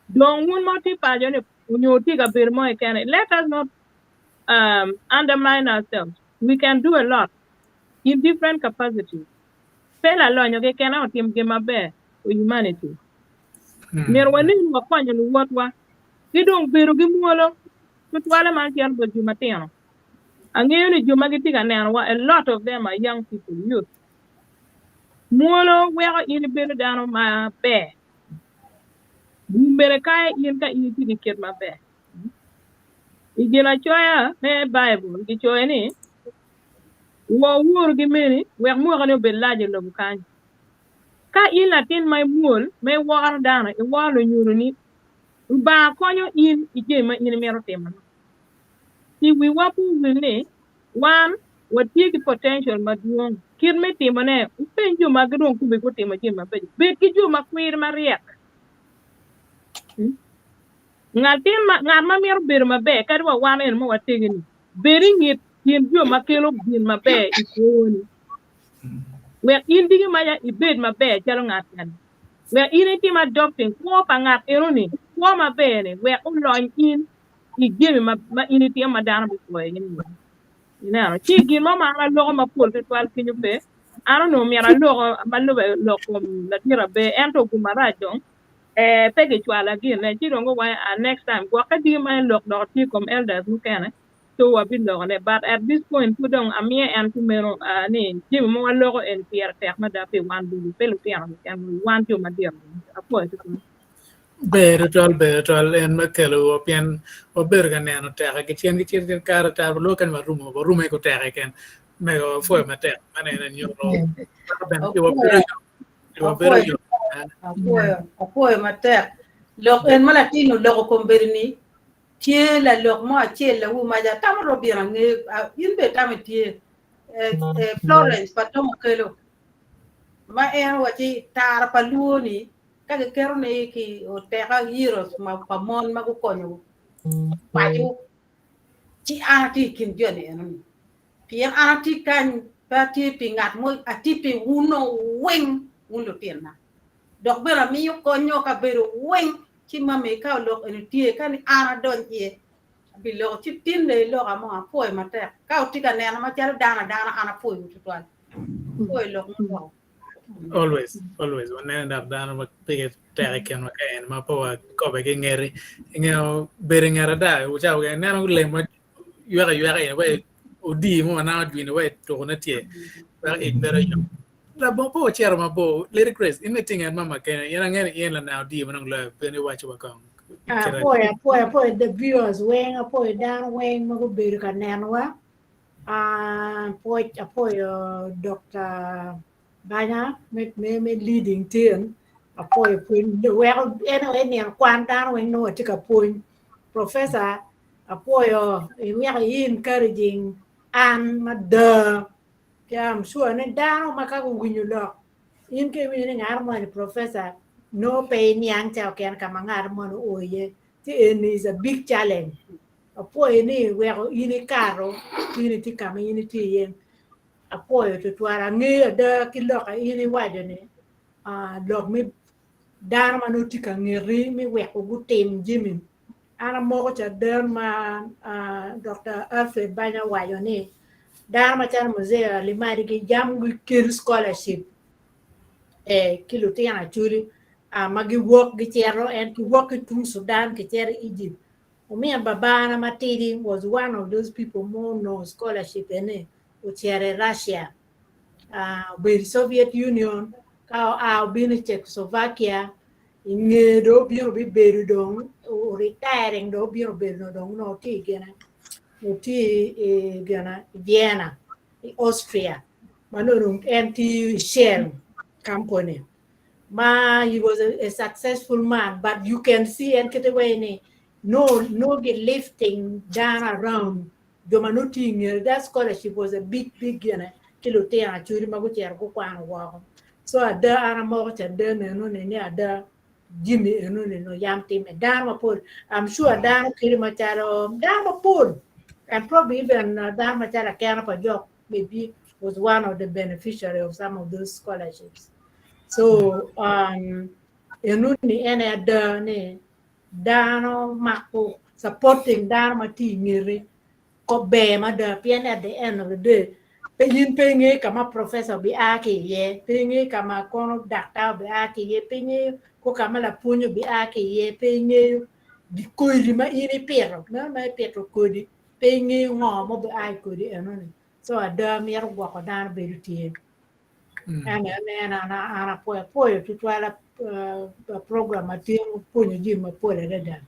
Dong wun ma wutye paco-ni nyo wutye i kabedo mo keken-ni, let us not um, undermine ourselves. We can do a lot in different capacities. Pe lalonyo keken aye otim gin maber for humanity. Myero wanen wakonyo luwotwa ki dong bedo ki mwolo, tutwalle man cito bot jo matino. Angeyo ni jo ma gitye ka nenowa, a lot of them are young people, youth. Mwolo weko in ibedo dano maber. Gum bene kayo in ka in itye ki kit maber. I ginacoya me Baibul gicoyo ni, Wor woru ki meni wek mwakani obed lac i lobo kany. Ka in latin ma imwol, ma iworo dano, iworo lunyodoni, Lubanga konyo in i jami ma in imito timone. Ci wiwa pe owil ni wan watye ki potential madwong. Kit me timone, wupeny jo ma gidong kome gutimo jami mabeco. Bed ki jo ma kwiri maryek. Ngatin ma, ngat ma mito bedo maber, kadi wa wan eni ma wategi-ni, bed i nget kin jo ma kelo gin maber i kwoni. Wek in diki maca ibed maber calo ngat eni. Wek in itim adopting kwo pa ngat enoni, kwo maber-ni, wek olony in i jami ma, ma in itimo ma dano bipwoyo in iye. Ineno? Ci gin mo ma an aloko mapol tutwal kenyo pe, an onongo myero aloko ma lube lok kom ladit Aber, ento gum marac dong, eh, pe gicwala gine, ci dong guwaco, ah, next time, gwokke diki ma lok dok tye i kom elders mukene, so wabilokone but at this point pud dong amiyo en kumeno uh, ni jami ma waloko eni pire tek mada pi wan ducu pe lutino keken wan jo madito apwoyo tutwal. Ber tutwal, ber tutwal en me kelo pien wabedo ka neno teke ki cen ki cen kare tar lwak kany warumo warume ki oteke keken mego apwoyo matek man en anyuto bene ci wabedo yo wabedo yo Apwoyo, apwoyo matek. Lok en ma latin oloko kombeddi-ni Tye lalok mo acel lawu maca atamo Robin angeyo in bene itamo itye Florence pa Tom Okello ma en owaci tara pa luo ni ka giketo ni ki oteka heroes pa mon ma gukonyo paco ci an atye i kin joni enoni pien an atye kany pe atye pi ngat mo atye pi wuno weng wun lutinna dok bene amiyo konyo kabedo weng Ci mami ka olok eni tye ka ni an adony iye. Abiloko ci tin dong iloka mo apwoyo matek. Ka wutye ka neno macalo dano adana an apwoyowu tutwal. Apwoyo lok muloko. Always, always. Waneno dok dano ma pigi tek i kinwa ka en ma pe wakobe ki ngeti. Ingeyo bedo i nget ada, wucako ineno lem ma ywek ayweka eni wai odii mo ma nongo ojwino wai tukune tye wek ic bedo yom. Labongo pe wacito mabor, Lady Grace, in itye i nget mama kenyo, in angeyo ni in laneno odii ma dong loyo, bene iwaco wa kong. Apwoyo, apwoyo, apwoyo the viewers weng, apwoyo dano weng ma gubedo ka nenowa. Pwoc, apwoyo Dr. Banya me, me, me leading team. Apwoyo pwony, weko en aye nino kwan dano weng nongo watye ka pwony. Professor, apwoyo iweko i encouraging an mada. I'm sure ni dano ma ka guwinyo lok, in ka iwinyo ni ngat moni professor, nongo pe iniang ca okene ka ma ngat moni oo iye. Ci eni is a big challenge. Apwoyo ni weko in ikato, in itye ka ma in itye iye. Apwoyo tutwal. Angeyo ada ki lok a in iwaco ni lok me dano ma nongo tye ka ngeti me weko gutim jami. An amoko caden ma Dr. Alfred Banya owaco ni dano macalo Muzee Alimadi gijam gikelo scholarship ki lutino Acholi ma giwok gicito en giwok ki tung Sudan gicito i Egypt. Omiyo babana matidi was one of those people ma onongo scholarship eni ocito i Russia, obedo i Soviet Union ka oa obino i Czechoslovakia i nge dong obino bibedo dong retiring dong obino bedo dong onongo tye i gine tye i gine Vienna i Austria ma nongo dong en tiyo i Shell company ma he was a successful man but you can see en kite wai ni no no gi lifting dano around jo ma nongo tye i ngete that scholarship was a big big gine ki lutino Acholi ma gucito gukwano woko so ada an amoko caden enoni ni ada jami enoni no yam time dano mapol I'm sure dano kadi macalo dano mapol and probably even dano macalo Akena pa Jok maybe was one of the beneficiary of some of those scholarships. So um, enoni en ada ni dano mako supporting dano ma tye i ngeti ko ber mada pien at the end of the day pe in pe ingeyo ka ma professor bia ki iye pe ingeyo ka ma kono daktar bia ki iye pe ingeyo ko ka ma lapwony bia ki iye pe ingeyo kodi ma in ipito meno ma ipito kodi pe ingeyo ngo ma obia i kodi enoni so ada mito gwoko dano bedo tye. En en an an apwoyo apwoyo tutwal program ma tye pwonyo jami mapol adada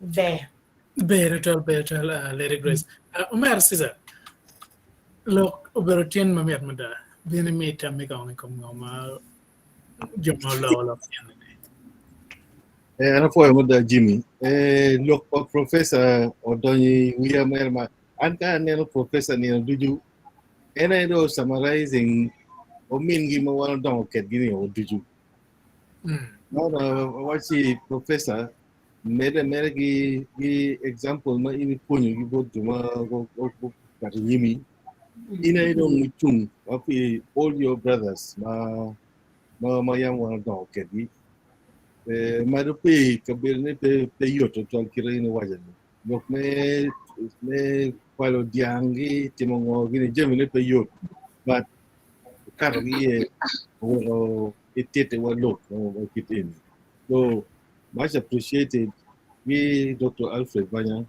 ber. Ber tutwal, ber tutwal, Lady Grace. Omera Caesar, lok obedo tyen mamit mada. Bin imi tammi kong i kom ngo ma jo ma oloko lok tyen-ni. Eh, an apwoyo mada Jimmy. Eh, lok pa professor odonyo i wiya mere ma an ka aneno professor nino ducu en aye dong summarizing omingi ma wan odongo kedgi ni o ducu. Man awaci professor medde ameda gi gi example ma in ipwonyo gi bot jo ma gukato nyimi. In aye dong icung wa pi all your brothers ma ma ma yam wan odongo kedgi. Eh, mado pi kabedo ni pe pe yot tutwal kite in iwaco ni. Lok me me kwalo dyang gi timo ngo gini jami ne pe yot but okato ki iye oweko itite wa lok ma kit eni. So much appreciated gi Dr. Alfred Banya.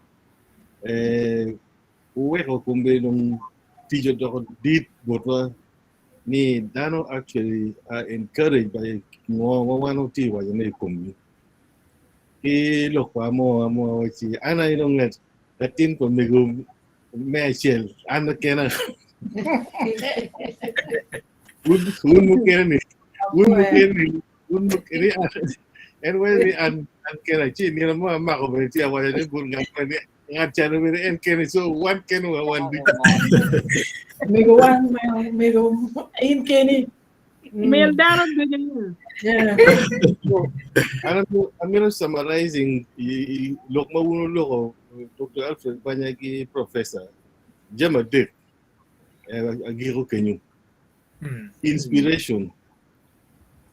Eh, oweko kombe dong tic odoko dit botwa ni dano actually are encouraged by ngo ma wan watye ka wacone i komgi. Ki lok pa mo mo waci an aye dong ngat latin pa mego me acel an kena. Wun wun mukene ni wun mukene ni wun mukene en waco ni an an kena ci nino mo amako bene ci awaco ni bun ngat moni ngat cano bene en kene so wan kene wa wan ducu. Mego wan mego in keni. Mil dano ducu. Yeah. An amito summarizing i lok ma wun wuloko Dr. Alfred Banya ki Professor jami adek agiko kenyo. Inspiration.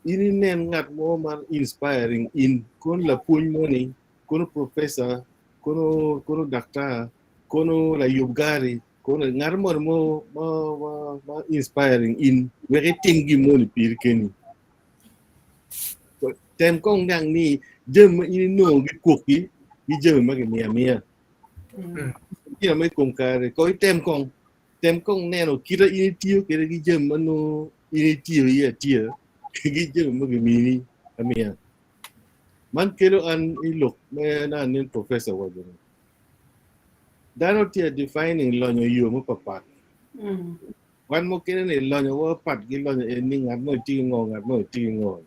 In inen ngat mo ma inspiring in kono lapwony moni kono professor. kono kono daktar, kono layub gari, kono ngat moni mo ma ma ma inspiring in wek itim gin moni piri keni. Tem kong niang ni jami ma in inongo gikwoki ki jami ma gimiyo amiya. Gin ma i kom kare kong item kong tem kong neno kita in itiyo kwede ki jami ma nongo in itiyo iye atiya ki jami ma gimini amiya. Man kelo an i lok me na nen professor waco ni dano tye defining lonyo i yo mapapat. Wan mukene ni lonyo wa pat ki lonyo en ni ngat mo tye ki ngo ngat mo tye ki ngo.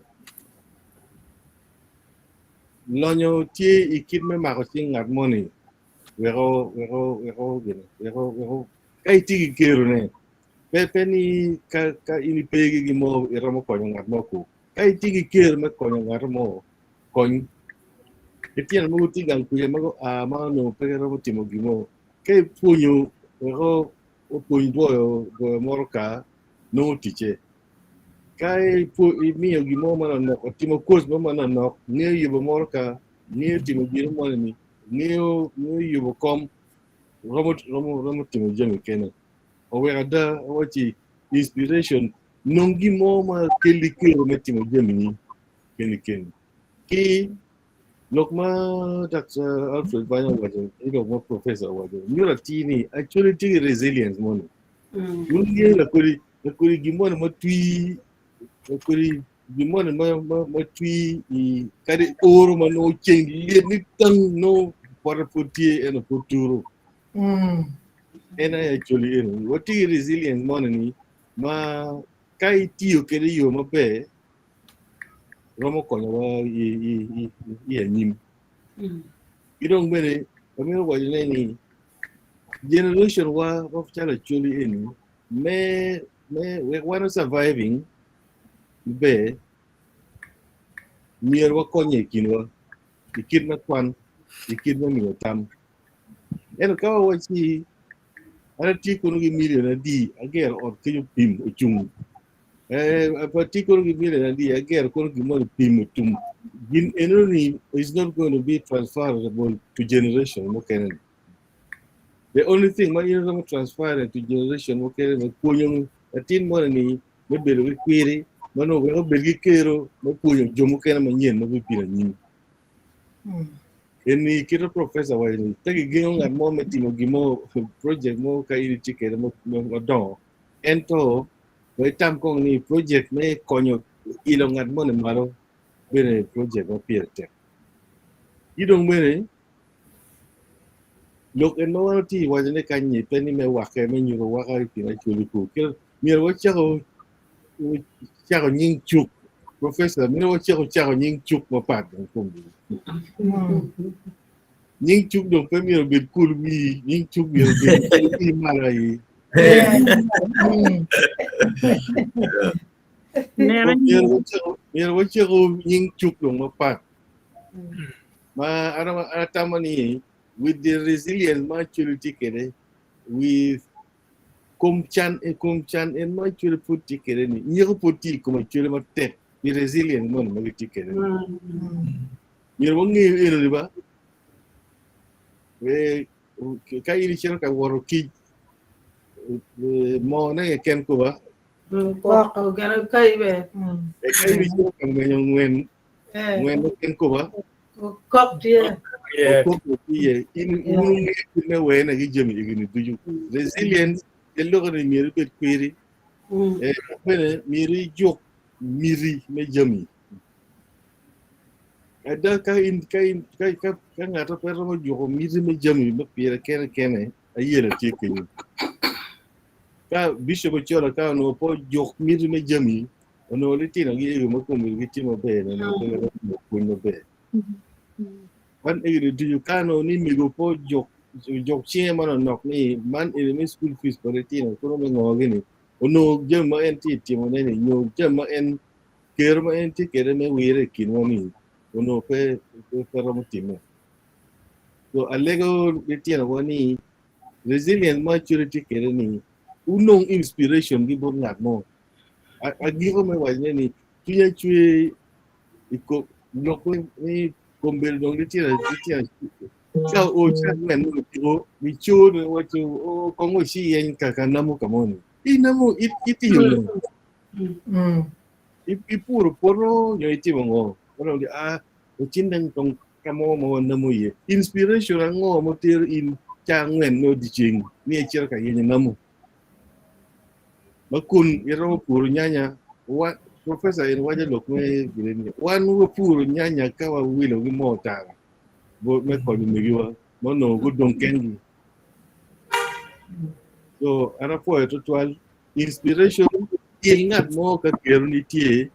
Lonyo tye i kit me mako cing ngat moni weko weko weko gini weko weko ka itye ki kerone pe pe ni ka ka in ipe ki gin mo iromo konyo ngat mo ku. Ka itye ki ker me konyo ngat mo, kony. Litino mogo tye gang kwica ma gua ma onongo pe giromo timo gin mo. Ka ipwonyo wek opwony dwoyo dwoyo motoka, nongo ticce. Ka imiyo gin mo manonok, otimo koc mo manonok, ngeyo yubo motoka, ngeyo timo gin moni-ni, ngeyo ngeyo yubo kom, romo romo romo timo jami kene. Oweko ada awacci inspiration nong gin mo ma kelli kero me timo jamini keni keni. Ki lok ma Dr. Alfred Banya owaco ki lok ma Professor owaco nyuto atir ni actually tye ki resilience moni. Wun ngeyo lakodi lakodi gin moni ma twi lakodi gin moni ma ma ma twi i kadi oro ma nongo ceng lyet ni tang nongo pote pud tye ento pud turu. En aye actually eno watye ki resilience moni ni ma ka itiyo kwede i yo maber romo konyowa i, i, i, i anyim. Ki dong bene amito wacone ni generation wa ma calo Acholi eni me me wek wan surviving maber myero wakonye i kinwa i kit me kwan i kit me miyo tam. Ento ka wawacci an atye kono ki million adi agero ot kenyo pim ocung eh, atye kono ki million adi agero kono gin moni pim otum gin enoni is not going to be transferable to generation mukene. The only thing ma in romo transfer to generation mukene me pwonyo latin moni ni me bedo ki kwiri ma nongo weko obed ki kero me pwonyo jo mukene manyen ma bibino anyim. Eni kite professor waco ni pe gigengo ngat mo me timo gin mo project mo ka in itye kwede madongo ento we itam kong ni project me konyo ilo ngat moni malo bene project ma pire tek. Ki dong bene lok en ma wan watye ka wacone kany-nyi pe ni me wakke me nyuto waka i kin Acholi ku myero wacako cako nying cuk professor myero wacako cako nying cuk mapat dong komgi. Nying cuk dong pe myero obed kul wii, nying cuk myero obed kul wii malo aye. Neno Myero wacako myero wacako nying cuk dong mapat. Ma an atamo ni with the resilience ma Acholi tye kwede with kom can i kom can en ma Acholi pud tye kwede ni nyeko pud tye i kom Acholi matek pi resilience moni ma gitye kwede ni. Myero wangeyo eno ni ba we ka in icito ka woto kic moo ne keken ko ba Koko gene kai be. E ka in icito ka ngwenyo ngwen ngwen keken ko ba Kok tye. Kok tye. In in ungeyo kit me wene ki jami egini ducu. Resilience te loko ni myero ibed kwiri. Eh, bene myero ijuk miti me jami. Ada ka in ka in ka ka ka ng'ato pe romo juko miti me jami me pire kene kene ayela tye kenyo. Ka Bishop Ochola ka onongo pe ojuk miti me jami onongo litino gi ego ma komgi gitye maber onongo pe giromo pwony maber. Man egini ducu ka onongo ni mego pe ojuk ojuk cinge manonok ni man eni me school fees pa litino kono me ngo gini onongo jami ma en tye timone ni nyo jami ma en kero ma en tye kwede me wire i kinwa ni onongo pe pe romo timme. So alego litinowa ni resilience ma Acholi tye kwede ni unong inspiration ki bot ngat mo. Agiko me wacone ni cwinya cwer i kom lok ni kombedo dong litino litino Ka o ca angwen me odiko, gico ni waco o kong wuci yeny ka ka namo ka moni. Inamo itiyo ngo? Ipuro poto nyo itimo ngo? Kono di ah ocin dang kong ka mo ma wanamo iye. Inspiration ango ma otero in ca angwen me odiceng ni icito ka yenyo namo? Ma kun iromo puro nyanya wa professor en waco lok me gine ni wan wapuro nyanya ka wawilo ki moo tara bo me konyo megiwa ma onongo gudong kengi. So an apwoyo tutwal inspiration il ngat mo ka kero ni tye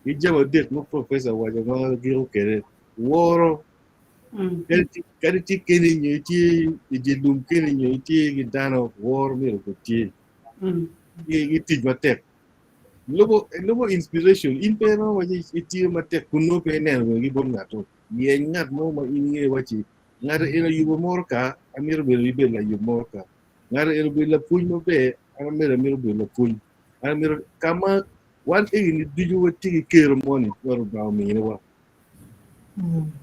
ki jami adek ma professor owaco ma giko kwede woro kadi tye keni nyo itye i dye lum keni nyo itye ki dano woro myero obed tye ki tic matek lubo lubo inspiration in pe iromo waco itiyo matek kun nongo pe ineno bene ki bot ngato yeny ngat mo ma in ingeyo waci ngat eni oyubo moro ka amito bedo ibed layub moro ka ngat eni obedo lapwony maber an amito amito bedo lapwony an amito ka ma wan egini ducu watye ki kero moni ma Rubanga ominiwa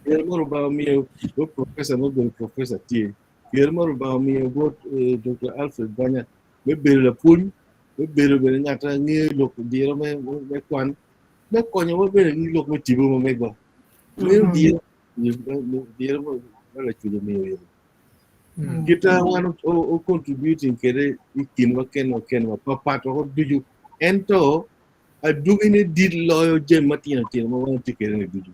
kero ma Rubanga omiyo bot professor me bedo professor tye kero ma Rubanga omiyo bot Dr. Alfred Banya me bedo lapwony me bedo bene ngat ma ngeyo lok diro me kwan me konyowa bene ki lok me tipo ma megwa meno diro diro ma Lacwec omiyo eni kita wan o contributing kwede i kinwa kenwa kenwa papat woko ducu ento adwogine dit loyo jami matino tino ma wan watye kwede ni ducu.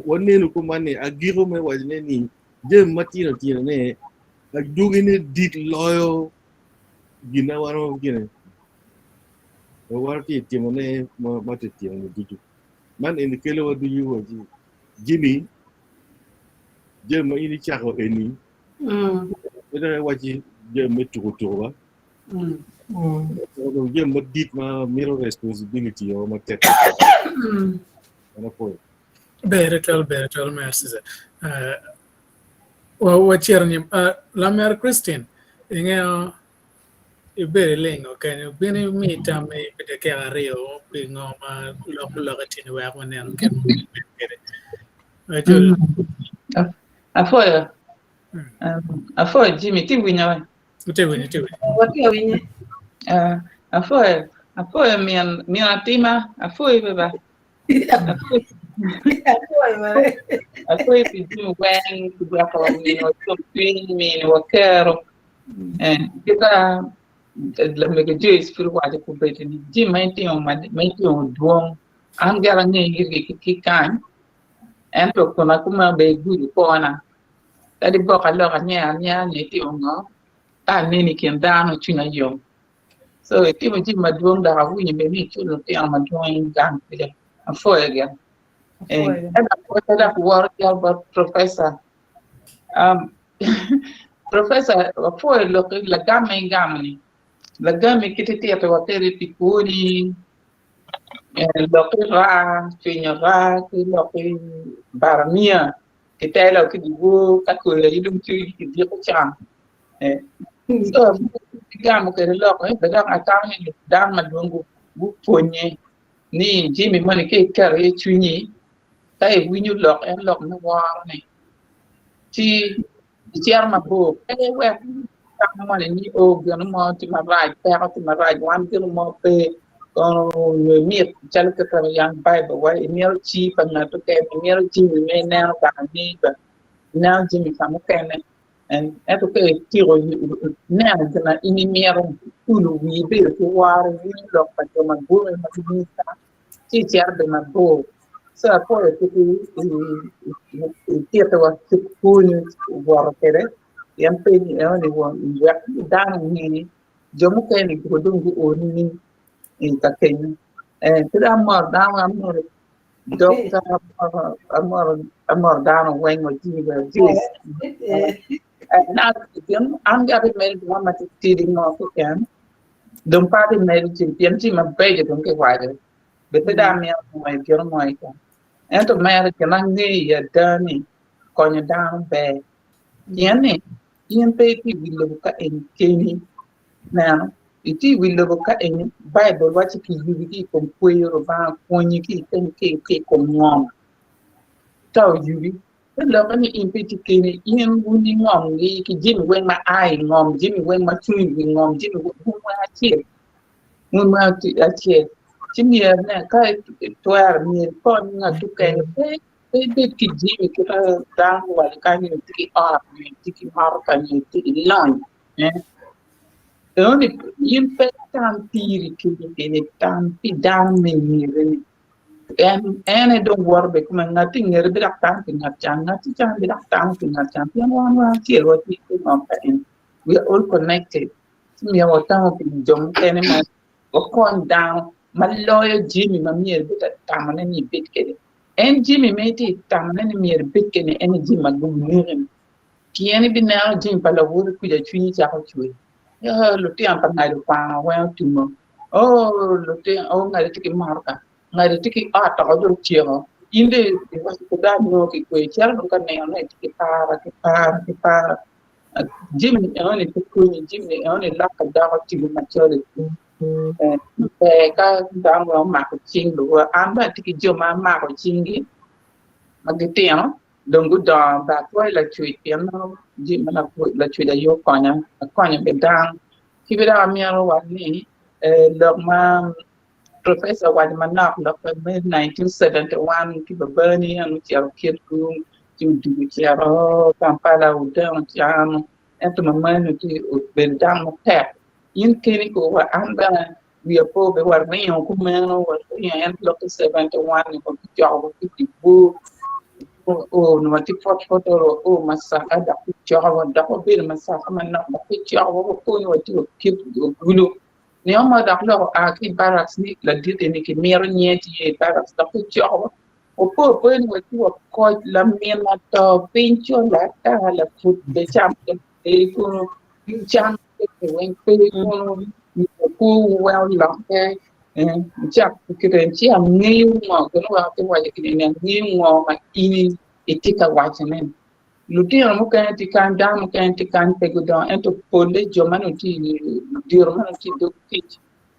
Waneno kuman ni agiko me wacone ni jami matino tino ne adwogine dit loyo gin ma wan gine wan tye timone ma titino ni ducu. Man eni kelo wa ducu wa Jimmy jami ma in icako eni pe dok iwaci jami me tuko tuko ba jami madit ma mito responsibility o matek an apwoyo. Ber twal ber twal merci sir. Wa wacito nyim lamera Christine ingeyo ibedo ilingo kenyo bin imi tammi pi dakika aryo pi ngo ma lok oloke tye ni wek waneno kit ma bedo kwede. Ajol. Apwoyo. Apwoyo Jimmy, tye winyo we? Tye winyo, tye winyo. Watye winye. Apwoyo, apwoyo min, min atima, apwoyo be ba. Apwoyo bene. Apwoyo pi jami weng, pi gweko miniwa cwiny, miniwa kero. Kita lamego Joyce pud owaco kobedo ni jami ma itimo ma itimo dwong an gira angeyo giri ki kany ento kun akuma bene igudo kwona kadi bok alok anyer anyer ni itimo ngo ka aneni i kin dano cwinya yom so itimo jami madwong dok awinyo bene ni iculo lutino madwong i gang kwede apwoyo gin. Ento dok woro cal bot professor Professor, wapwoyo lok lagam ma igamo-ni. Lagami kit itito wa kwede pi kwoni, lok ki raa, cwinyo raa ki lok ki baramia kitelo ki dyewor ka koyo aye dong cwinyi kidiko con. So igamo kwede lok ni dok atamo ni dano madwong gupwonye ni jami moni ka iketo iye cwinyi ka iwinyo lok en lok me woro ni ci icito mabor pe iwek tam moni ni o gin mo tye marac peko tye marac wan gin mo pe kono nyo imit calo kit ma yang baibul waco imito ci pa ngat mukene imito jami ma ineno kare ni ineno jami ka mukene ento ka ityeko neno gin ma in imito itulo wii ibedo ki woro iwinyo lok pa jo ma gwoki ma ginyisa ci icito bene mabor. So apwoyo kit ititowa kit pwonyo owoto kwede pien peny enoni wek dano onge jo mukene ni dong guo nining i ka kenyo. Ki dong amoro dano amoro dokta amoro dano weng wa jimi wa Joyce. An abimedo gin mo matitidi mo keken Dong pe abimedo cen pien jami mabeco dong kiwaco bed pe dong amito nwoyo gin mo keken. Ento mere gin angeyo i ada ni konyo dano ber pien ni in pe itye i wi lobo ka eni keni. Ineno, itye i wi lobo ka eni Baibul waco kiyubi ki i kom kweyo Lubanga opwonyi ki i kom ngom ka oyubi. Te lokke ni in pe itye keni, in wun i ngom gi ki jami weng ma a i ngom, jami weng ma cung i wi ngom, jami weng wun weng acel, wun weng acel. Ci myero ne ka itwero myero ikony ngat mukene pe pe ibed ki jami kit ma dano guwaco kany ni itye ki ot nyo itye ki motoka nyo itye ki lony eh. Enoni in pe itam piri keni keni tam pi dano me ingeti ni. En en aye dong woto bene kome ngat i ngete bidok tam pi ngat can ngat i can bidok tam pi ngat can pien wan weng acel watye ki ngom ka eni we are all connected ci myero watamo pi jo mukene ma wakony dano ma loyo jami ma myero ibed ka tamone ni ibed kwede en jami ma itye ka tamone ni myero ibed kwede en aye jami ma guneki pien ibineno jami pa lawoti kuca cwinyi cako cwer ee lutino pa ngado kwano weng otumo oo lutino oo ngado tye ki motoka ngado tye ki ot dok dong otyeko in dong iwaco ki dano nongo ki kwe cito dong ka nenone itye ki par ki par ki par jami enoni pe konyi jami enoni lokke doko tipo macol ber ka dano weng omako cing luwote an bene atye ki jo ma amako cinggi ma gitino dong gudongo ba atwoyo lacwec pien nongo jami ma lacwec aye okonya akonyo ki dano ki bene dok amyero awac ni lok ma professor owaco manok lok me 1971 ki babani en ocito Kitgum ci odwogo ocito Kampala odeno can ento mamani tye obedo dano matek in keni ko wa an bene wiya po bene waringo kumeno waringo en lok me 71 ni kicoko ki dyewor oo nongo watye pwot pwot oo Masaka dok kicokowa dok wabedo Masaka manok dok kicokowa wapwonyo watye wa kit ogulu nio mo dok lok oa ki i barracks ni ladit eni kimito nyinge tye i barracks dok kicokowa wapo apoya ni watye wa koc lamin ato piny col ata laput be cam pe kunu cam pe weng pe kunu kwo weng olokke cak ci angeyo ngo gin weko atye ka waco kede ni angeyo ngo ma in itye ka wacone lutino mukene tye kany dano mukene tye kany pe gudongo ento polle jo ma nongo tye ludito ma nongo tye i dog tic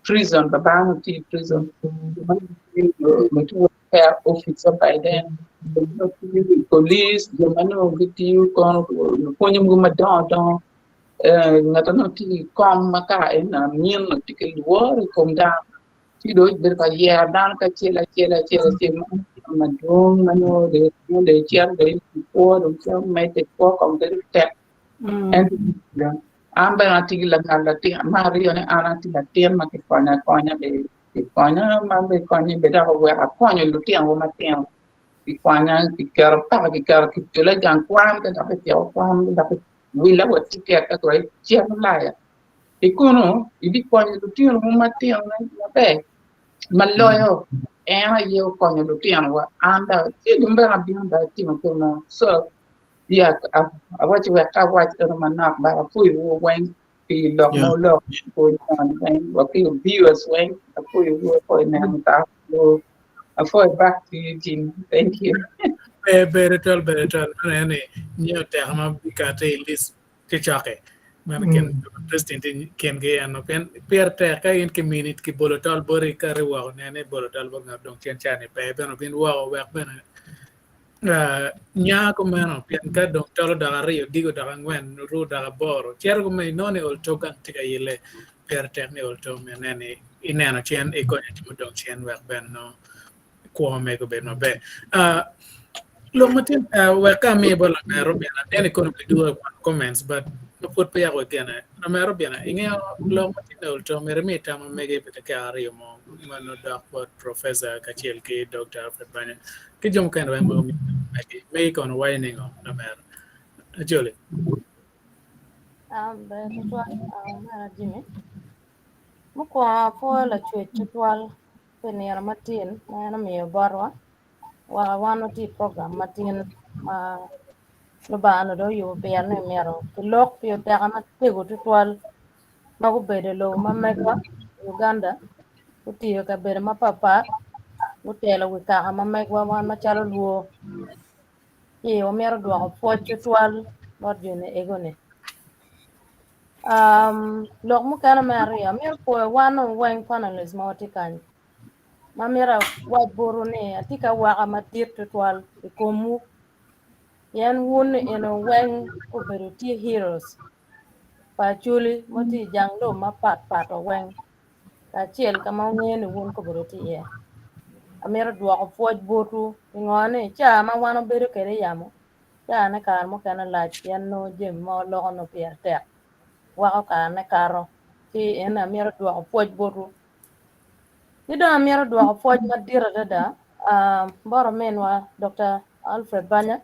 prison baba nongo tye i prison jo ma nongo tye welfare officer by then jo ma nongo tiyo i police jo ma nongo gitiyo kono lupwonye mogo madongo dongo ngat ma nongo tye i kom ma ka en amin nongo tye ki lworo i kom dano ci dong obedo ka yero dano ki acel acel acel acel madwong ma nongo dong icito dong i kwo dong cito medde kwo kong bedo tek an bene atye ki langat latin me aryone an atye latin ma kikonya akonya bene kikonya ma bene konye bene dok oweko akonyo lutino wa matino kikwanya kiketo paka kiketo kicula i gang kwan ka dok kityeko kwan dok willa wa tiket ka dong icito Ulaya ki kunu ibikonyo lutino matino maber ma loyo en aye okonyo lutinowa an dong ci dong bene abino dong atimo kit meno so yeah awaco wek ka awac eno manok but apwoyowu weng pi lok ma wuloko wa ki viewers weng apwoyowu apwoyo neno apwoyo back to you Jimmy thank you. Ber ber twal ber twal meno en ni nyo teko ma bikate i list ki cokke meno kin president kingi eno pien pire tek ka in kimini kibolo tol boti kati woko nen ni ibolo tol bot ngat dong cen cani pe bene obin woko wek bene nya kumeno pien ka dong tol odok aryo digo odok angwen oru odok aboro cito kumeno inongo ni ol tok gang tye ka yelle pire tek ni ol tok myero inen ni ineno cen ikonyo jo mudong cen wek bene nongo kwo mege obed maber. Lok ma tye wek ka amiyo bot lamera Robina aneno i kono gidwogo i kwano comments but ma pud peya wagene. Lamera Robina ingeyo lok ma tye ni ol tok myero imi tam ma mege pi dakika aryo mo ma nongo dok bot professor kacel ki Dr. Alfred Banya ki jo mukene weng ma gumiyo tam megi. Megi kono waco ningo lamera? Acholi. Ber tutwal omera Jimmy. Mukwongo apwoyo lacwec tutwal pi nino matin ma en omiyo botwa weko wan watye i program matin ma Lubanga onongo dong oyubo pire ni myero kilok pi oteka matego tutwal ma gubedo i lobo ma megwa Uganda gutiyo i kabedo mapatpat gutelo wi kaka ma megwa wan macalo lwo ci wamito dwoko pwoc tutwal bot joni ego-ni. Lok mukene me aryo amito pwoyo wan weng panelist ma watye kany ma myero awac botwu ni atye ki awaka madit tutwal i komwu. Pien wun eno weng obedo tye heroes pa Acholi ma tye i jang lobo mapat pat wa weng kacel ka ma wungeyo ni wun kobedo tye iye. Amito dwoko pwoc botwu pingo ni ca ma wan wabedo kwede i yamo cane kare mukene lac pien nongo jami ma waloko nongo pire tek weko karene kato ci eni amito dwoko pwoc botwu. Ki dong amito dwoko pwoc madit adada bot ominwa Dr. Alfred Banya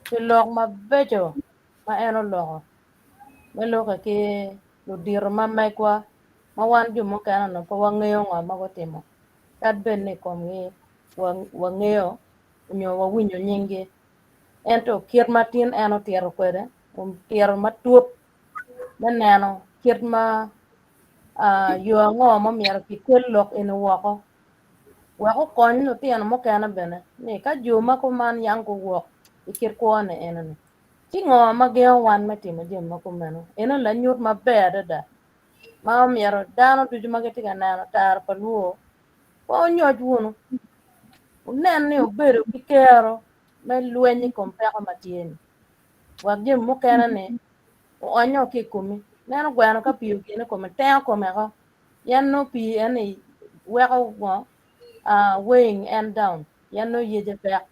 pi lok mabeco ma en oloko me lokke ki ludito ma megwa ma wan jo mukene onongo pe wangeyo ngo ma gutimo kadi bed ni i komgi wangeyo nyo wawinyo nyinggi ento kit ma tin en otito kwede otito matut me neno kit ma yo ango ma myero kikel lok eni woko wek okony lutino mukene bene ni ka jo ma kuman yang guwok i kit kwo-ni eni-ni ci ngo ma gengo wan me timo jami ma kumeno eno lanyut maber adada ma omyero dano ducu ma gitye ka neno tara pa lwor pe onyoc wunu wunen ni wubedo ki kero me lweny i kom peko ma tye-ni wek jami mukene-ni oonyo ki i komi neno gweno ka pii ogine i kome tengo kome oko pien nongo pii eni weko ngo weighing en down pien nongo yece pek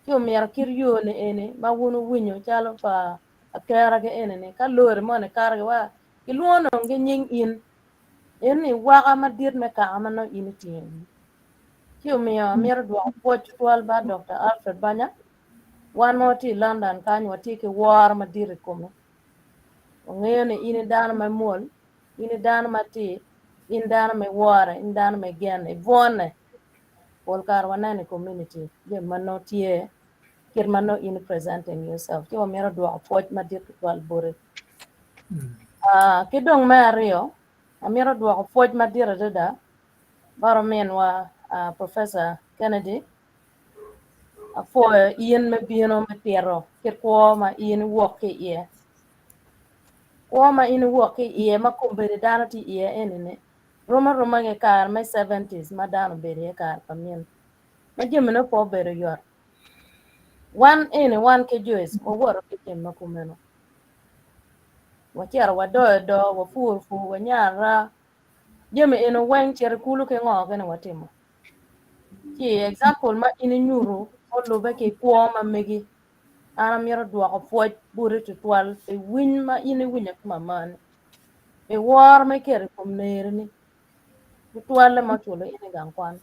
ci omyero kit yo ni eni ma wun wuwinyo calo pa akeragi eni-ni ka lori moni kato ki wa gilwongo nongo ki nying in eni waka madit me kaka ma nongo in itingo ci omiyo amito dwoko pwoc tutwal bot Dr. Alfred Banya Wan ma watye i London kany watye ki woro madit i kome. Wangeyo ni in i dano me mwol, in i dano matir, in dano me wore, in dano me genne, ibwone. Pol kare waneno i community jami ma nongo tye kit ma nongo in i presenting yourself ci wamito dwoko pwoc madit tutwal boti. Ah, ki dong me aryo, amito dwoko pwoc madit adada bot ominwa ah, Professor Kennedy Apwoyo in me bino me tito kit kwo ma in iwok ki iye. Kwo ma in iwok ki iye ma kombeddi dano tye iye eni-ni rom aroma ki kare me seventies ma dano obedo iye kare pa min ma jamine pe obedo yot. Wan eni wan ki Joyce wawoto ki jami ma kumeno. Wacito wadoyo doo, wapuro pur, wanyaro raa, jami eni weng cito i kulu ki ngo kene watimo. Ci example ma in inyuto olube ki kwo ma megi an amito dwoko pwoc boti tutwal pi winy ma in iwinyo ki mamani pi woro ma iketo i kom nerini tutwalle ma oculo in i gang kwan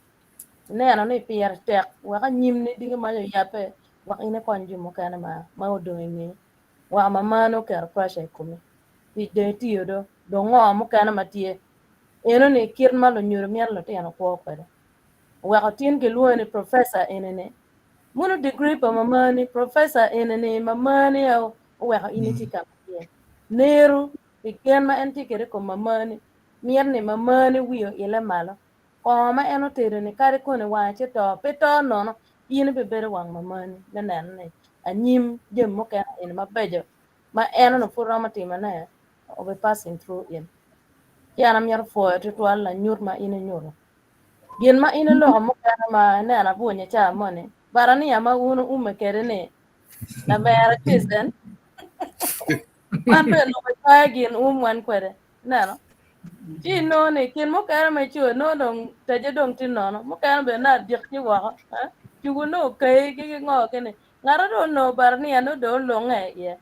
ineno ni pire tek wek anyimni diki mac oyabbe wek in ikony jo mukene ma odong i ngeyi wa mamani oketo pressure i komi tic dong itiyo do dong ngo mukene ma tye Eno-ni kit ma lunyodo mito lutino kwo kwede. Oweko tin kilwonge ni professor eni-ni. Mono degree pa mamani, professor eni-ni mamani aye oweko in itye ka ma itye. Neru pi gen ma en tye kwede i kom mamani, mito ni mamani wiye oile malo. Kongo ma en otedo-ni kadi koni wange ci to, pe to nono, in ibibedo wang mamani me neno ni anyim jami mukene eni mabeco ma en onongo pud romo timone obi passing through in. Ci an amito pwoyo tutwal lanyut ma in inyuto. Gin ma in iloko mukene ma ineno abwonye ca moni, barania ma wun wuume kwede ni lamera Jason, wan bene onongo wacwayo gin um wan kwede, ineno? Ci inongo ni kin mukene ma icoyo nongo dong tece dong tye nono, mukene bene nongo adik tye woko, eh? Cugu nongo okayi ki ngo kene. Ngat dong onongo barania nongo dong olunge iye.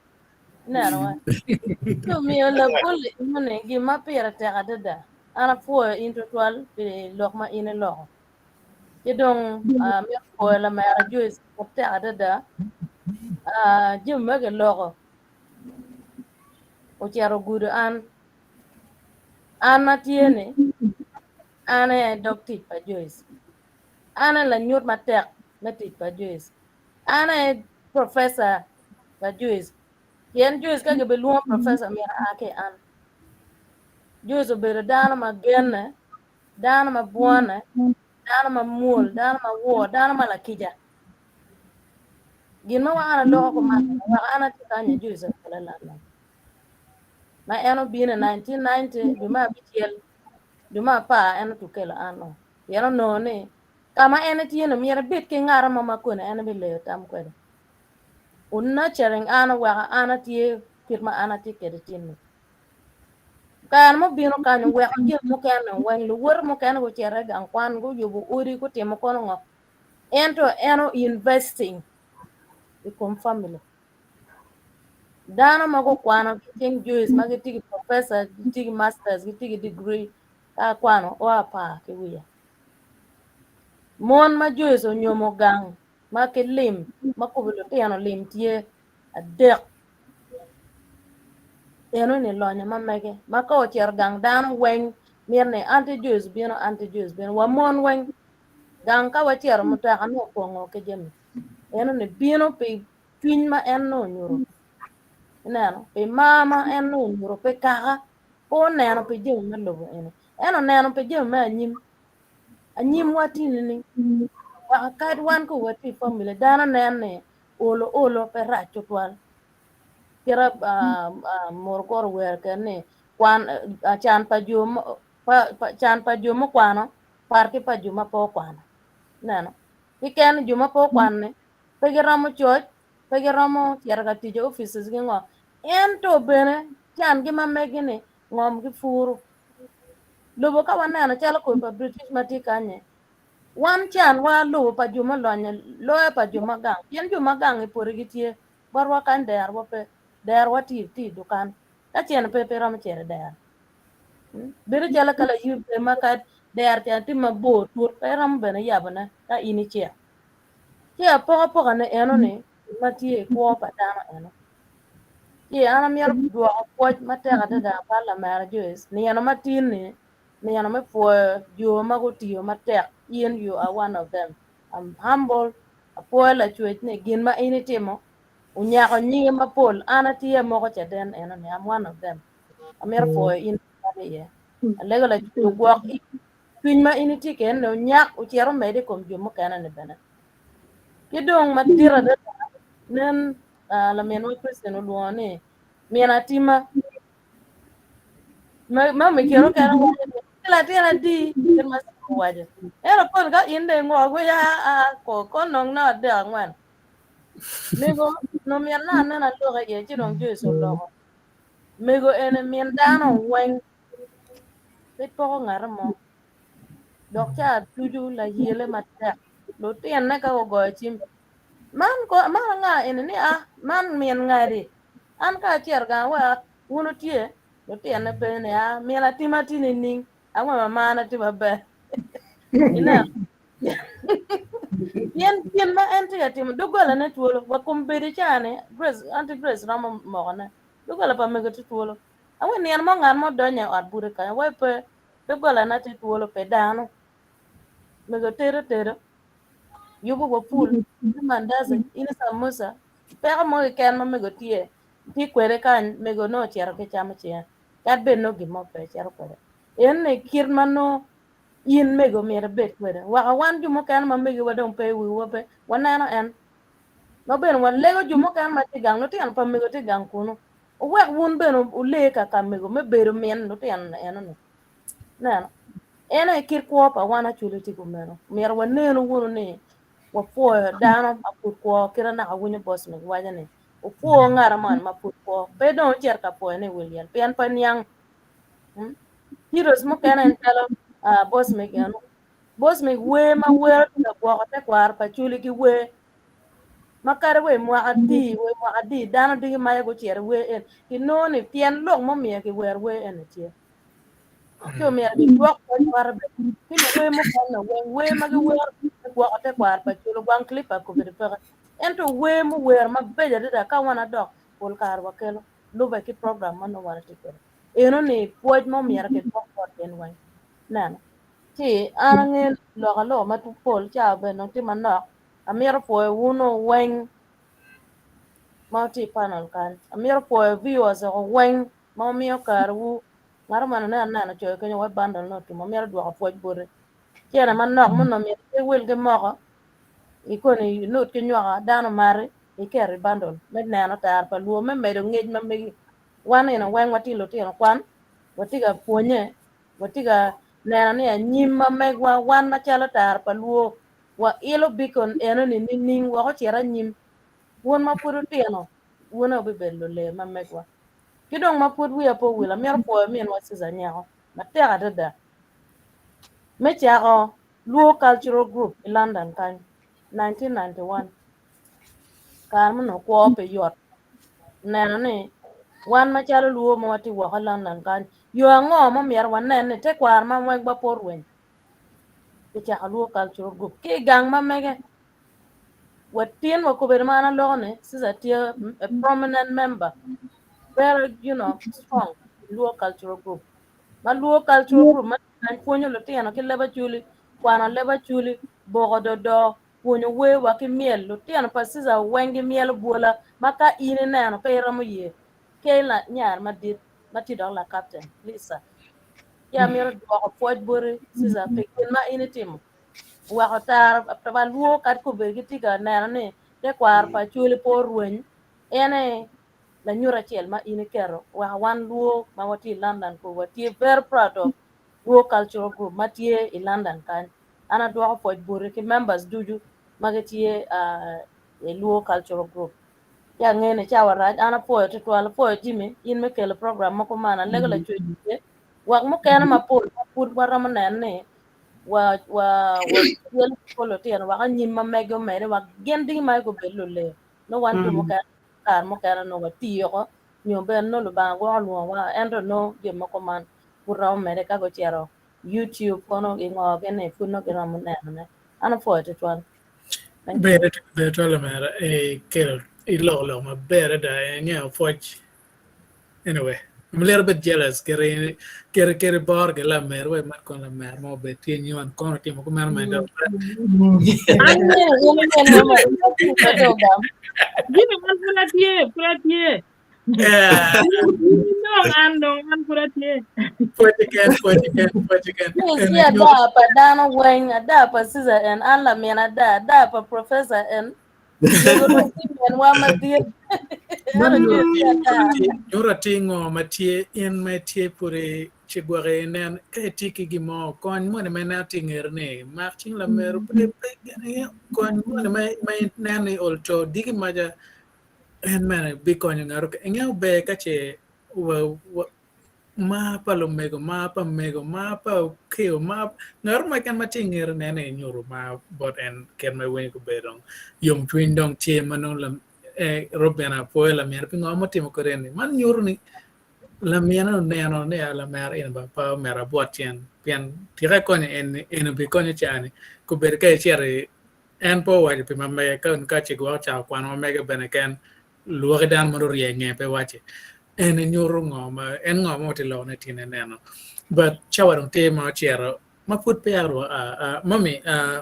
Ineno wa? Ci omiyo labol ni gin ma pire tek adada. An apwoyo in tutwal pi lok ma in iloko. Ci dong amito pwoyo lamera Joyce matek adada. Jami ma giloko ocito ogudo an. An ma tye ni an aye dog tic pa Joyce. An aye lanyut matek me tic pa Joyce. An aye professor pa Joyce. Pien Joyce ka gibilwongo professor myero aa ki i an. Joyce obedo dano ma genne, dano ma bwone, dano ma mwol, dano ma wor, dano ma lakica. Gin ma weko an aloko kuman weko an atye kany aye Joyce okela London. Ma en obino i 1990 dwe me abicel dwe me apar en otukelo an o. Pien onongo ni ka ma en etye-ni myero ebed ki ngat mo ma koni en ebileyo tam kwede. Nurturing an oweko an atye kit ma an atye kwede tin-ni. Kare mubino kany oweko jami mukene weng luwote mukene gucito i gang kwan guyubo odi gutimo kono ngo ento en o investing i kom family. Dano ma gukwano ki King Joyce ma gitye ki professor gitye ki masters gitye ki degree ka akwano o apar ki wiye. Mon ma Joyce onyomo gang ma ki lim ma kobo lutino lim tye adek eno-ni lonyo ma mege ma ka ocito gang dano weng mito ni Aunty Joyce bino Aunty Joyce bino wa mon weng gang ka wacito mutoka nongo opongo ki jami eno-ni bino pi cwiny ma en nongo onyuto ineno pi mar ma en nongo onyuto pi kaka pe oneno pi jami me lobo eni en oneno pi jami me anyim anyimwa tye nining wek kadi wan ka watye i family dano nen ni olo olo pe rac tutwal kita murokoro owero kene ni kwan can pa jo can pa jo mukwano pat ki pa jo ma pe okwano ineno keken jo ma pe okwano-ni pe giromo coc pe giromo cito ka tic i offices ki ngo ento bene can gi ma megi-ni ngom gipuro lobo ka waneno calo kor pa British ma tye kany-nyi wan can wa lobo pa jo mulonyo loyo pa jo ma gang pien jo ma gang i poti gitye botwa kany derwa pe derwa tye i dukan ka cene pe pe iromo cito i dero bedo calo ka layub pe ma ka dero ca tye mabor tut pe iromo bene yabone ka in icito ci apokapoka-ni eno-ni ma tye i kwo pa dano eno ci an amito dwoko pwoc matek adada bot lamera Joyce nino ma tin-ni nino me pwoyo jo ma gutiyo matek in you are one of them I'm humble apwoyo lacwec ni gin ma in itimo onyako nyinge mapol an atye amoko caden eno ni I'm one of them amito pwoyo in iye alego lacwec ogwok cwiny ma in itye kwede ni onyak ocit omede i kom jo mukene ni bene ki dong madit adada nen laminwa Kristen olwongo ni min atima ma mi kino kene waco ni latin adi kit ma owaco ento pol ka in dong ingwoko gwica aa ko nong nongo adek angwen mego onongo myero nongo anen alok iye ci dong Joyce oloko mego eni min dano weng pe poko ngat mo dok ca ducu layele matek lutinne ka gugoyo cim man ko man anga eni ni a man min ngadi an ka acito gang wa wun wutye lutinne penyo ni a min atima tye nining angwe mamana tye maber ineno pien gin ma en tye ka timo doggolane twolo wa kombeddi ca-ni Grace Aunty Grace romo mokone doggola pa mego tye twolo angwe nino mo ngat mo donyo i ot buto kenyo wai pe doggolana tye twolo pe dano mego tedo tedo yubo wa pul ini mandazi ini samuca peko mo keken ma mego tye tye kwede kany mego nongo ocito ki camo cinge kadi bed nongo gin mo pe cito kwede eni kit ma nongo in mego myero ibed kwede waka wan jo mukene ma megiwa dong pe i wiwa pe waneno en ma bene walego jo mukene ma tye gang lutino pa mego tye gang kunu wuwek wun bene wule kaka mego me bedo min lutino enoni neno en aye kit kwo pa wan acwali tye kumeno myero wanenu wunu ni wapwoyo dano ma pud kwo kit ma naka awinyo boss mego waco ni wupwo ngat moni ma pud kwo pe dong wucito ka pwoyone i wi lyel pien pe niang heroes mukene en calo boss mego eno boss mego wer ma wero tye ka gwoko tekwaro pa Acholi ki wer ma kadi wa i mwaka adi wa i mwaka adi dano ducu mayo gucito i wer en kinongo ni pien lok mumiyo kiwero wer eni tye ci omyero gidwok pwony bote bene ki luwer mukene weng wer ma giwero me gwoko tekwaro pa Acholi ogwang clipper kobedo peke ento wer muwero mabeco adada ka wan adok pol kare wakelo lube ki program ma nongo wan watye kwede eno-ni pwoc ma omyero kidwok bot gin weng ineno ci an angeyo lok aloko mapol cawa bene dong tye manok amito pwoyo wunu weng ma wutye i panel kany amito pwoyo viewers woko weng ma wumiyo karewu ngat mo nen aneno coyo kenyo wai bundle nongo otum amito dwoko pwoc bote cene manok ma onongo myero pe iwil ki moko ikoni inut ki nywaka dano mari iketo i bundle me neno tara pa luo me medo ngec ma megi wan eno weng watye lutino kwan watye ka pwonye watye ka neno ni anyim ma megwa wan macalo tara pa luo wailo beacon enoni nining wek ocit anyim. Wun ma pud wutino, wun aye wubibedo lulee ma megwa. Ki dong ma pud wiya pe owil, amito pwoyo minwa Susan Nyeko matek adada me cako Luo Cultural Group i London kany, 1991. Kare ma onongo kwo pe yot, neno ni wan macalo Luo ma watye woko i London kany, yo ango ma myero wanen ni tekwaro ma wegwa pe orweny? Kicako Luo Cultural Group ki i gang ma mege. Watin wa kobedo ma an aloko ni Caesar tye a prominent member, very you know strong in Luo Cultural Group. Ma Luo Cultural Group ma pwonyo lutino ki leb acholi, kwano leb acholi, boko dodo, pwonyo wer wa ki myel. Lutino pa Caesar weng gimyelo bwola ma ka in ineno pe iromo ye. Kayla nyar madit ma tye dok la captain, Lisa. Ci amito dwoko pwoc boti Caesar pi gin ma in itimo. Weko tara pa lwor kadi kobedo gitye ka neno ni tekwaro pa Acholi pe orweny, en aye lanyut acel ma in iketo weko wan lwor ma watye i London kor watye very proud of Luo Cultural Group ma tye i London kany. An adwoko pwoc boti ki members ducu ma gitye i Luo Cultural Group. Ci angeyo ni cawa rac, an apwoyo tutwal, apwoyo Jimmy in me kelo program ma kuman, alego lacwec tye wek mukene mapol ma pud waromo neno ni wa wa wa yelo pol lutino wek anyim ma mege omede wek gin diki ma gubed luleyo nongo wan jo mukene kare mukene nongo watiyo oko nyo bene nongo Lubanga gwoko lwongowa ento nongo jami ma kuman pud romo mede ka gucito YouTube kono gingo gini pud nongo giromo nenone. An apwoyo tutwal. Thank you. Ber ber twal omera ikelo iloko lok maber adada ingeyo pwoc anyway I'm a little bit jealous keri keri keri bor ki lamer we man kono lamer mo obed tye nyon kono timo kumeno me dok An myero in imel ma ma ogam. Jimmy an pud atye, pud atye. Yeah. Dong an dong an pud atye. Pwoc keken, pwoc keken, pwoc keken. Ni ada pa dano weng, ada pa Caesar en, an lamin ada, ada pa professor en. Wa madit. Man Ento tye ada. nyuto atir ngo ma tye in ma itye pud ci gwoki inen ka itye ki gin mo kony moni ma ineno tye i ngeti ni mak cing lameru pe pe kony moni ma ma ineno ni ol to diki maca en mene bikonyo ngat okene ingeyo ber ka ce wa wa mar pa lumego mar pa mego mar pa okeo mar ngat mo keken ma tye i ngeti nen ni inyuto mar bot en kit ma iwinyo gubedo dong yomcwiny dong tye ma nongo lam eh, Robin apwoyo lamine pi ngo mutimo kwede eni man nyuto ni lamine oneno ni a lamera eni ba pa omera abwot cen pien tika ikonyo en eni obikonyo cani kobedo ka icito i en pe owaco pi ma mege ka ka ce gwok ocako kwano ma mege bene ken lwoki dano mondo orye nge pe waci en nyuto ngo ma en ngo ma watye lokone tye ne neno but cawa dong tye ma ocito ma pud peya uh, mami uh,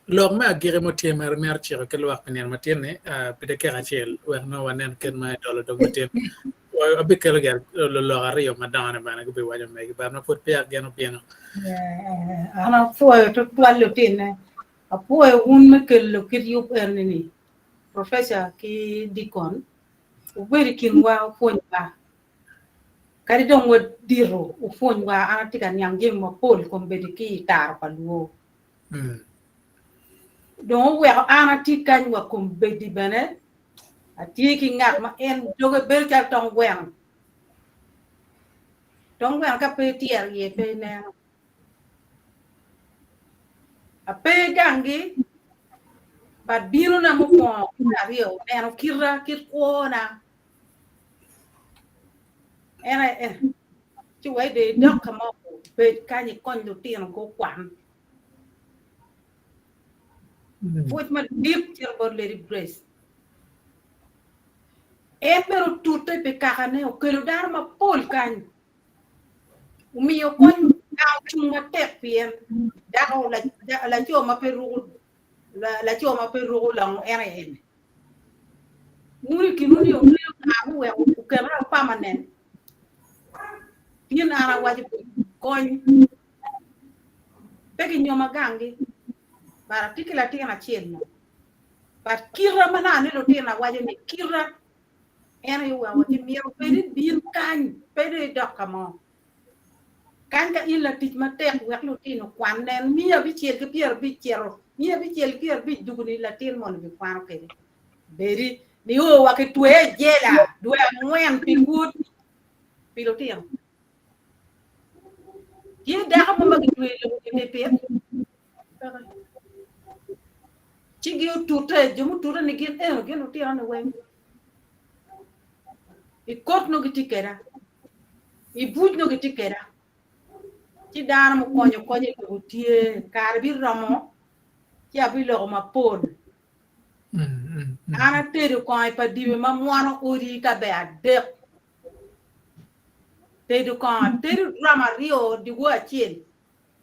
lok me agiki mo tye mere mito ciko ki lwak pi nino matin ni uh, pi dakika acel wek nongo wanen kit ma idolo dog matin abikelo gire lulok aryo madongo bene gubiwaco megi but ma pud peya gin obino An apwoyo tutwal lutine. Apwoyo wun me kelo kit yub eni-ni, Professor ki Deacon. Wubedo i kinwa wupwonywa. Kadi dong wadito wupwonywa, an atye ka niang jami mapol i kom bedo ki i taro pa luo. Dong oweko an atye kany wa kombeddi bene, atye ki ngat ma en doge bedo calo tong gweno. Tong gweno ka pe ityero iye pe ineno. Ape ganggi, but binona mukwongo ki me aryo oneno kita, kit kwona. En aye en. Ci wai dong idok ka mo bed kany ikony lutino gukwan. Pwoc madit cito bot Lady Grace. En bene otute pi kakane, okelo dano mapol kany. Omiyo kony dako ocung matek pien dako laco ma pe ruko laco ma pe ruko longo en aye eni. Wun i kinwu ni wungeyo nga muweko oketa permanent. Tin an awaco kony pe kinyoma ganggi but atye ki latin acel no but kita ma naka ni lutino awaco ni kita en aye oweko ci myero bed ibin kany pe dong idok ka mo. Kany ka in latic matek wek lutino okwan nen 550 cito 550 duguni latin moni bikwano kwede. Bedi nio wa kitweye i jela dwe angwen pi kut pi lutino. Tye dako mo ma gitweyo i lobo gin pit. Ci gi otute, jo mutute ni gin eno gin lutino ni weng. I kot nongo gitye keda. I buc nongo gitye keda. Ci dano mukonyo kony i lobo tye kare biromo ci abiloko mapol. An atedo kongo i pa dime ma mwono odi ka ber adek. Tedo kongo, atedo drum aryo dyewor acel.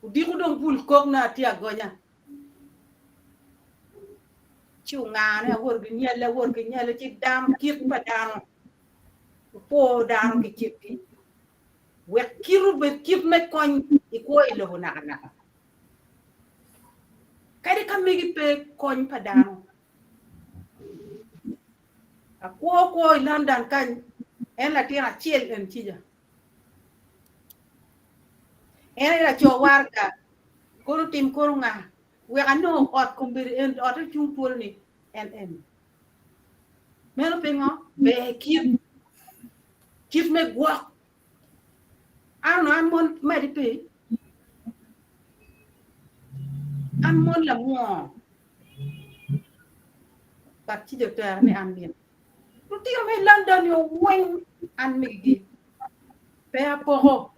Odiko dong bul kok nongo atye agonya. Ci ongane awoto ki nyalle, awoto ki nyalle ci dano kit pa dano opwo dano ki kitgi wek kit obed kit me kony i kwo i lobo nakanaka. Kadi ka megi pe kony pa dano. Akwo kwo i London kany, en latin acel en cica. En aye laco waraga, kono tim kono nga, wek anong ot kombeddi en otte cung twolo ni en eni. Meno pingo? Ber kit, kit me gwok. An onongo an mon madi pe, an mon lamwoo. But ci jotera ni an min. Lutino me London ni oweng an migi. Pe apoko.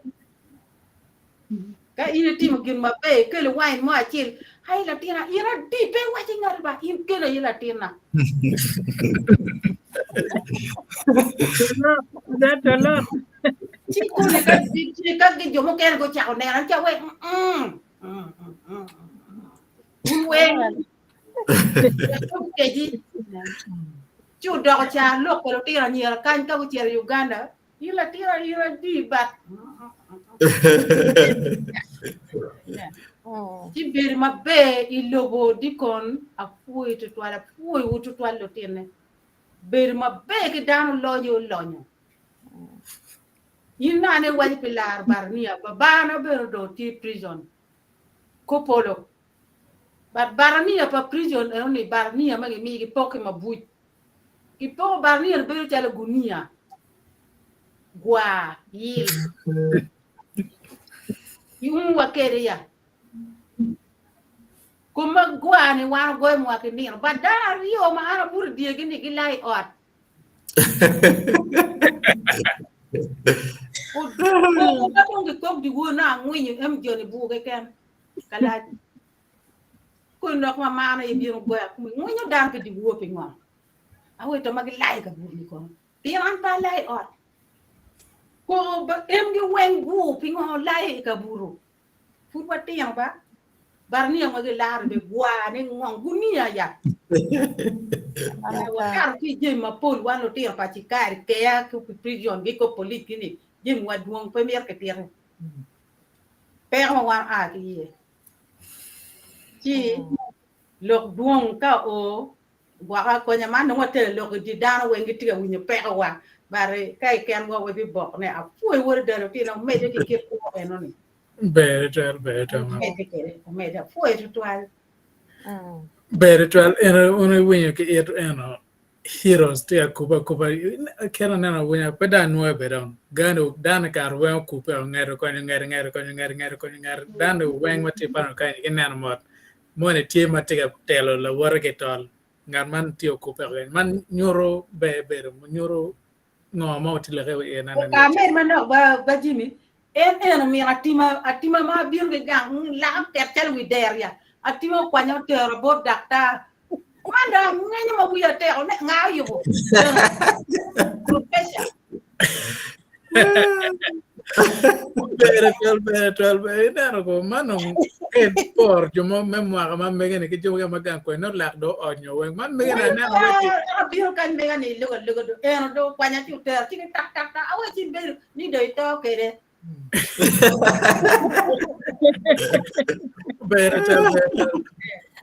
Ka in itimo gin maber, ikelo wine mo acel, ai latina, in adi, pe iwaci ngati ba, in kelo aye latina. That's a lot. Ci kone ka ci ka jo mukene gucako neno, ca we, Un weng keji ci odoko ca lok pa lutino anyira kany ka gucito i Uganda in latin in adi bat ci bedo maber i lobo dikon apwoyi tutwal apwoyiwu tutwal lutinne bedo maber ki dano lonyo lonyo in nane iwaco pi laro barania babana bene odong tye i prison Kopolo. But barania pa prison eno ni barania ma gimiyo gipoko ki mabuc. Gipoko barania ni bedo calo gunia. Gwa, yil. Iumu wa kede ya. Kom ma gwa ni wan ogoyo mwa ki nino. But dano aryo ma an abuto i dyegi ni gilai ot. Koko ka dong gikok dyewor nongo angwinyo em joni bur keken kalac. Koni lok ma mano aye bino goya kumi ngwinyo dano pi dyewor pingo? Awe to ma gilayo i kabuto ni kono. Pien an pe alayo i ot. Koko ba emgi weng bur pingo olayo i kabuto? Pud watino ba? Barnia ma gilaro be gwa ni ngong gunia ya. Wakato ki i jami mapol wan lutino pa cikari keya ki prison gi ko police gini jami wa dwong pe mito kitito. Peko ma wan oa ki iye. Ci lok dwong ka o gwaka konya man dong watelo lok i di dano weng gitye ka winyo peko wa but ka iken wa wabibok ne apwoyi wod ada lutino omedde ki kit kwo eno ni. Ber twal, ber twal. Omedde kwede, omedde apwoyi tutwal. Ber twal eno un iwinyo ki it eno heroes tye akuba akuba kit aneno awinya pe dong anwoyo be dong gano dano kare weng okube ongeto konyo ngete ngete konyo ngete ngete konyo ngete dano weng ma tye pano kany gineno mot moni tye ma tye ka telo lawote ki tol ngat man tye okube kany man nyuto ber bedo nyuto ngo ma watye leke iye nene Ka med manok ba, ba Jimmy, en eno min atima, atima ma abino ki gang, laka ket calo wi der ya. Atima okwanya otero bot daktar. Man dong angenyo ma wiya teko, ne, nga oyubo? Professor. Ber twal, ber twal, ber. Ineno ko man dong en por jo mo me mwaka ma mege ni ki jo ma gang kwe no lak do onyo weng. Man mege ni aneno wek Abiro kany mega ni lugo lugo do eno do kwanya ci otero ci tak tak tak awe ci bedo ni do ito kede. Ber twal, ber twal.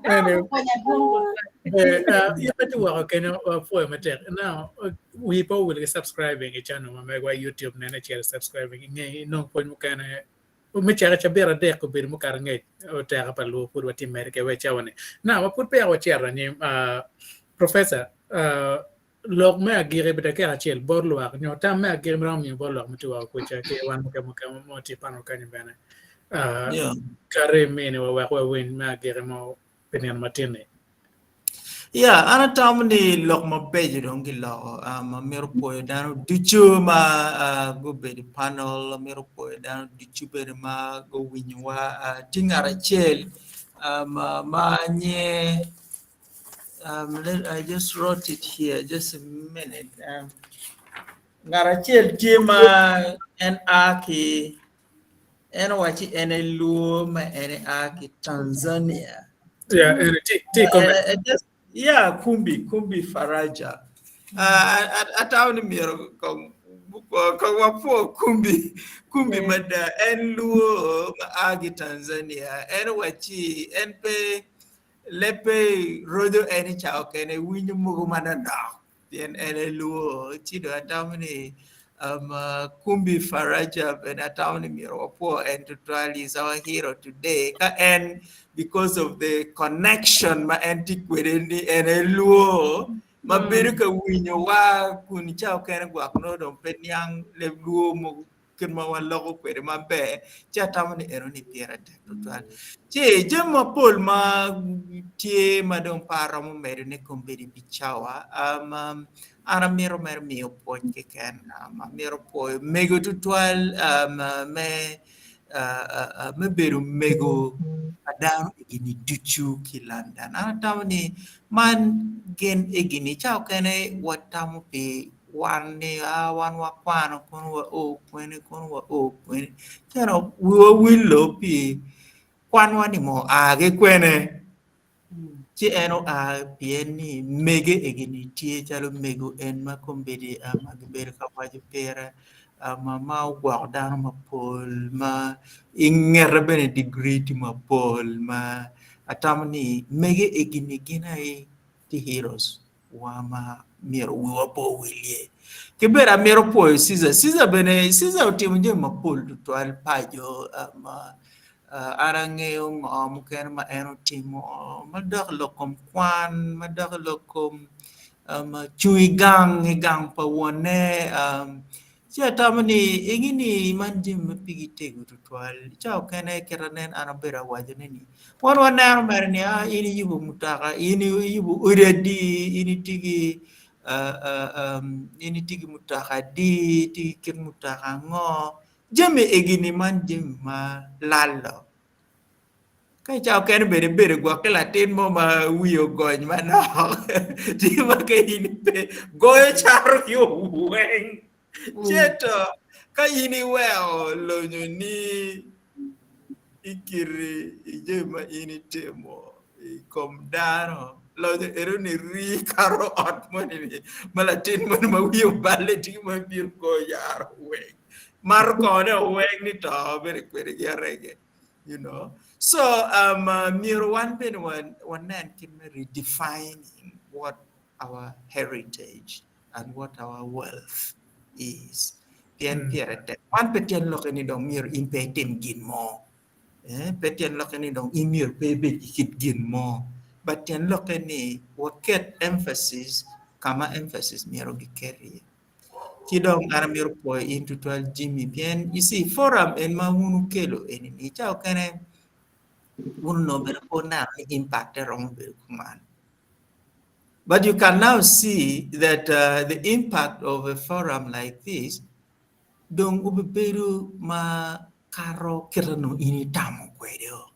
Dano kwanya dwong. Ber, in pe woko kenyo wapwoyo matek. Now, wi pe owil ki subscribing i channel ma megwa YouTube nene cel subscribing inge inong pwony mukene me cako cabit adek obedo mukato angec oteka pa luo pud watye mere ke we cawa ni. Now, ma pud peya wacito anyim, Professor, Lok me agiki pi dakika acel bot lwak nyo tam me agiki ma romo miyo bot lwak ma tye woko kwica ki wan mukene ma watye pano kenyo bene. Kati iminiwa wek wawiny me agiki mo pi nino matin-ni. Ya, an atamo ni lok mabeco dong giloko. Um, amito pwoyo dano ducu ma uh, gubedo i panel, amito pwoyo dano ducu bene ma guwinyowa. Uh, tye ngat acel um, uh, ma nye um, let, I just wrote it here, just a minute. Um, ngat acel tye ma en a ki En owacci en elwor ma en ea ki Tanzania. Yeah, en ti ti comment. Uh, yeah, Kumbi, Kumbi Faraja. Uh, atamo ni myero kong kong wapwo Kumbi, Kumbi mada. En luo ma a ki Tanzania. En owacci en pe lepe rojo en i cawa kene winyo mogo manonok. Pien en elwor, ci dong atamo ni um, uh, Kumbi Faraja bene atamo ni myero wapwo en tutwal is our hero today. Ka en because of the connection ma en tye kwede ni en elwor ma bedo ka winyowa kun ca okene gwok nongo dong pe niang leb luo mogo kit ma waloko kwede maber, ci atamo ni eno ni pire tek tutwal. Ci jami mapol ma tye ma dong pe aromo medo ne kombeddi pi cawa, um, um, an amito mere miyo pwoc keken, um, amito pwoyo mego tutwal um, me uh, uh, uh, me bedo mego pa dano egini ducu ki London. An atamo ni man gin egini ca okene watamo pi wan ni a wan wakwano kono wa o kwene kono wa o kwene calo wiwa willo pi kwanwa ni mo oa ki kwene ci en oa pien ni mege egi-ni tye calo mego en ma kombeddi ma gibedo ka waco pire ma ogwoko dano mapol ma i ngete bene digiri tye mapol ma atamo ni mege egi-ni gin aye tye heroes. wa ma myero wiwa pe owil iye. Ki bene amito pwoyo Caesar. Caesar bene, Caesar otimo jami mapol tutwal paco. Um, uh, an angeyo ngo mukene ma en otimo madok i lok kom kwan, madok i lok kom um, cung i gang, i gang pa wonne. Um, ci atamo ni ingi ni man jami ma pigi tego tutwal. Ca okene kit anen an abedo awacone ni Wan waneno mere ni ah, in iyubo mutoka, in iyubo odi adi, in itye ki in itye ki mutoka adi, itye ki kit mutoka ango. Jami egi-ni man jami ma lalo. Ka i cawa okene bene ibedo gwok ki latin mo ma wiye ogony manok, tye ma ka in ipe goyo caro ki oweng. Cito ka in iweko lonyoni i kiti i jami ma in itimo i kom dano, lonyo enoni rii kato ot moni-ni ma latin moni ma wiye oballe tye ma bino goyo yaro weng mato kongone weng ni to bedo kwede ki arege you know. So um, myero wan bene wanen kit me redefining what our heritage and what our wealth is. Pien pire tek. Man pe tyen lokke ni dong myero in pe itim gin mo. Eh, pe tyen lokke ni dong in myero pe ibed ki kit gin mo. But tyen lokke ni waket emphasis ka ma emphasis myero giket iye. Ci dong an amito pwoyo in tutwal Jimmy pien you see forum en ma wun wukelo eni-ni ca okene wun onongo bene pe wuneno ni impact-te romo bedo kuman. But you can now see that uh, the impact of a forum like this dong obibedo ma kato kite nongo in itamo kwede o.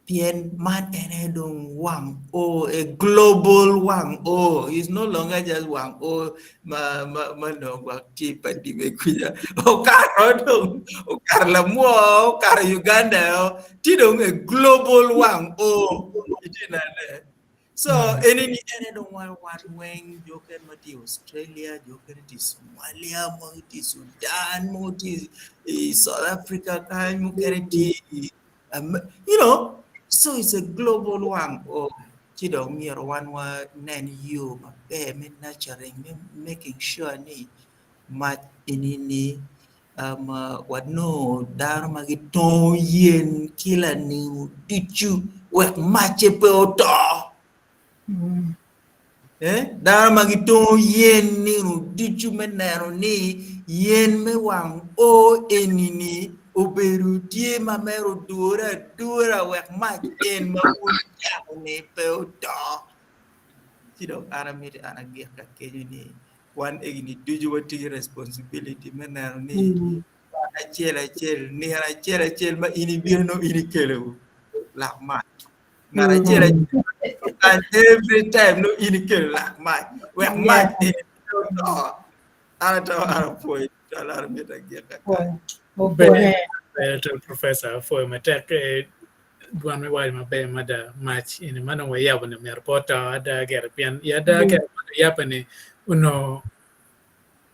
Pien man ene dong wang o, a global wang o. It's no longer just wang o ma ma ma nongo gwok tye i Padime kuca. Okato dong, okato Lamwo, okato Uganda o. Tye dong a global wang o. Itye nene. So eni ni ene dong wan wan weng jo okene ma tye i Australia, jo okene tye i Somalia, mogo tye i Sudan, mogo tye i South Africa kany, mukene tye i um, you know, so it's a global wang o. Ci dong myero wan wanen yo maber me nurturing, me making sure ni mac eni ni um, wanongo dano ma gitongo yen ki laningo ducu wek macce pe oto. Eh, dano ma gitongo yen nino ducu me neno ni yen me wang o eni-ni obedo tye ma mere odure adura wek mac en ma wun wucako-ni pe oto. Ci dong an amiti an agik ka kenyo ni wan egini ducu watye ki responsibility me neno ni wan acel acel nino acel acel ma in ibino nongo in ikelo lak mac. Ngat acel acel every time nongo in ikelo lak mac wek mac eni pe oto. An ato an apwoyo tutwal an amito agik kakany. Ber ber to professor apwoyo matek eh, dwan me waco maber mada mac eni ma dong wayabo ni myero pe oto ada gire pien i ada gire ma wayabo ni onongo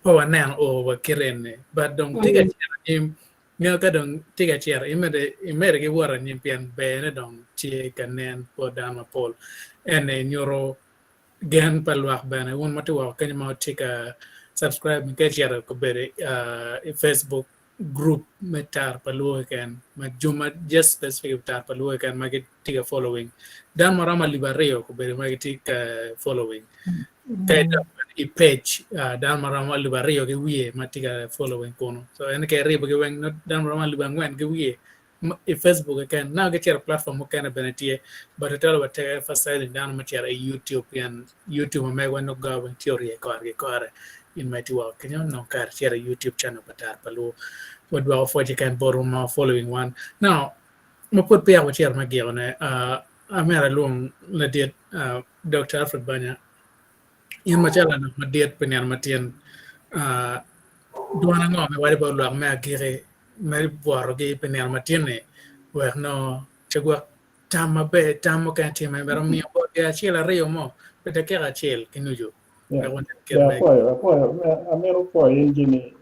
pe waneno o wa kite eni but dong tye ka cito anyim Nyo ka dong tye ka cito, imedde ki wot anyim pien berne dong tye ka nen bot dano mapol. Eni nyuto gen pa lwak bene. Wun ma tye woko kenyo ma wutye ka subscribe ka icito kabedo i Facebook group me Tar pa Luo keken ma jo ma just specific Tar pa Luo keken ma gitye ka following dano ma romo alip aryo obedo ma gitye ka following. Ka idok i page dano ma romo alip aryo ki wiye ma tye ka following kunu. So en ka iribogi weng nongo dano ma romo alip angwen ki wiye i Facebook keken. Now gicito i platform mukene bene tye but tutwal wa teke emphasizing dano me cito i YouTube pien YouTube ma megwa nongo gawa weng tye orye kore ki kore in ma itye woko kenyo nongo kare icito i YouTube channel pa Tar pa Luo. Wadwoko pwoc keken botwu ma following wan. Now ma pud peya wacito me gikone amyero alwong ladit Dokta Alfred Banya, in macalo lanok madit pi nino matin, dwan ango ma iwaco bot lwak me agiki me bwotogi pi nino matin-ni wek nongo ce gwok tam maber, tam mukene tye ma imito miyo botgi acel aryo mo pi dakika acel ki nucu wek wanen kit Yeah, me apwoyo, apwoyo. Amito pwoyo in Jimmy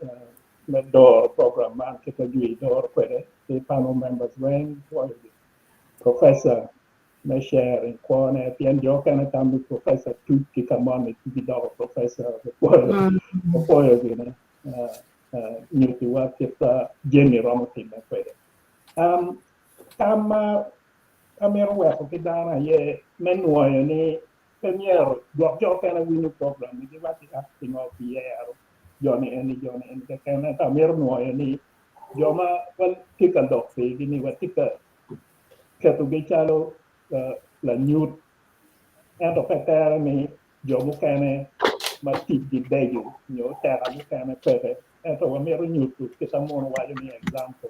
me doro program man kit ma jwi doro kwede ki panel members weng, pwoyo Professor me sharing kwone pien jo okene tam ni professor tuc ki ka moni ci gidoko professor opwoyo opwoyo gine nyutiwa kit ma jami romo time kwede. Um, tam ma amito weko ki dano aye me nwoyo ni pe myero gwok jo okene winyo program ni giwaci ah pingo kiyero joni eni joni eni keken ento amito nwoyo ni jo ma watye ka lok pigi ni watye ka ketogi calo lanyut, ento pe tere ni jo mukene ma ticgi beco nyo oteka mukene peke. Ento wamito nyuto kit ma muno waco ni example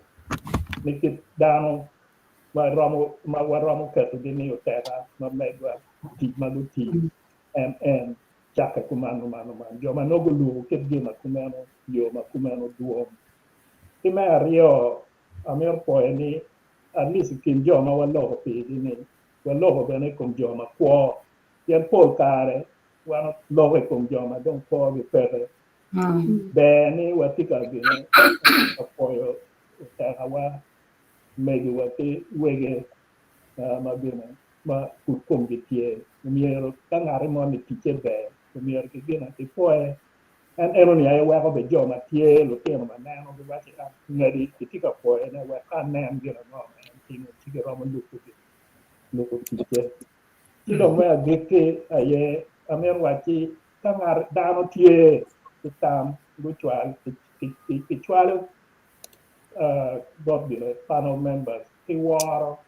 ni kit dano ma romo ma waromo ketogi ni oteka ma megwa tic ma gutiyo en en cakke kuman kuman kuman. Jo ma nongo gulubo kit gin ma kumeno yo ma kumeno dwong. Ki me aryo amito pwoyo ni at least i kin jo ma waloko pigi ni waloko bene i kom jo ma kwo pien pol kare wan waloko i kom jo ma dong kwogi peke. Ber ni watye ka gine ka pwoyo otekawa, megiwa ki wege ma gine ma pud komgi tye. Omyero ka ngati moni ticce ber omyero kigine kipwoye. En enoni aye weko bene jo ma tye lutino ma neno giwaco ni, Ngadi kitye ka pwoyone wek ka anen gin ango ma en timo ci giromo lubo ticce. Ci dong me agikki aye amito wacci ka ngat dano tye ki tam gucwal kicwalo bot gine panel members ki woro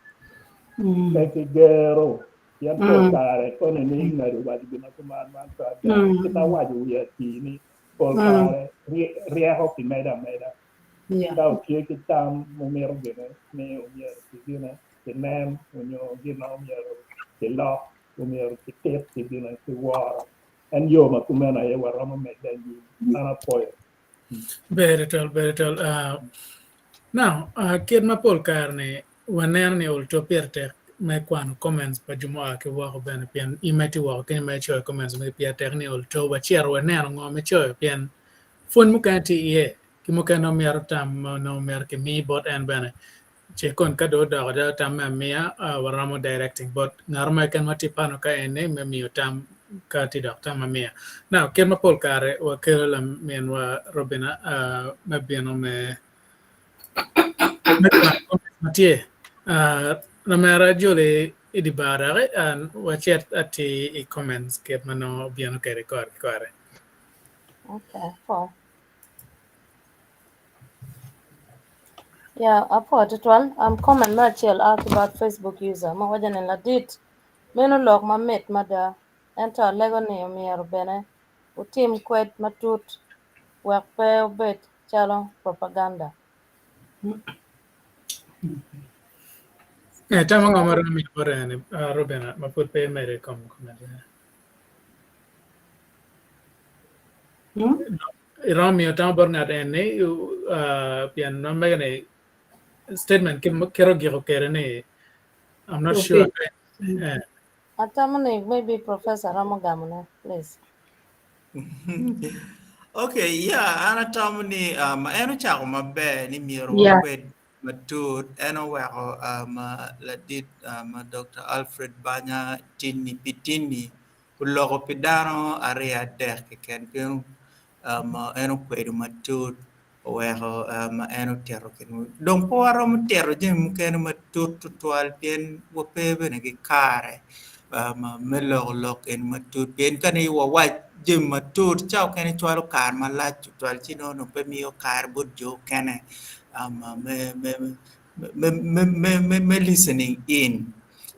pe ki gero Pien pol kare koni ni ngado waco gin ma kuman man pe ada. Kit ma awaco wiye atir ni pol kare ryeko kimedo ameda. Ka wutye ki tam mumito gine ni omyero kigine kinen onyo gin ma omyero kilok omyero kitit ki gine ki woro. En yo ma kumeno aye waromo medde anyim. An apwoyo. Ber tutwal, ber tutwal. Now, kit ma pol kare ni Waneno ni ol to pire tek me kwano comments pa jo mua ki woko bene pien in ma itye woko kenyo ma icoyo comments magi pire tek ni ol to wacito waneno ngo ma icoyo pien pwony mukene tye iye ki mukene nongo mito tam ma nongo myero kimi bot en bene ce kon ka dong odoko calo tam me amiya waromo directing bot ngat mo keken ma tye pano ka eni me miyo tam ka tye dok tam amiya. Now kit ma pol kare wakelo laminwa Robina me bino me Me kwano comments ma tye, lamera Julie I di bar doki wacit atir i comments kit ma nongo obino kwede kore ki kore. Okay, apwoyo. Yeah, apwoyo tutwal. Um, comment me acel a ki bot Facebook user ma waco ni ladit meno lok mamit mada ento alego ni omyero bene wutim kwed matut wek pe obed calo propaganda. Eh, tam ango ma romo miyo bote eni, ah, Rubina, ma pud pe imedo i kom comment eni? Hmm? Iromo miyo tam bot ngat en ni, ah, pien ma mege ni statement ki kit ogiko kwede ni I'm not sure. Okay. Eh, Atamo ni maybe Professor romo gamone, please. Okay, yeah, an atamo ni um, en ocako maber ni myero Yeah. wakwed matut. En oweko um, ladit um, Dr. Alfred Banya tinni pi tinni oloko pi dano aryo adek keken pien um, en okwedo matut oweko um, en otito kit mo. Dong pe waromo tito jami mukene matut tutwal pien wape bene ki kare um, me loko lok eni matut pien ka ni wawac jami matut ca okene cwalo kare malac tutwal ci nongo dong pe miyo kare bot jo okene um, me, me, me, me, me, me, me listening in.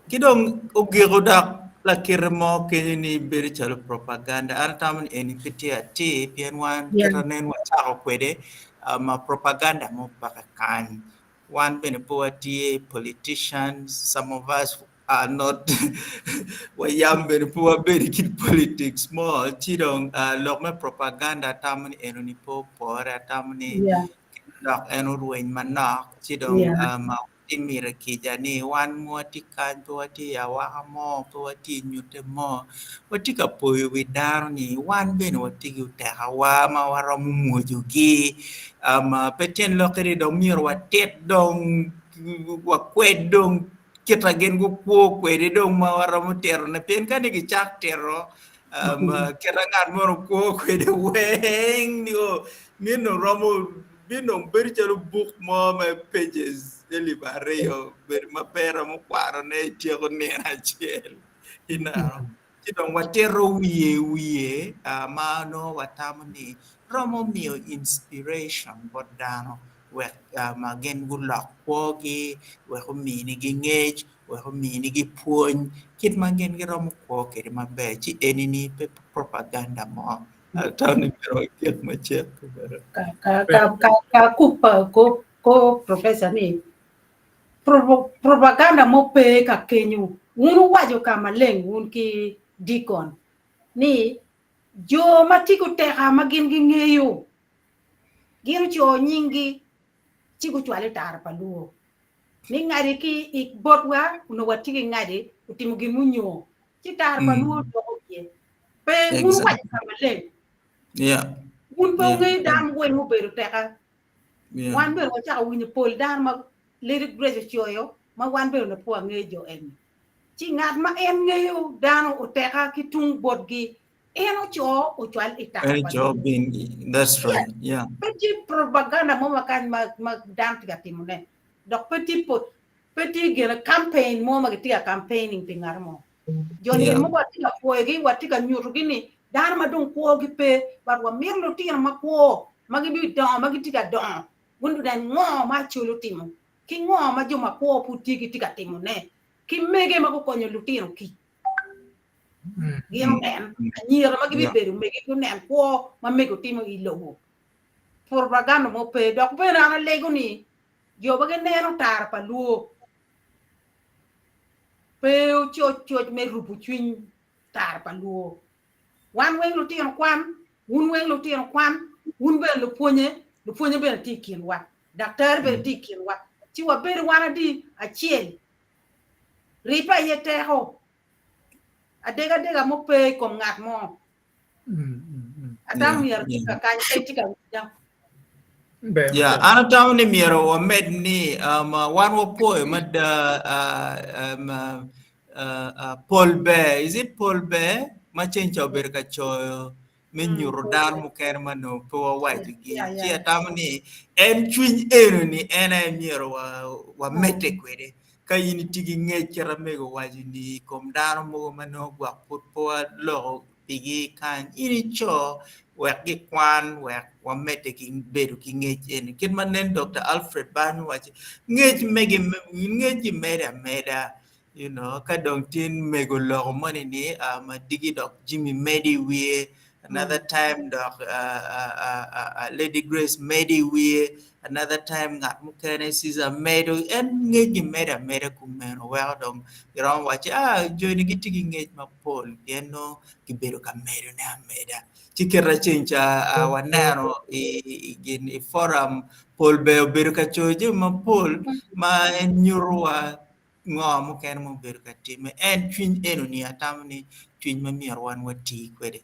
Ki dong ogiko dok lakite mo kenyo ni bedo calo propaganda. An atamo ni eni pe tye atir pien wan Yeah. kit anen wacako kwede um, propaganda mo peke kany. Wan bene pe watye politicians, some of us are not wayam bene pe wabedo i kit politics mo ci dong uh, lok me propaganda atamo ni eno ni pe opore atamo ni Yeah. dok en orweny manok ci dong Yeah. um, timire kica ni wan ma watye kany pe watye i awaka mo pe watye i nyute mo watye ka poyo wi dano ni wan bene watye ki otekawa ma waromo mwojogi um, pe tyen lokke ni dong myero watit dong wakwed dong kit ma gin gukwo kwede dong ma waromo titone pien ka ni gicak tito um, kit ma ngat moni okwo kwede weng nio meno romo bino bedo calo buk mo me pages elip aryo bedo ma pe iromo kwanone ityeko nino acel ineno ci dong watito wiye wiye uh, ma nongo watamo ni romo miyo inspiration bot dano wek uh, ma gin gulok kwogi wek ominigi ngec wek ominigi pwony kit ma gin giromo kwo kwede maber ci enini pe propaganda mo atamo ni myero waket macek Ka ka ka ka ka kupa ko ko professor ni provo- propaganda mo pe ka kenyo wun uwaco ka maleng wun ki deacon ni jo ma tye guteka ma gin gingeyo gin oco nyinggi ci gucwalo i tara pa luo ni ngadi ki i botwa onongo watye ki ngadi otimo gin munyo ci tara pa luo doko iye pe wun Exactly. uwaco ka maleng Yeah. wun pe Yeah. wungeyo dano weng obedo teka Yeah. wan bene wacako winyo pol dano ma Lady Grace ocoyo ma wan bene onongo pe wangeyo jo eni ci ngat ma en ngeyo dano oteka ki tung botgi en oco ocwal i tara Any pa job luo in that's right. Yeah. pe tye propaganda mo ma kany ma, ma dano tye ka timone dok pe tye po pe tye gine campaign mo ma gitye ka campaigning pi ngat mo jo ni Yeah. mogo watye ka pwoyogi watye ka nyutogi ni dano ma dong kwogi pe but wamito lutino ma kwo ma gibidongo ma gitye ka dongo wun nen ngo ma Acholi otimo ki ngo ma jo ma kwo pud tye gitye ka timone ki mege ma gukonyo lutino kic gin onen anyira ma Yeah. gibibedo mege gunen kwo ma mego timo i lobo propaganda mo pe dok bene an alego ni jo ma gineno tara pa luo pe ococ coc me rubo cwiny tara pa luo wan weng lutino kwan wun weng lutino kwan wun bene lupwonye lupwonye bene tye i kinwa daktari bene tye i kinwa ci wabedo wan adi acel ripe aye teko adegadega mo pe i kom ngat mo atamo Yeah. myero tye Yeah. ka kany pe tye ka winja Ber Yeah, matek. an atamo ni myero wamed ni um, wan wapoyo mada uh, um, uh, uh, Paul Bear, is it Paul Bear? Ma ceng ca obedo ka coyo me nyuto dano mukene ma nongo pe wawacogi. Yeah, Ci yeah. atamo ni en cwiny eno ni en aye myero wa, wamedde kwede. Ka in itye ki ngec kit amego owaco ni i kom dano mogo ma nongo gwok pud pe waloko pigi kany, in ico wek gikwan wek wamedde ki bedo ki ngec eni. Kit ma nen Dokta Alfred Bany owaco, ngec megi ngec gimede ameda you know, ka dong tin mego loko moni ni uh, madigi dok Jimmy medo i wiye another time dok uh, uh, uh, uh, Lady Grace medo i wiye another time ngat mukene Caesar medo en ngec gimedo ameda kumeno weko dong giromo waco ah joni gitye ki ngec mapol pien nongo gibedo ka medone ameda. Ci kit aceng ca uh, waneno i, i, gin i forum pol ber obedo ka coyo jami mapol ma en nyuto wa ngo mukene ma obedo ka timme. En cwiny eno-ni atamo ni cwiny ma myero wan wati kwede.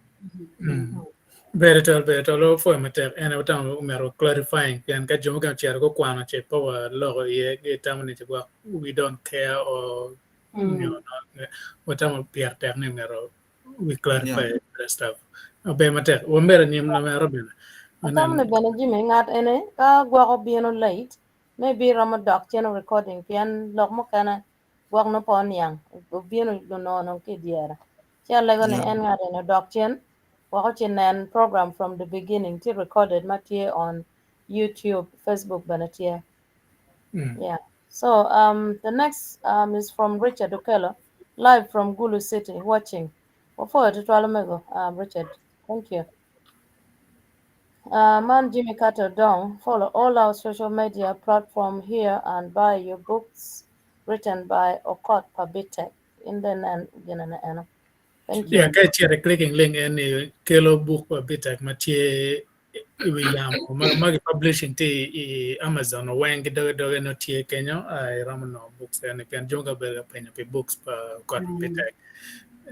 Ber twatwal, ber twatwal, wapwoyo matek. En aye watamo omyero clarifying pien ka jo mukene ocito gukwano ce pe waloko iye gitamo ni gwok we don't care or nyo watamo pire tek ni myero we clarify that stuff. Ber matek. Wamedo anyim lamera bene. Atamo ni bene Jimmy ngat ene ka gwok obino late maybe romo dok cen recording pien lok mukene gwok nongo pe oniang obino onongo dong ki idyere ci alego ni en ngat eni odok cen wek oci nen program from the beginning tye recorded ma tye on YouTube, Facebook bene tye. Yeah. So the next is from Richard Okello, live from Gulu City, watching. Wapwoyo tutwal omego, Richard. Thank you. Man Jimmy Carter Dong, follow all our social media platform here and buy your books written by Okot Pabitek. In the nen ginene eno. Thank you. Yeah, ka icito i clicking link en ni kelo buk pa Bitek ma tye i wi yamo ma, ma publishing tye i Amazon weng ki doge doge no tye kenyo uh, iromo nongo books en ni pien jo ka bedo ka penyo pi books pa Okot Bitek.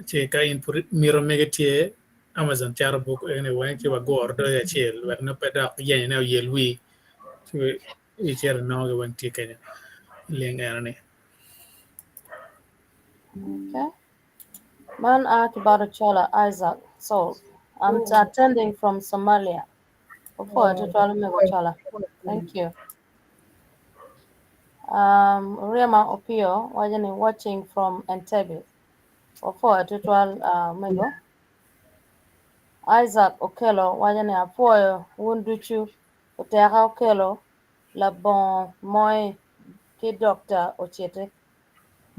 Ci ka in pud mito mege tye Amazon cato buk eni weng ci waguro doge acel wek nongo pe dok yenyone oyel wi ci icito inongo gi weng tye kenyo link eno ni. Okay. Man a ki bot Ochola Isaac Saul. I'm attending from Somalia. Wapwoyo tutwal omego Ochola. Thank you. Rema Opio waco ni watching from Entebbe. Wapwoyo tutwal omego. Isaac Okello waco ni apwoyo wun ducu Oteka Okello labongo moi ki Dr. Ociti.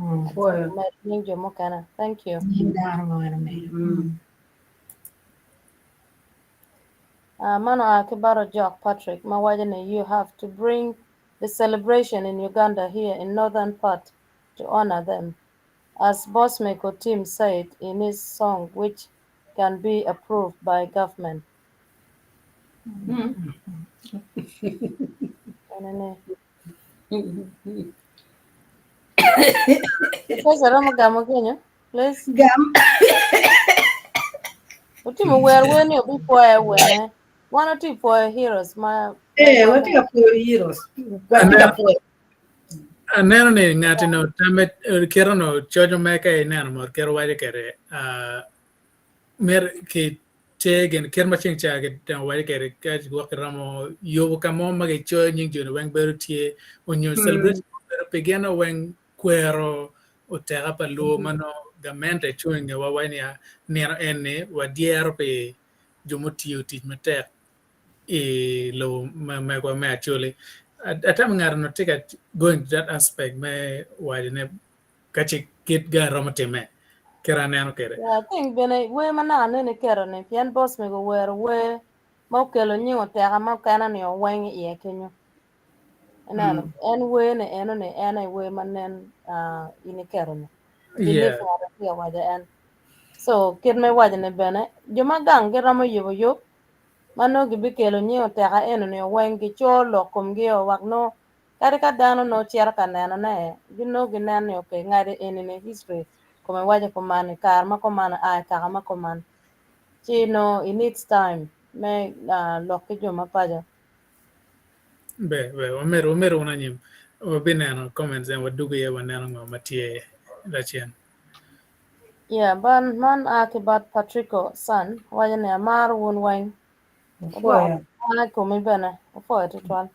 Apwoyo. Med nying jo mukene. Thank you. Nying dano mo en omedo. Man oa ki bot Ojok Patrick ma waco ni you have to bring the celebration in Uganda here in northern part to honor them. As Bosmic Otim said in his song which can be approved by government. Enene. Professor romo gamo kenyo, please. Gam. Otimo wer wer ni obi pwoye wene. Wan oti pwoyo heroes ma Eh, watye ka pwoyo heroes. Watye ka pwoyo. Aneno ni ngati no tamme kite no coco me ka ineno mot kite waco kede mer ki tye gin kit ma ceng ca kitemo waco kede ka gwok kiromo yubo ka mo ma kicoyo nying joni weng bedo tye onyo celebration bedo pi gin weng kwero oteka pa luo ma nongo gamente cung ingewa waco niya nino eni wadyero pi jo mutiyo tic matek i lobo ma megwa me Acholi. Atamo ngato no tye ka going to that aspect me waco ne ka ci kit ga romo time kit aneno kede. Yeah, I think bene wer ma naka nene iketo ni pien Bosmic owero wer ma okelo nying oteka ma okene ni oweng i iye kenyo. Ineno, en wer ni eno ni en aye wer ma nen in iketo ni. Belief ng'ato tye ka waco en. So kit ma iwaco ni bene jo ma gang giromo yubo yub ma nongo gibikelo nying oteka eno ni oweng gico lok komgi o wek nongo kadi ka dano nongo cito ka nenone ginongo gineno ni okay ngadi eni ni history kome waco kuman i kare ma kuman oa i kaka ma kuman ci nongo it needs time me lok ki jo ma paco. Ber ber wamedo wamedo wun anyim wabineno comments en wadugo iye waneno ngo ma tye lacen. Yeah, ban man a ki bot Patrico San waco ni amaro wun weng. Opwoyo. An i komi bene opwoyo tutwal.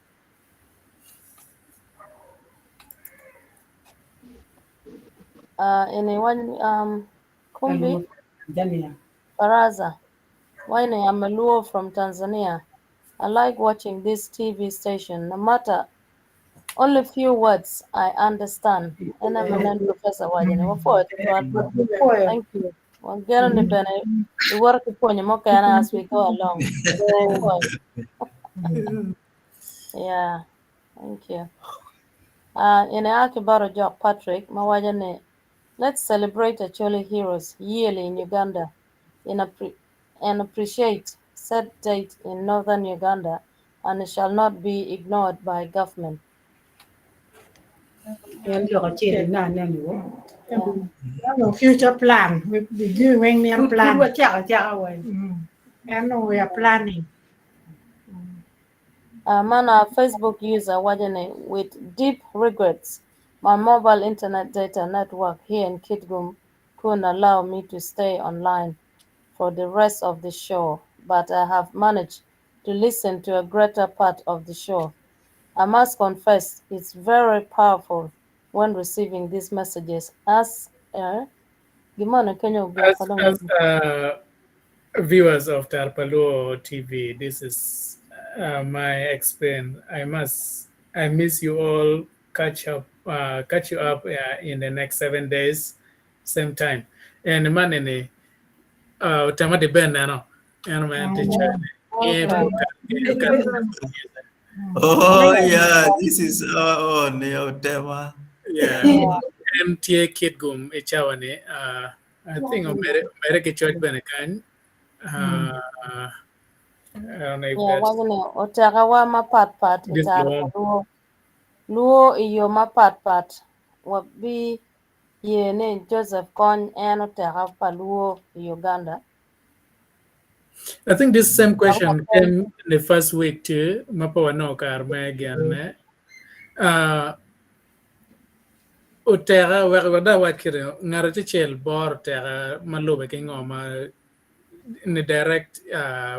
Ini wan Kumbi Tanzania. Baraza. Wine, I'm a Luo from Tanzania. I like watching this TV station. No matter only few words I understand. And I'm an professor wajani. Wapo Thank you. Wageno ni bene iwor ki pwonyo mokene as we go along. Yeah, thank you. In Akibaro Jok Patrick, Mawajane, let's celebrate Acholi heroes yearly in Uganda in and appreciate set date in northern Uganda and it shall not be ignored by government. En lok acel na aneno wo. Yeah. Future plan. We doing near plan. Pud wacako acaka wai. And we are planning. Mana Facebook user Wajane, with deep regrets, my mobile internet data network here in Kitgum couldn't allow me to stay online for the rest of the show, but I have managed to listen to a greater part of the show. I must confess, it's very powerful when receiving these messages. As Gimana Kenya As viewers of Tar Pa Luo TV, this is my experience. I miss you all. Catch up, catch you up in the next 7 days, same time. And manene, tama de ben nano. And man, teacher. Oh yeah, this is our own Otema. Yeah. MTA Kitgum ichawane. I think omere omere ki church bene kany. I don't know if Yeah, that's wajane oteka wa mapat pat this itar long. luo luo iyo mapat pat wabi ye ni Joseph Kony en oteka pa luo i Uganda. I think this same question came in the first week too. Mapa wano kar me again. Oteka wek wada wat kire ngaro chel bor oteka malube ki ngo ma in a direct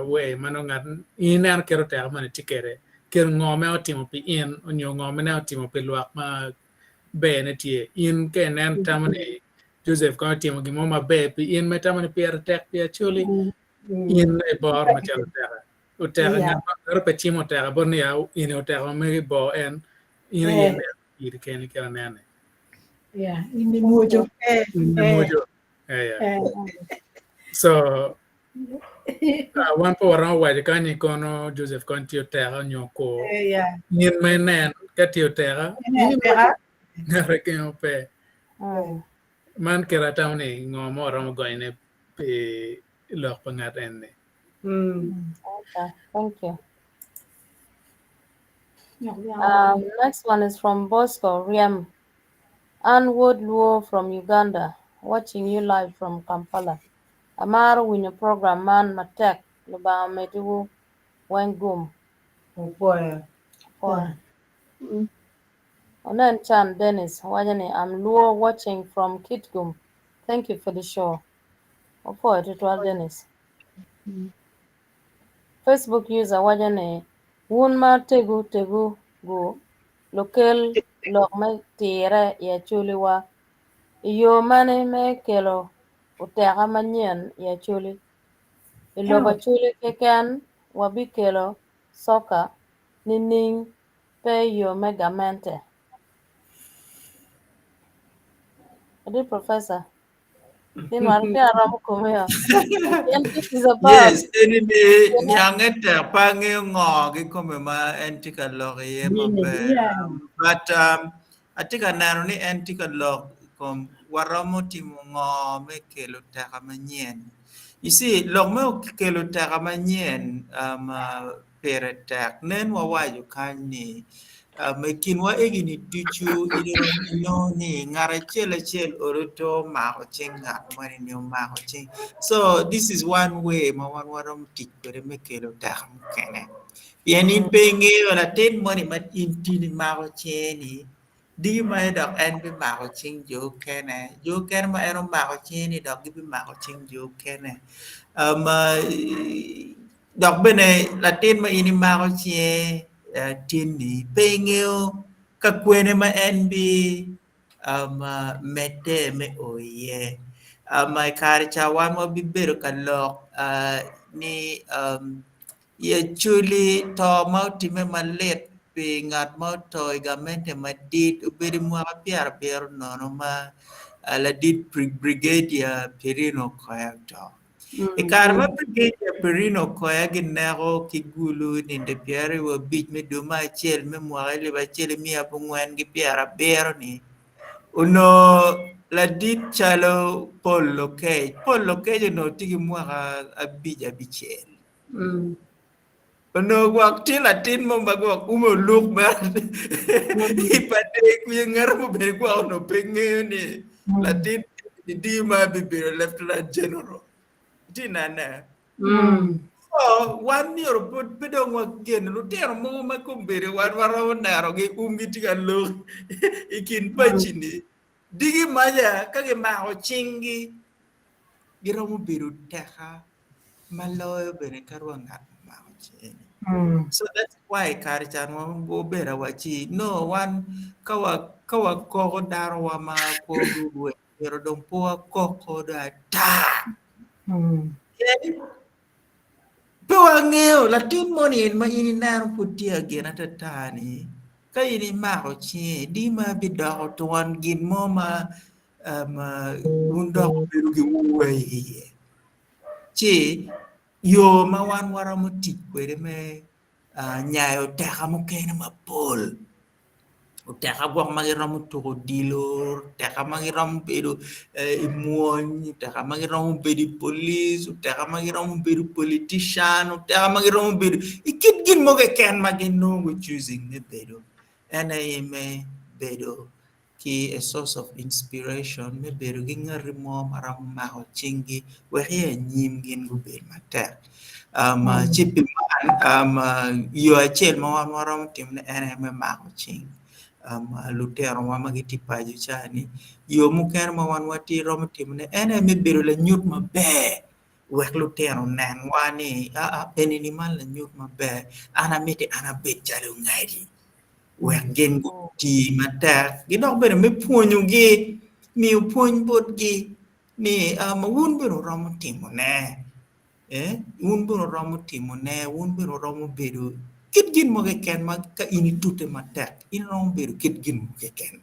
way mano ngat in en kero oteka mane tikere kero ngo me otimo pi in onyo ngo me ne otimo pi lwak ma ber ne tye in ke nen tamo ni Joseph Kony otimo gimo maber pi in me tamo ni pire tek pi acholi in e bor macalo oteka oteka ngat ma ngaro pe cimo oteka bot ni ya in oteka ma megi bo en in aye ne iri keni kera nene Yeah, in the mojo. in the mojo yeah. So wan po waromo waco kany kono Joseph Kony tye oteka onyo ko in me nen ka tye oteka in ngate keno pe man kera atamo ni ngo mo waromo gonyone pi lok pa ngat en ni Okay, thank you. Next one is from Bosco Riem. Anwood Luo from Uganda, watching you live from Kampala. Amaro winyo program man matek lubanga mediwu wengum. Opoya. Boy. Onen Chan Dennis Wajani, I'm Luo watching from Kitgum. Thank you for the show. Opoya tutwal Dennis. Facebook user Wajani, wun ma tegu tegu gu lokel lok me tire i acholi wa. Iyo mane me kelo oteka manyien i acholi. I lobo acholi keken wabikelo soka nining pe yo me gamente. Adi professor. Tin war pe aromo kome And this is about Yes, eni ni niange tek pa ng'eyo ngo ki kome ma en tye ka lok iye maber. But atye ka neno ni en tye ka lok i kom waromo timo ngo me kelo teka manyien. You see, lok me kelo teka manyien pire tek. Nen wawaco kany ni i kinwa egini ducu inongo ni ngat acel acel oroto omako cing ngat moni ni omako cing. So this is one way ma wan waromo tic kwede me kelo teka mukene. Pien in pe ingeo latin moni ma in tin imako cinge ni diki ma dok en bimako cing jo okene jo okene ma en omako cinge ni dok gibimako cing jo okene. Dok bene latin ma in imako cinge tin ni pe ingeo ka kwene ma en bi um, medde me o iye. Um, I kare ca wan wabibedo ka lok uh, ni um, i Acholi to ma otimme malit pi ngat ma oto i gamente madit obedo i mwaka 70 ma uh, ladit Brigadier Pierino Okoya oto. I kare ma Brigadier Pierino Okoya gineko ki Gulu i ninde 25 me dwe me acel me mwaka 1970-ni, onongo ladit calo Paul Lokech, Paul Lokech onongo tye ki mwaka abic abicel. Onongo gwok tye latin mo ma gwok ume oluk mere i pade kuye ngat mo bene gwok onongo pe ngeyo ni latin di ma bibedo lieutenant general. Itye nene? So wan myero pud pe dong wageno lutino mogo ma kombeddi wan waromo nenogi umgi tye ka lok i kin pacini digi maca ka gimako cinggi giromo bedo teka ma loyo bene kadi wa ngat ma omako cinge-ni. So that's why kare ca wabedo awacci no wan ka wa ka wakoko danowa ma kwogi orweny myero dong pe wakoko dong ata. Pien pe wangeyo latin moni en ma in ineno pud tye agin atata-ni ka in imako cinge di ma bidoko twon gin mo ma wun dok wubedo ki ur iye. Ci yo ma wan waromo tic kwede me nyayo oteka mukene mapol, oteka gwok ma giromo tuko odilo, oteka ma giromo bedo i mwony, oteka ma giromo bedo i polic, oteka ma giromo bedo politician, oteka ma giromo bedo i kit gin mo keken ma gin nongo gu choosing me bedo en aye me bedo ki a source of inspiration me bedo ki ngati mo ma romo mako cinggi wek i anyim gin gubed matek. Um, ci pi man um, yo acel ma wan waromo timone en aye me mako cing um, lutinowa ma gitye paco ca-ni. Yo mukene ma wan watye romo timone en aye me bedo lanyut maber wek lutino onenwa ni aa eni-ni man lanyut maber an amiti an abed calo ngadi. Wek gin guti matek, gidok bene me pwonyogi, miyo pwony botgi ni ma wun bene wuromo timone, wun bene wuromo timone, wun bene wuromo bedo kit gin mo keken ma ka in itute matek in iromo bedo kit gin mo keken.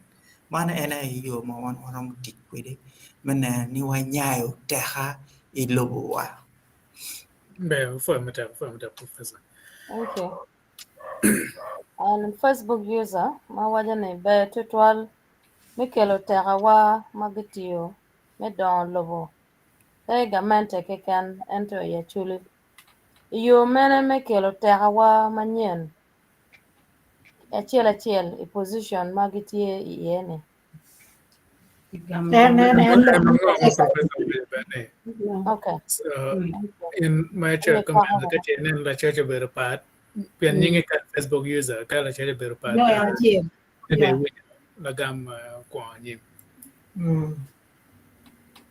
Man en aye yo ma wan waromo tic kwede me neno ni wanyayo teka i lobowa. Ber, wapwoyo matek, wapwoyo matek Professor. Thank you. An Facebook user ma waco ni ber tutwal me kelo tekawa ma gitiyo me dongo lobo pe i gamente keken ento i Acholi. I yo mene me kelo tekawa manyen acel acel i position ma gitye iye ni? Okay. So, in ma icoyo comment ka ce inen lacoc obedo pat, pien nyinge ka Facebook user ka lacoc obedo pat, No, en acel. ebe Yeah. iwinyo lagam kwongo anyim.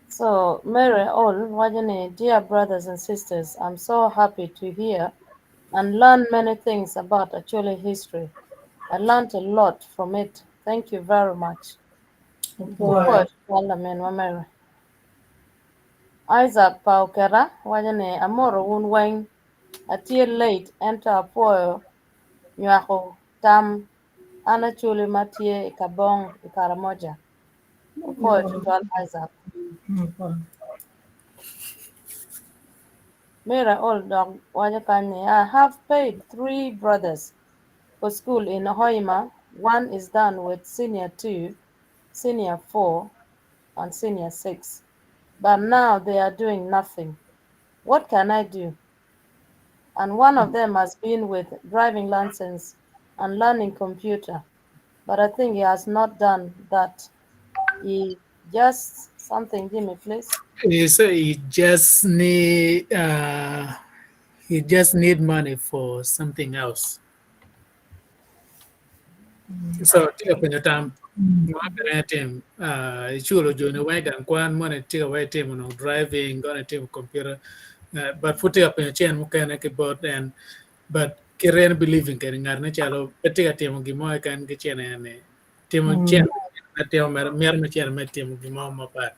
So Mary Ol waco ni, Dear brothers and sisters, I'm so happy to hear and learn many things about Acholi history. I learned a lot from it. Thank you very much. Opwoyo tutwal laminwa Mary. Isaac Paokera waco ni, Amoro wun weng. Atye late ento apwoyo nywako tam. An Acholi ma tye i Kabong i Karamoja. Opwoyo tutwal Isaac. Mira Ol dok waco kany ni, I have paid three brothers for school in Hoima. One is done with senior 2, senior 4, and senior 6. But now they are doing nothing. What can I do? And one of them has been with driving license and learning computer. But I think he has not done that. He just something, Jimmy, please. He said he just need he just need money for something else. So tye ka penyo tam ma bene tim iculo joni weng i gang kwan moni tye ka wai timo nongo driving gone timo computer but pud tye ka penyo cen mukene ki bot en but ki ren believing kede ngat ne calo pe tye ka timo gin mo keken ki cene ni timo cen. Timo mere mito me cito me timo gin mo mapat.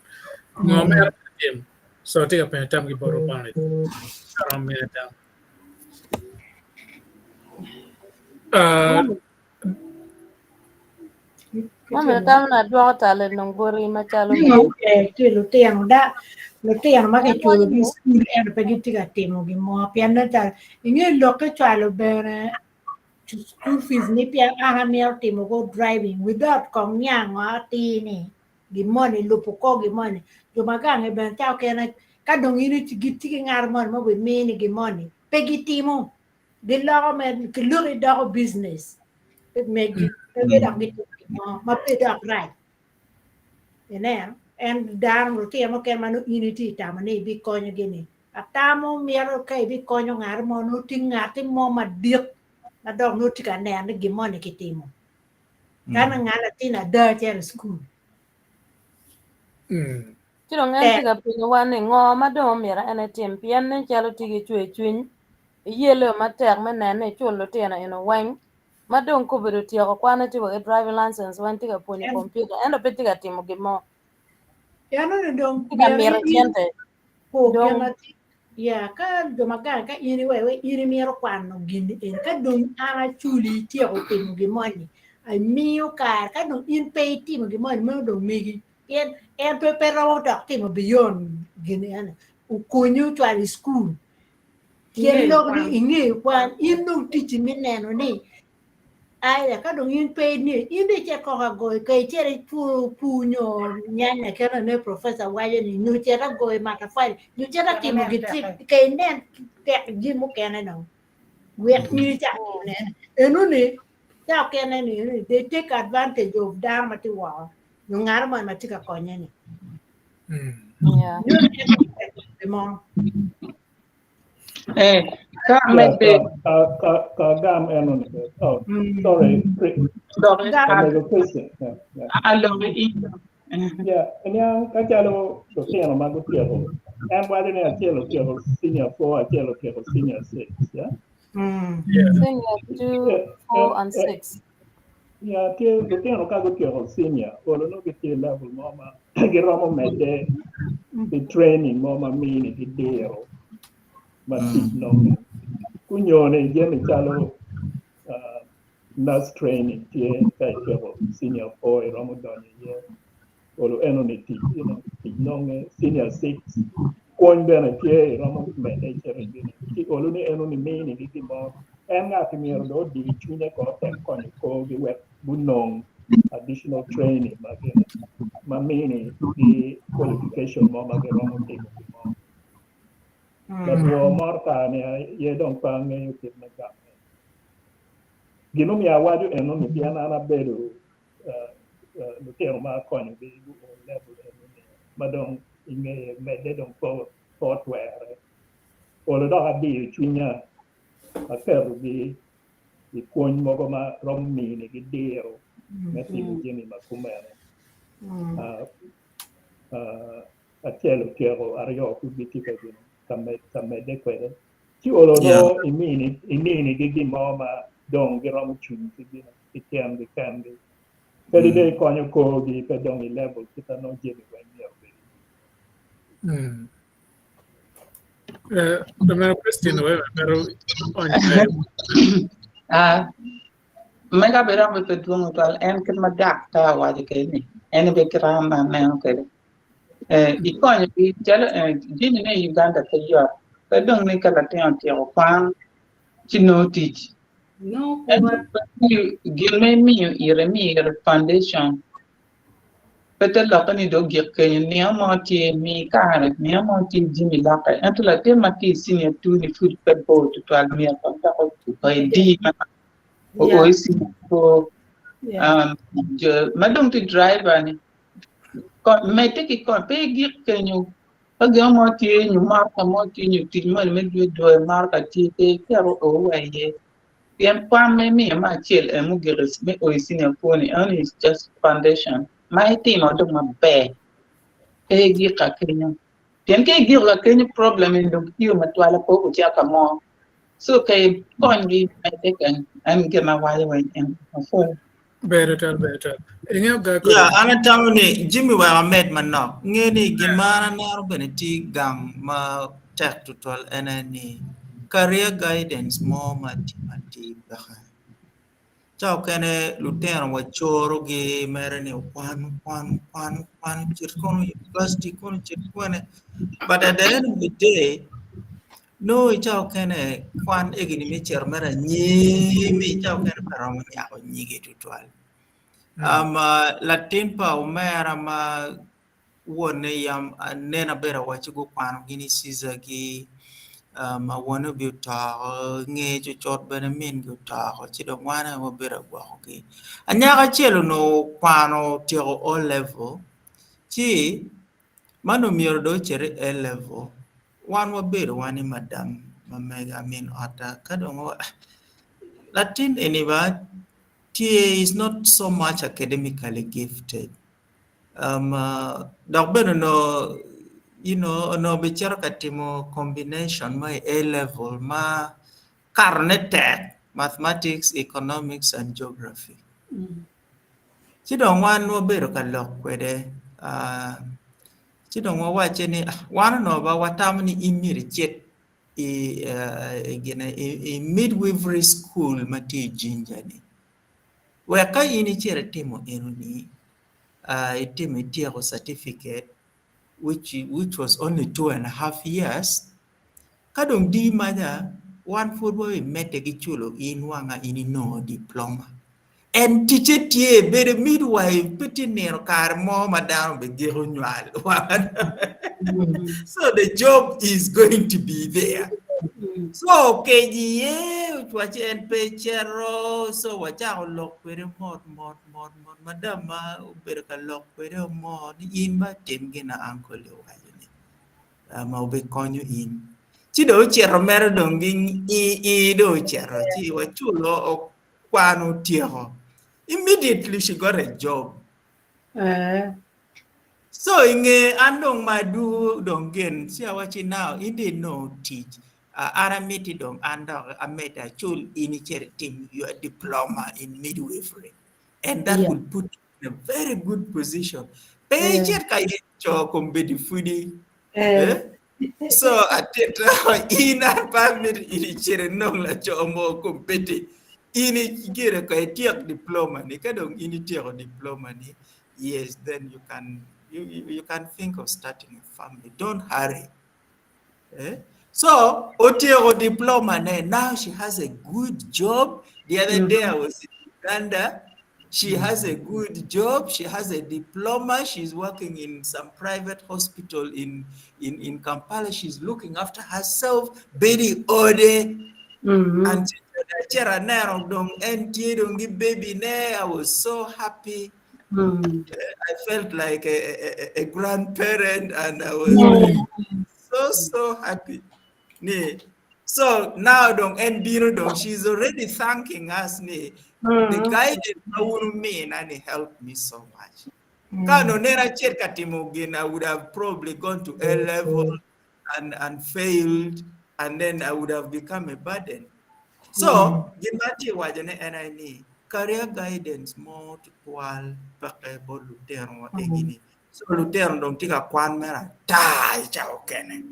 Ngo mere tim? So atye ka penyo tam ki bot Rubanga. Aromo mine tam. Mami tam na dwoko tale nong boti macalo Tye lutino da lutino ma kiculo gi cukul ento pe gitye ka timo gin mo pien nen calo inge lok kicwalo bene school fees ni pien an amito timo go driving without kong niango atir ni gin moni lubo kor gin moni jo ma gange bene ca okene ka dong in gitye ki ngat moni ma obimini gin moni pe gitimo giloko me kiloki doko business megi pe dok gitimo gin mo ma pe dok rac ineno en dano lutino mukene ma nongo in itye tamo ni ibikonyogi ni atamo mito ka ibikonyo ngat mo nongo tye ngati mo madit ma dok nongo tye ka neno ni gin moni kitimo kana ngat latin ada cito i cukul. Ci dong en tye ka penyowa ni ngo ma dong omyero en etim pien nen calo tye ki cwercwiny iyelo matek me neno ni eculo lutino eno weng ma dong kobedo otyeko kwane tye wa ki driving license weng tye ka pwonyo kompiuta ento pe tye ka timo gin mo. Eno dong Tye ka mito cente. Dong ya ka jo ma gang ka in iwe we in imito kwano gin eni ka dong an aculi ityeko timo gin moni amiyo kare ka dong in pe itimo gin moni meno dong megi pien en pe pe romo dok timo beyond gin eni okonyi ocwalo i cukul tyen lok ni ingeyo kwan in dong ticci me neno ni Aya ka dong in pe ni in dong icit kong agoyo ka icit ipur pur nyo nyanya kene ne professor waco ni nyo cit agoyo matafali nyo cit atimo gin ka inen tek jami mukene dong wek in icak timone eno ni ca okene ni eno ni they take advantage of dano ma tye woko nyo ngat mo ma tye ka konye ni. Yeah. Nyo mo. Eh, ka Yeah, medde ka ka ka gam eno ni. Oh, sorry. dok Omego Christian. Yeah. alok i Yeah, aniang ka calo lutino ma gutyeko. En waco ni acel otyeko senior 4, acel otyeko senior 6, yeah? Senior 2, 4, and 6. Yeah, tye lutino ka gutyeko senior, olo nongo gitye i level mo ma giromo medde i training mo ma mini gi diro ma tic nonge. Kunyone jami calo uh, nurse training tye ka ityeko senior 4 iromo donyo iye. Olo eno ni tic, you know, tic nonge senior 6 pwony bene tye iromo medde icito i gine. Ci olo ni eno ni mini gi gimo en ngati myero dong odi cwinye ko tek konyo korgi wek gunong additional training ma gin ma mini gi qualification mo ma giromo timo gimo. Latwo moro kare ni aye dong pe angeyo kit me gamme. Gin omiyo awaco eno ni pien an abedo lutino ma akonyogi guo level eno ni ma dong ingeye medde dong pe otwere. Olo dok adiyo cwinya aketogi i pwony mogo ma romo minigi diro me timo jami ma kumeno. Acel otyeko, aryo pud gitye ka gino ka medde kwede. Ci olo nongo imini iminigi gin mo ma dong giromo cung ki gino ki tyengi kengi. Kadi dong ikonyo korgi pe dong i level kita nongo jami weng myero obed. Omera Christine we pero onyo Ah, mega bedo ame pe dwong twal en kit ma daktar owaco kwede ni en be kit an aneno kwede. Eh, ikonyo gi calo eh, jami ne i Uganda pe yot. Pe dong ni ka latin otyeko kwan ci nongo tic. No, Ento gin ma imiyo ire imiyo ire foundation pe te lokke ni dong ogik kenyo nino mo tye mi kare nino mo tye jami lokke ento latin ma tye i senior two ni pud pe bor tutwal myero kong dok odi o i senior four jo ma dong tye driver ni medde ki kony pe igik kenyo ka gin mo tye nyo motoka mo tye nyo tic moni me dwe dwoyo motoka tye pe iketo o wa iye pien kwan ma imiyo me acel en mugik me o i senior four ni eno is just foundation ma itimo dong maber pe igik ka kenyo pien ka igiko ka kenyo problem eni dong tiyo matwal pe ocito ka mo so ka ikonygi medde kany en gin ma awaco weng en apwoyo. Ber twatwal, ber twatwal. Ingeyo ga kodi. Yeah, an atamo ni Jimmy wek amed manok. Nge ni gin ma an aneno bene tye gang ma tek tutwal en aye ni career guidance mo ma tye matir peke. Ca okene lutino wacorogi mere ni okwan, okwan, okwan, okwan, ocit kono i university, kono ocit kwene. But at the end of the day, Nongo i cawa okene kwan egini me cito mere anyim i cawa okene pe romo nyako nyige tutwal. Um, uh, latin pa omera ma wonne yam anen abedo awacci gukwano gin i Caesar-gi um, wonne obi otoko nge cucut bene mingi otoko ci dong wan aye wabedo agwokogi. Anyaka acel onongo okwano otyeko O level ci man omyero dong ocit i A level Wan wabedo wan ni madam ma mega min otta ka dong latin eni ba tye is not so much academically gifted um, dok bene onongo you know onongo bicito ka timo combination mo i A level ma katone tek mathematics, economics and geography. Ci dong wan wabedo ka lok kwede uh, Ci dong wawacce ni, Wan onongo ba watamo ni in myero icit i, i, gine, i, i midwifery school ma tye i Jinja-ni. Wek ka in icito itimo enoni, uh, itimo ityeko certificate, which, which was only 2.5 years, ka dong di maca, wan pud wabimedde ki culo in wanga in inongo diploma. En ticce tye, bedo midwife pe tye nino kare mo ma dano bigiko nywal. So the job is going to be there. So okeco iye, ocwaci en pe cito, so wacako lok kwede mot mot mot mot. Madam ma obedo ka lok kwede mot ni in ba tim gin ma uncle owaco ni ma obikonyo in. Ci dong ocito mere dong gi i dong ocito ci waculo kwano otyeko. Immediately she got a job. Eh. So i nge an dong ma adwogo dong gin ci awacci now in dong inongo tic uh, an amiti dong an dok amedde acul in icit itim your diploma in midwifery and that will put you in a very good position. Pe icit ka yenyo co kombeddi pudi. Eh. Eh? So atito in an pe amito in icit inong laco mo kombeddi in gire ko ityek diploma ni ka dong in ityeko diploma ni yes then you can you, you, you can think of starting a family don't hurry eh? So otyeko diploma ne now she has a good job the other day I was in Uganda She has a good job. She has a diploma. She's working in some private hospital in, in, in Kampala. She's looking after herself. Baby ode. And cera neno dong en tye dong gi baby ne. I was so happy. I felt like a, a, a grandparent and I was like so, so happy. Ni. So now dong en bino dong she's already thanking us ni the guidance ma wun umina ni helped me so much. Ka no nera acit ka timo gin I would have probably gone to A level and, and failed and then I would have become a burden. So gin ma atye waco ne en aye ni career guidance mo tutwal peke bot lutino egi ni. So lutino dong tye ka kwan mere ata i cawa okene.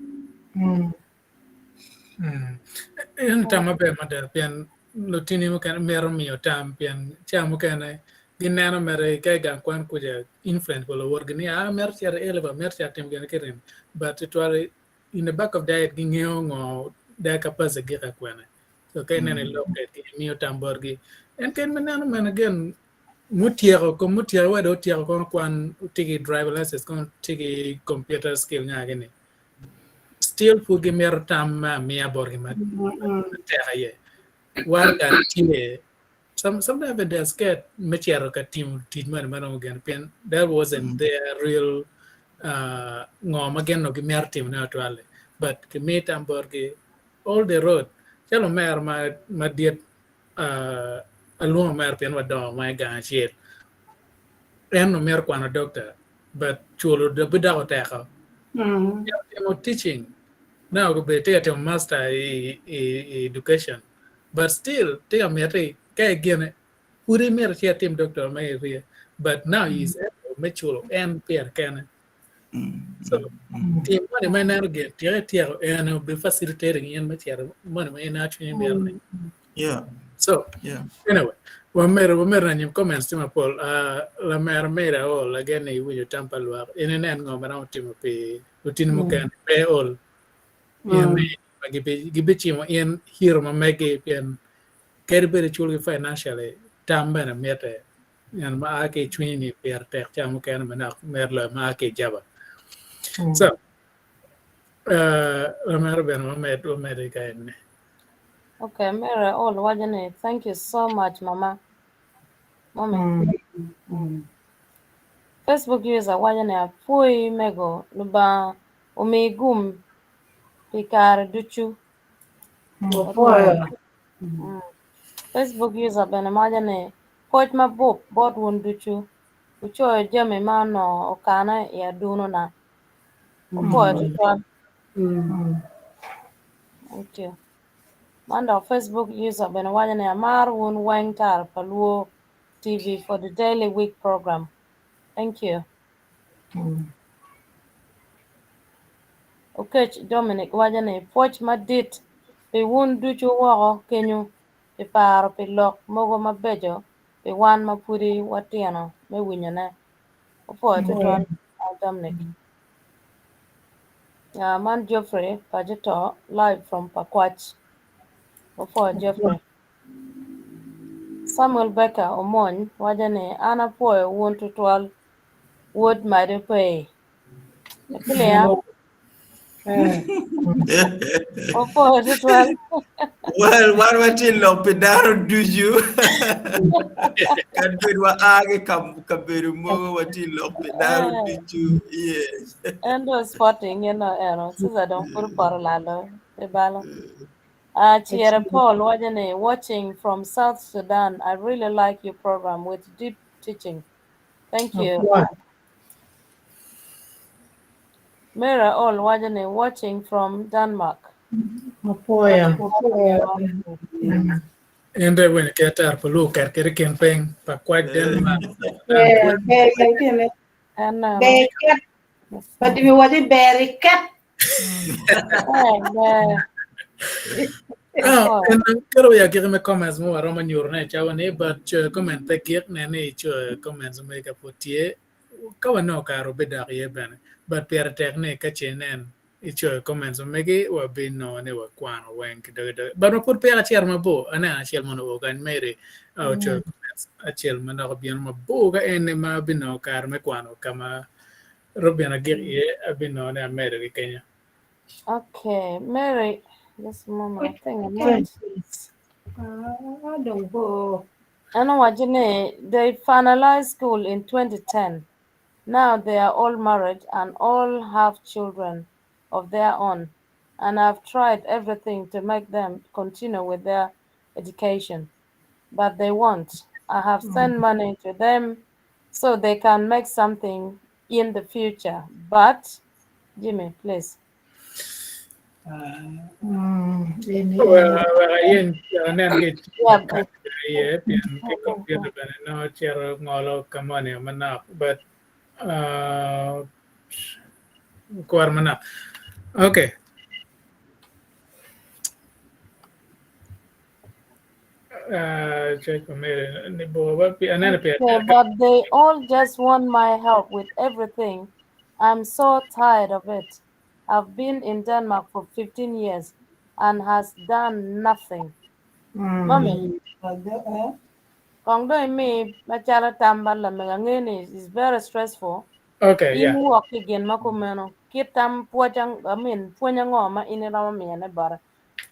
En tam maber mada pien lutini mukene mito miyo tam pien ca mukene gineno mere ka i gang kwan kuca influence pa luwotgi ni ah mito cito i A-level mito cito timo gin ki rin but tutwal in the back of their head gingeyo ngo their capacity gika kwene so ka ineno i lok kwedgi imiyo tam botgi en kit ma ineno meno again mutyeko kom mutyeko wa dong otyeko kono kwan tye ki driver license kono tye ki computer skill nya gini still pud gimito tam me amiya botgi matek aye. Waraga tye sometimes even they're scared me cito ka timo tic moni ma nongo gin pien that wasn't their real uh, ngo ma gin onongo gimito timone atwal-li but kimiyo tam botgi all the road calo omera ma madit uh, alwongo omera pien wadongo ma i gang acel en omito kwano doctor but culo bidoko teko timo teaching now obedo tye ka timo master i, i, i education but still tye ka miti ka igine. Pud imito ci atim doctor me area, but now he is able me culo en pire kene. So, tim moni ma ineno gin tyeko ityeko en obi facilitating in me cito moni ma in cwinyi mito ni. So, anyway, wamedo wamedo anyim comments tye mapol. Uh, lamera mera ol again ni iwinjo tam pa lwak. In inen ngo ma romo timo pi lutini mukene pe ol. Pien ni ma gibi gibicimo in hero ma megi pien kadi bed iculgi financially tam bene mitte en ma a ki i cwinyi ni pire tek ca mukene manok mer loyo ma a ki i jaba. So, uh, lamera bene wamed wamed ka en ni. Okay, Mary Ol wacho ni thank you so much mama. Mommy. Facebook user wacho ni apwoyi mego Lubanga omiyi gum pi kare ducu. Opwoyo. Facebook user bene wacho ni pwoc mabup bot wun ducu wucoyo jami ma onongo okane i adunona. Opwoyo tutwal. Thank you. Man dok Facebook user bene wacho ni amaro wun weng Tara pa Luo TV for the daily week program. Thank you. Okech Dominic wacho ni pwoc madit pi wun ducu woko kenyo pi paro pi lok mogo mabeco pi wan ma pudi watino me winyone. Opwoyo tutwal Dominic. Uh, man Geoffrey Pajeto live from Pakwach. Opwoyo Geoffrey. Samuel Becker Omony wacho ni an apwoyo wun tutwal wod mado pe. Clear? Opwoyo tutwal. Well, wan watye lok pi dano ducu. Kadi bed wa a ki kabedo mogo watye lok pi dano ducu. Yes. En do spotting eno eno. Siza dong pud poto lalo pe balo. Uh, Chiere Paul wacho ni watching from South Sudan. I really like your program with deep teaching. Thank you. Mira Ol wacho ni watching from Denmark. Apwoyo. En dong iwinyo ki atar pa luo ket kede kin piny pa kwac Denmark. Ber, ber itine. En neno. Ber ket. Patimi waco ni ber iket. Eh, ber. Ah, en kero ya gik me comments mo waromo nyuro ne cawa ni but coyo comment pe gik ne ni coyo comments me ka pud tye ka wanongo kare obidok iye bene but pire tek ni ka ce inen icoyo comments ma megi wabinongo ni wakwano weng ki doge doge but ma pud peya acito mabor aneno acel mono oo kany Mary ah, ocoyo comments acel ma dok obino mabor ka en ni ma abinongo kare me kwano ka ma Robin agik iye abinongo ni amedo ki kenyo. Okay, Mary, just a moment. I think I might. Ah, dong bo. Ano wacho ni they finalized school in 2010. Now they are all married and all have children of their own. And I've tried everything to make them continue with their education, but they won't. I have sent money to them so they can make something in the future. But, Jimmy, please. Well, ayen anen ki iye pien ki computer bene nongo cito ngolo ka moni manok but uh, kwaro manok. Okay. Uh, check ni bo ba pi aneno pi Okay, but they all just want my help with everything. I'm so tired of it. I've been in Denmark for 15 years and has done nothing. Mommy, kong dong imi macalo tam ba lamego angeyo ni is very stressful. Okay, In yeah. iwok ki gin ma kumeno, kit tam pwoc ang- I mean, pwony ango ma in iromo miyone bote?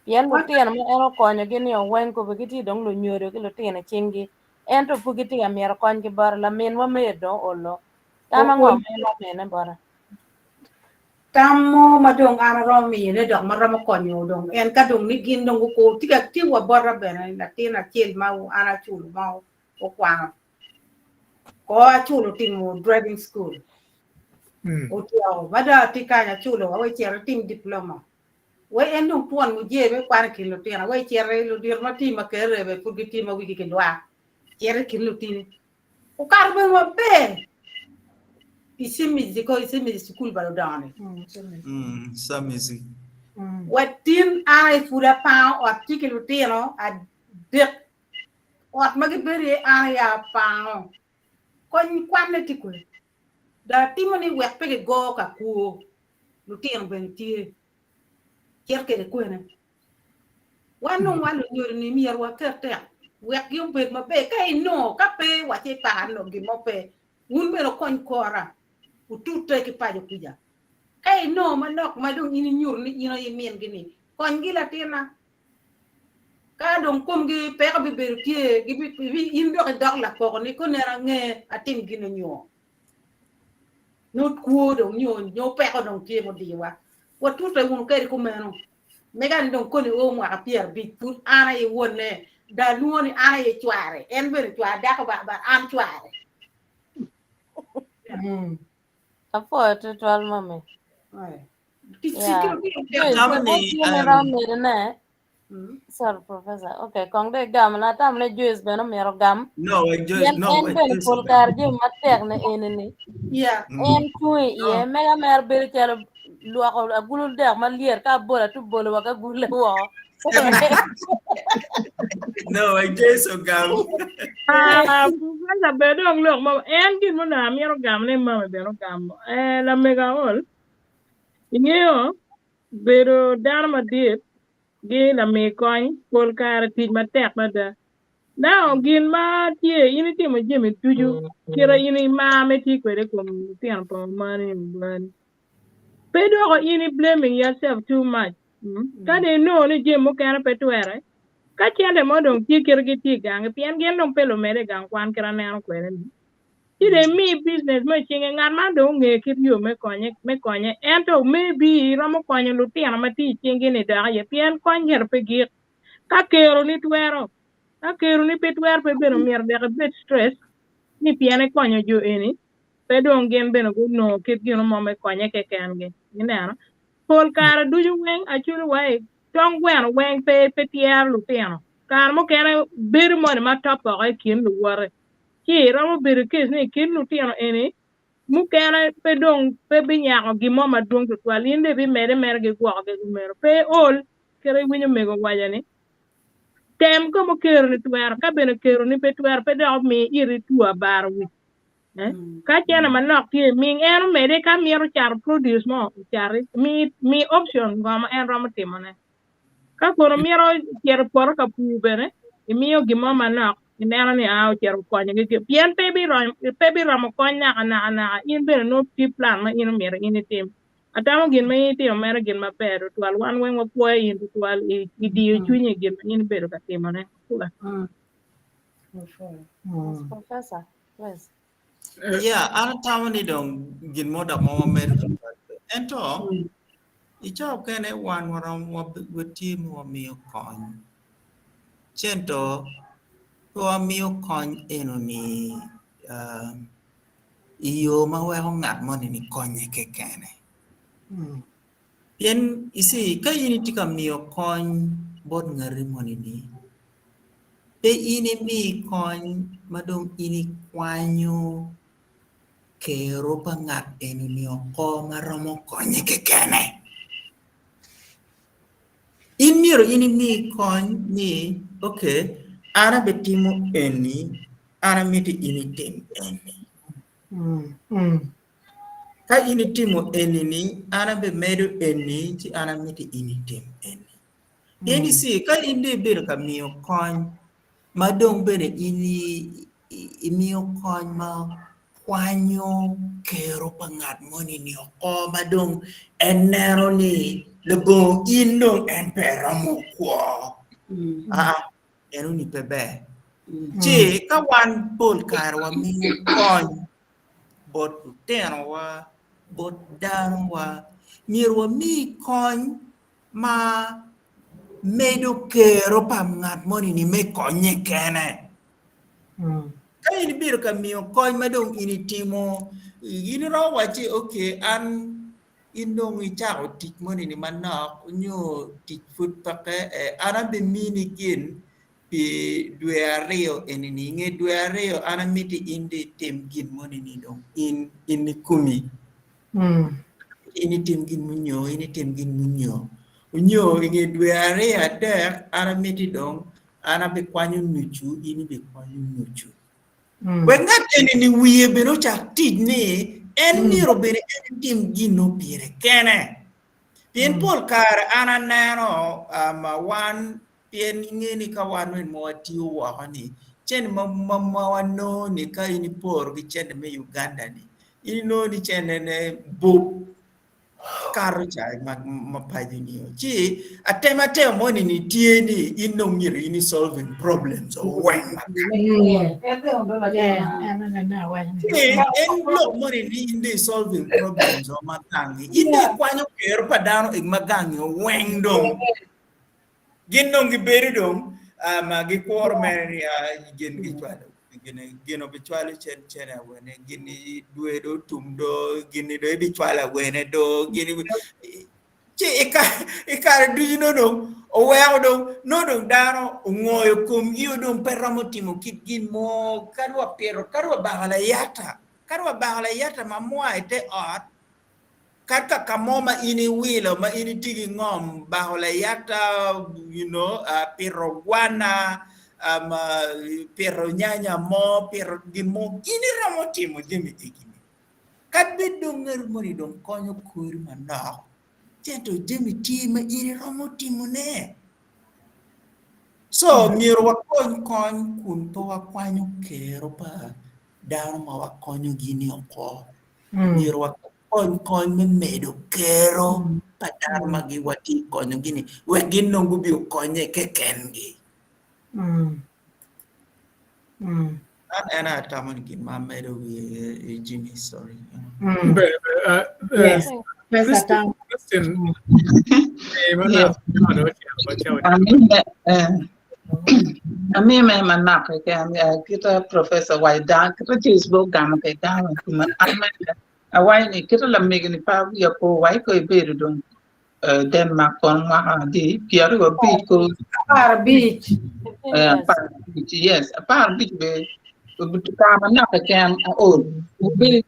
Pien lutino ma en okonyogi ni oweng kobe gitye dong lunyodo ki lutino i cinggi, ento pud gitye ka myero konygi bote. Laminwa Mary dong olo. Tam ango ma in iromo miyone bote? Tam mo ma dong an aromo miyone dok ma romo konyo dong en ka dong ni gin dong guko tye ka tye wa bota bene latin acel ma an aculo ma okwano ko aculo timo driving school otyeko ma dong atye kany aculo wa wek icit itim diploma we en dong twon muje me kwano i kin lutino we icit ludito ma tye i Makerere bene pud gitye ma wigi kilwak. Cito i kin lutini. Okato bene maber i Cimizi ko i Cimizi cukul pa ludongo-ni. Camizi. Wa tin an aye pud apango ot tye ki lutino adek. Ot ma gibedo iye an aye apango. Kony kwanne tye kwede. Dong atimo ni wek pe gigo ka kwo. Lutino bene tye. Cit kwede kwene. Wan dong wan lunyodo ni myero waket tek wek gi obed maber. Ka inongo ka pe waci ipar nongo gin mo pe, wun bene wukony kora, wutute ki paco kuca. Ka inongo manok ma dong in inyuto ni in aye imingi ni, konygi latinna. Ka dong komgi peko bibedo tye, in dok idok lakoko ni koneno ange atim gin onyo. Nongo two dong nyo nyo peko dong tye mudiyowa. Watute wunu kadi kumeno. Mega ni dong koni o mwaka 50 pud an aye wonne. Da lwongo ni an aye cware. En bene cware dako ba ba an cware. Apwoyo tutwal mami. Yeah. Joyce, Atamo ni, tye me romo medone. Sorry, Professor. Okay, kong dong igamo na atamo ni Joyce bene omyero ogam. No, wek Joyce, Pien no, en wek bene Joyce pol ogam. kare jami matek ne eni ni. Yeah. En cung i iye, mega mere bedo calo lwoko agulu dek malyet ka abola to bolo wa ka gule woko. No, wek Joyce ogam. Ah, Professor bed dong lok mo en gin mo na amito gamo ne mami bene ogamo. Eh, lamego aol ingeyo bedo dano madit gi lami kony pol kare tic matek mada. Now gin ma tye in itimo jami ducu kite in imar me tye kwede i kom lutino pa mamani nyo babani. Pe doko in i blaming yourself too much. Ka dong inongo ni jami mukene pe twere, ka cente mo dong tye kite gitye i gangi pien gin dong pe lumede i gang kwan kit aneno kwede ni. Ci dong imi business mo i cinge ngat man dong onge kit yo me konye me konye ento maybe iromo konyo lutino ma tye i cingi ni dok iye pien kony myero pe gik. Ka keroni twero, ka keroni pe twero pe bene omyero dok ibed stress ni pien ikonyo jo eni pe dong gin bene gunongo kit gino mo me konye kekengi. Ineno? Pol kare ducu weng aculo wa i tong gweno weng pe pe tyero lutino. Kare mukene bedo moni ma top oko i kin luwote. Ci iromo bedo case ni i kin lutino eni mukene pe dong pe binyako gin mo madwong tutwal. In dong ibimede mere ki gwokogi kumeno. Pe iol kit iwinyo omego owaco ni tem ka mo keroni twero ka bene keroni pe twero pe dok omi iti two abaro wic. Eh? Ka cene manok tye ming en omede ka mito cato produce mo ocati mi mi option ngo ma en romo timone. Ka kono mito cito i poto ka pur bene imiyo gin mo manok ineno ni a ocito okonyogi gi pien pe biromo pe biromo kony naka naka naka in bene nongo tye plan ma in omyero in itim. Atamo gin ma in itimo mere gin maber tutwal wan weng wapwoyo in tutwal i i diyo cwinyi i gin ma in ibedo ka timone. Pula. Yes, Professor, please. Yeah, an atamo ni dong gin mo dok ma wamedo tutwal pe. Ento, i cawa okene wan warom watye ma wamiyo kony. Cento, pe wamiyo kony enoni uh, i yo ma weko ngat moni ni konye kekene. Pien you see, ka in itye ka miyo kony bot ngati moni ni, pe in imi kony ma dong in ikwanyo kero pa ngat eni oko ma romo konye kekene. In myero in imi kony ni okay, an abitimo eni, an amiti in itim eni. Ka in itimo eni ni, an abimedo eni, ci an amiti in itim eni. Pien you see, ka in dong ibedo ka miyo kony, ma dong bene in imiyo kony ma kwanyo kero pa ngat moni ni oko ma dong en neno ni labongo in dong en pe romo kwo. Aa, enoni pe ber. Ci ka wan pol kare wamiyo kony bot lutinowa, bot danowa, myero wami kony ma medo kero pa ngat moni ni me konye kene. Ka in ibedo ka miyo kony ma dong in itimo, in iromo wacci okay an in dong icako tic moni ni manok nyo tic pud peke, an abimini gin. pi dwe aryo eni-ni, i nge dwe aryo an amiti in dong itim gin moni-ni dong in in ikomi. In itim gin munyo, in itim gin munyo. Onyo i nge dwe aryo adek an amiti dong an abikwanyo nucu, in ibikwanyo nucu. Wek ngat eni-ni wiye bene ocak tic ni en myero bene en etim gin-nu pire kene. Pien pol kare an aneno um, wan pien inge ni ka wan wen ma watiyo woko ni cente ma, ma, ma wanongo ni ka in iporo ki cente me Uganda ni in inongo ni cente ne bup kato ca ma, ma paco ni o. Ci atematema moni ni tye ni in dong myero in i solving problems o weng ma Ci en lok moni ni in dong i solving problems o ma gangi. In dong ikwanyo kero pa dano eg ma gangi o weng dong. Gin dong gibedo dong um, gikuro mere ni ah, gin gicwalo gin gin obicwalo cen cene awene gin i dwe do otum do gin do ibicwalo awene do gin ci i ka- i kare ducu nongo dong oweko dong nongo dong dano ongoyo komgi o dong pe romo timo kit gin mo kadi wa pito kadi wa bako layata kadi wa bako layata ma mwa i te ot Kadi ka ka mo ma in iwilo, ma in itye ki ngom, bako layata, you know, uh, pito gwana, um, uh, pito nyanya mo, pito gin mo, in iromo timo jami egini. Kadi bed dong ngat moni dong konyo kori manok, ento jami tye ma in iromo timone. So, myero wakony kony kun pe wakwanyo kero pa dano ma wakonyogi-ni oko. Myero wakony kony me medo kero pa dano ma watye ka konyogi-ni wek gin dong gubi okonye kekengi. Man en aye atamo ni gin ma amedo wiye Jimmy, sorry. Yes. Christine, Christine, Amiyo mere manok keken kita professor waco dano kita James bene ogamo kwede dano an mere awaco ni kita lamego ni pe wiya po wa iko ibedo dong Denmark kono mwaka adi 25 ko 15 15 yes 15 bene kare manok keken aol obedo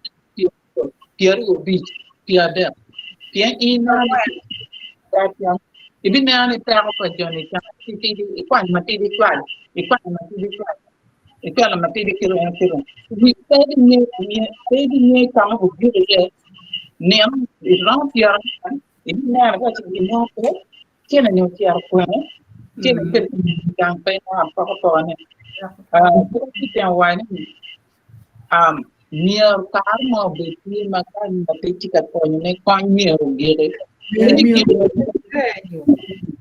25 30 pien in ibineno ni peko pa joni tidi ikwanyo matidi cwalo ikwanyo matidi cwalo icwalo matidi kiromo kiromo pe ibingeyo ka ma gugik iye nino iromo pyerangwen ibineno ka gin mo pe cene ni ocito kwene cene pe gang pe inongo apokapokane Myero kare mo obed tye ma ka latin tye ka konyone kony myero ogiki.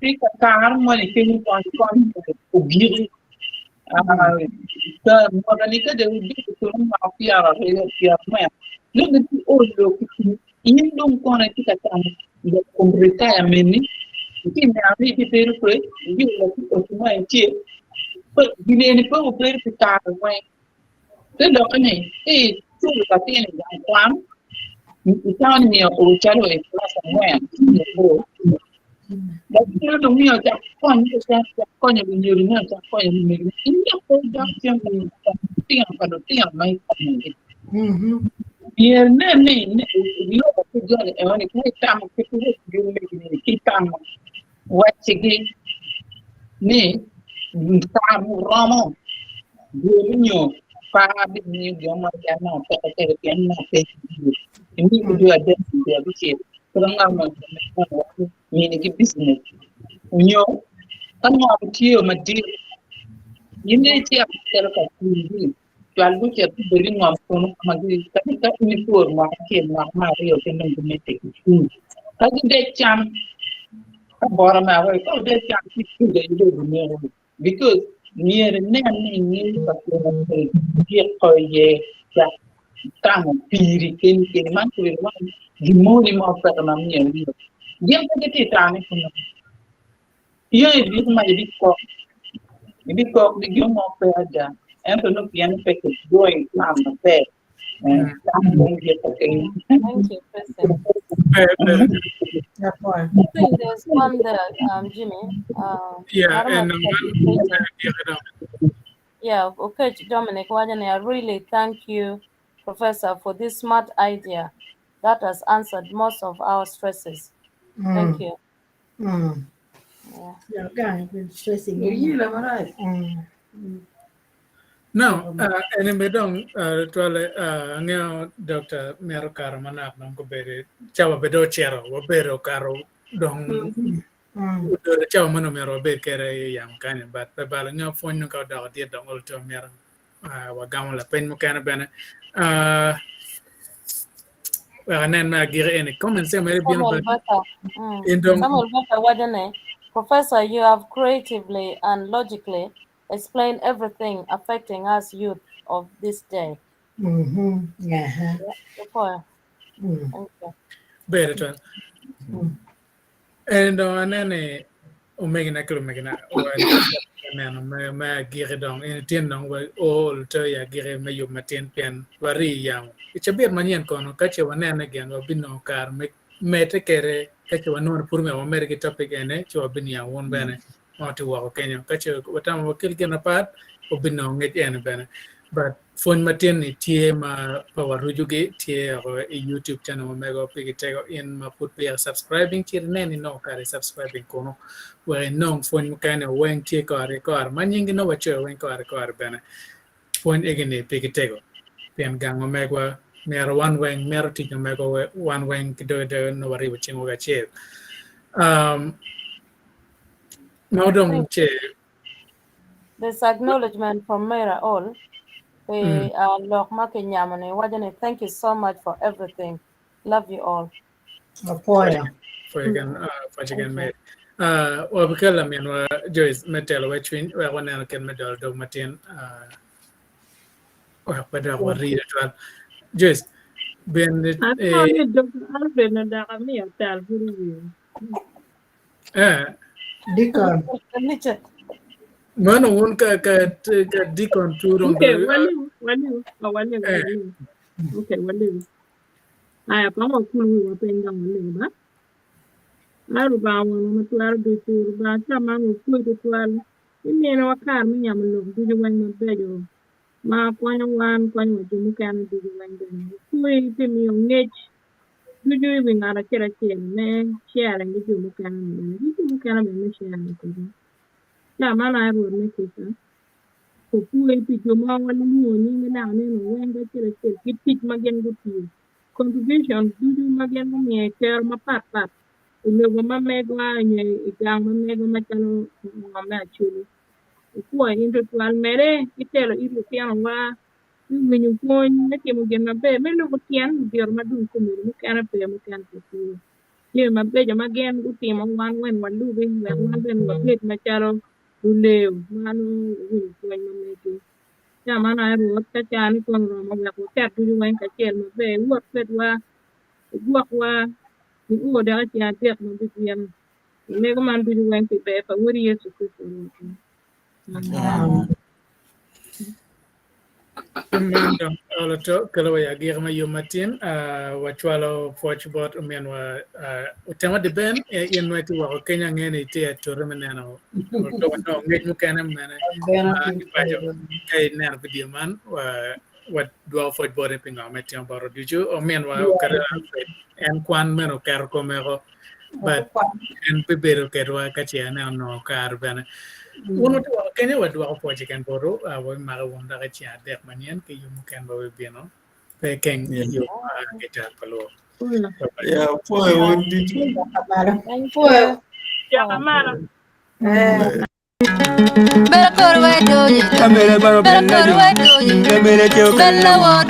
Tye ka kare mo ni kenyo kony kony myero ogiki. Mwaka ni ka dong ibedo kunu mwaka pyeraryo pyerangwen nongo dong iolo ki tic in dong kono itye ka tamo lok kom retirement ni itye neno ni ibibedo kwede iolo ki oti mo itye gin eni pe obedo pi kare weng. Te lokke ni, ka iculo latin i gang kwan, itamo ni myero o calo i kilac angwen nyo aboro. Latin dong myero ocak konye keken, ocak konyo lunyodone, ocak konyo lumegine. In dok pe idok cen i lutino pa lutino ma ikonyogi. Myero inen ni iloko ki joni enoni ka itamo kit wek gin ki itamo waccigi ni kare muromo dwe me nyo par bimiyo gin mo keken ma opeke kwede pien nongo pe imiyo dwe adek dwe abicel kit ma ngat mo minigi business nyo ka ngom tye madit in dong icito calo ka pur-ri cwal gucit gubed i ngom kunu ma ka in ipuro mwaka acel mwaka me aryo gin dong gimedde ki pur ka gidec cam ka bota me awaci ka wudec cam ci pud aye dong obineko because myero inen ni ingeyo ka giko iye cak tamo piri keni keni man obedo man gin moni mo peke ma myero gin pe gitye ka tamo kunu. In ibiko ma ibikok, ibikok ni gin mo pe ada, ento nongo pien pe kigoyi plan maber. Thank you, President. Apoyo. I think there's one there, Jimmy. Yeah, I don't know and if you can Yeah, okay, Dominic Wajani, I really thank you, Professor, for this smart idea that has answered most of our stresses. Thank you. Yeah. Yeah, guy, been stressing. Yila marac. No, eni be dong twale angeyo Dr. Mero kare manok dong gubedo cawa be dong ocito wabedo karo dong ododo cawa meno myero wabed kede i yamo kany but pe balo nyo pwony nongo ka odoko dit dong olo to myero wagamo lapeny mukene bene wek anen me agiki eni comments tye mere bino Samuel bene Bata. In dong Samuel Bata Wajane, Professor, you have creatively and logically explained everything affecting us youth of this day. Yeah. Before. Thank you. Bedo twal. En dong anene omegina ki lumegina neno me agiki dong en tin dong wa ol to i agiki me yub matin pien wari yamo. I cabit manyen kono ka ce wanene gin wabinongo kare me medde kede ka ce wanongo pud myero wamedde ki topic ene ci wabiniang wun bene ma watye woko kenyo. Ka ce watamo wakel gin apat wabinongo ngec ene bene. But pwony matin ni tye ma pa warucugi tye oko i YouTube channel ma mego pigi tego in ma pud peya subscribing cit inen inongo kare i subscribing kunu wek inong pwony mukene weng tye kore ki kore ma nyingi nongo wacoyo weng kore ki kore bene pwony egi ni pigi tego pien gang ma megwa myero wan weng mito tic ma megwa wan weng ki doge doge nongo waribo cingwa kacel ma dong ce There's acknowledgement from Mera All. The lok ma kinyamo ni wacho ni thank you so much for everything. Love you all. Apoyo. Pwaci gen Mary. Wabikelo laminwa Joyce me telo wa cwiny wek waneno kit me dolo dog matin wek pe dok warii tutwal. Joyce, ben Atamo ni Dr. Alfred odok amiyo tal pud i wiye. Deacon. Mano wun ka ka ka deacon turo Okay, waliw, waliw, oh, waliw, waliw. Okay, waliw. Aya, kong wakul wiwa piny dong waliw ba. Ai Rubanga wonwa ma twero ducu, Rubanga ca man wapwoyi tutwal iminiwa kare me nyamo lok ducu weng mabeco ma konyo wan konyo wa jo mukene ducu weng bene. Wapwoyi pi miyo ngec ducu i wi ngat acel acel me sharing ki jo mukene ni bene ki jo mukene bene me sharing kwede. Ca man aye Rwot me kica, opwoyi pi jo ma walwongo nyingi naka nino weng ki acel acel ki tic ma gin gutiyo, contribution ducu ma gin gumiyo i kero mapat pat i lobo ma megwa nyo i gang ma megwa macalo ngom me Acholi. Opwoyo in tutwal mede ki telo it lutinowa me winyo pwony, me timo gin maber, me lubo tyen ludito ma dong komiti mukene pe mukene pe tye. Jami mabeco ma gin gutimo wan wen walubi wek wan bene wabed macalo luleo ma nongo wawinyo pwony ma megi. Ca man aye Rwot, ka caa-ni kono oromo wek waket ducu weng kacel maber, iwot kwedwa, igwokwa, nio dok i ceng adek ma bibino. Ilego man ducu weng pi ber pa Wodi Yecu Kricito Rwotwa. Amen. Man dong olo to kelo wa i agiki me yub matin wacwalo pwoc bot ominwa Otema Deben in ma itye woko kenya angeyo ni itye atute me neno nongo ngec mukene mene ma ipaco ka ineno vidio man wadwoko pwoc boti pi ngo ma itimo botwa ducu ominwa oketo Alfred en kwan meno oketo kome ko but en bibedo kedwa ka ce aneno onongo kare bene. Wun wutye woko kenyo wadwoko pwoc keken botwu wabimako wun dok i ceng adek manyen ki yub mukene ma wabibino pe keng yub ma ki tar pa luo. Yeah, pwoyo wun ducu. Pwoyo. Jaka malo. Bella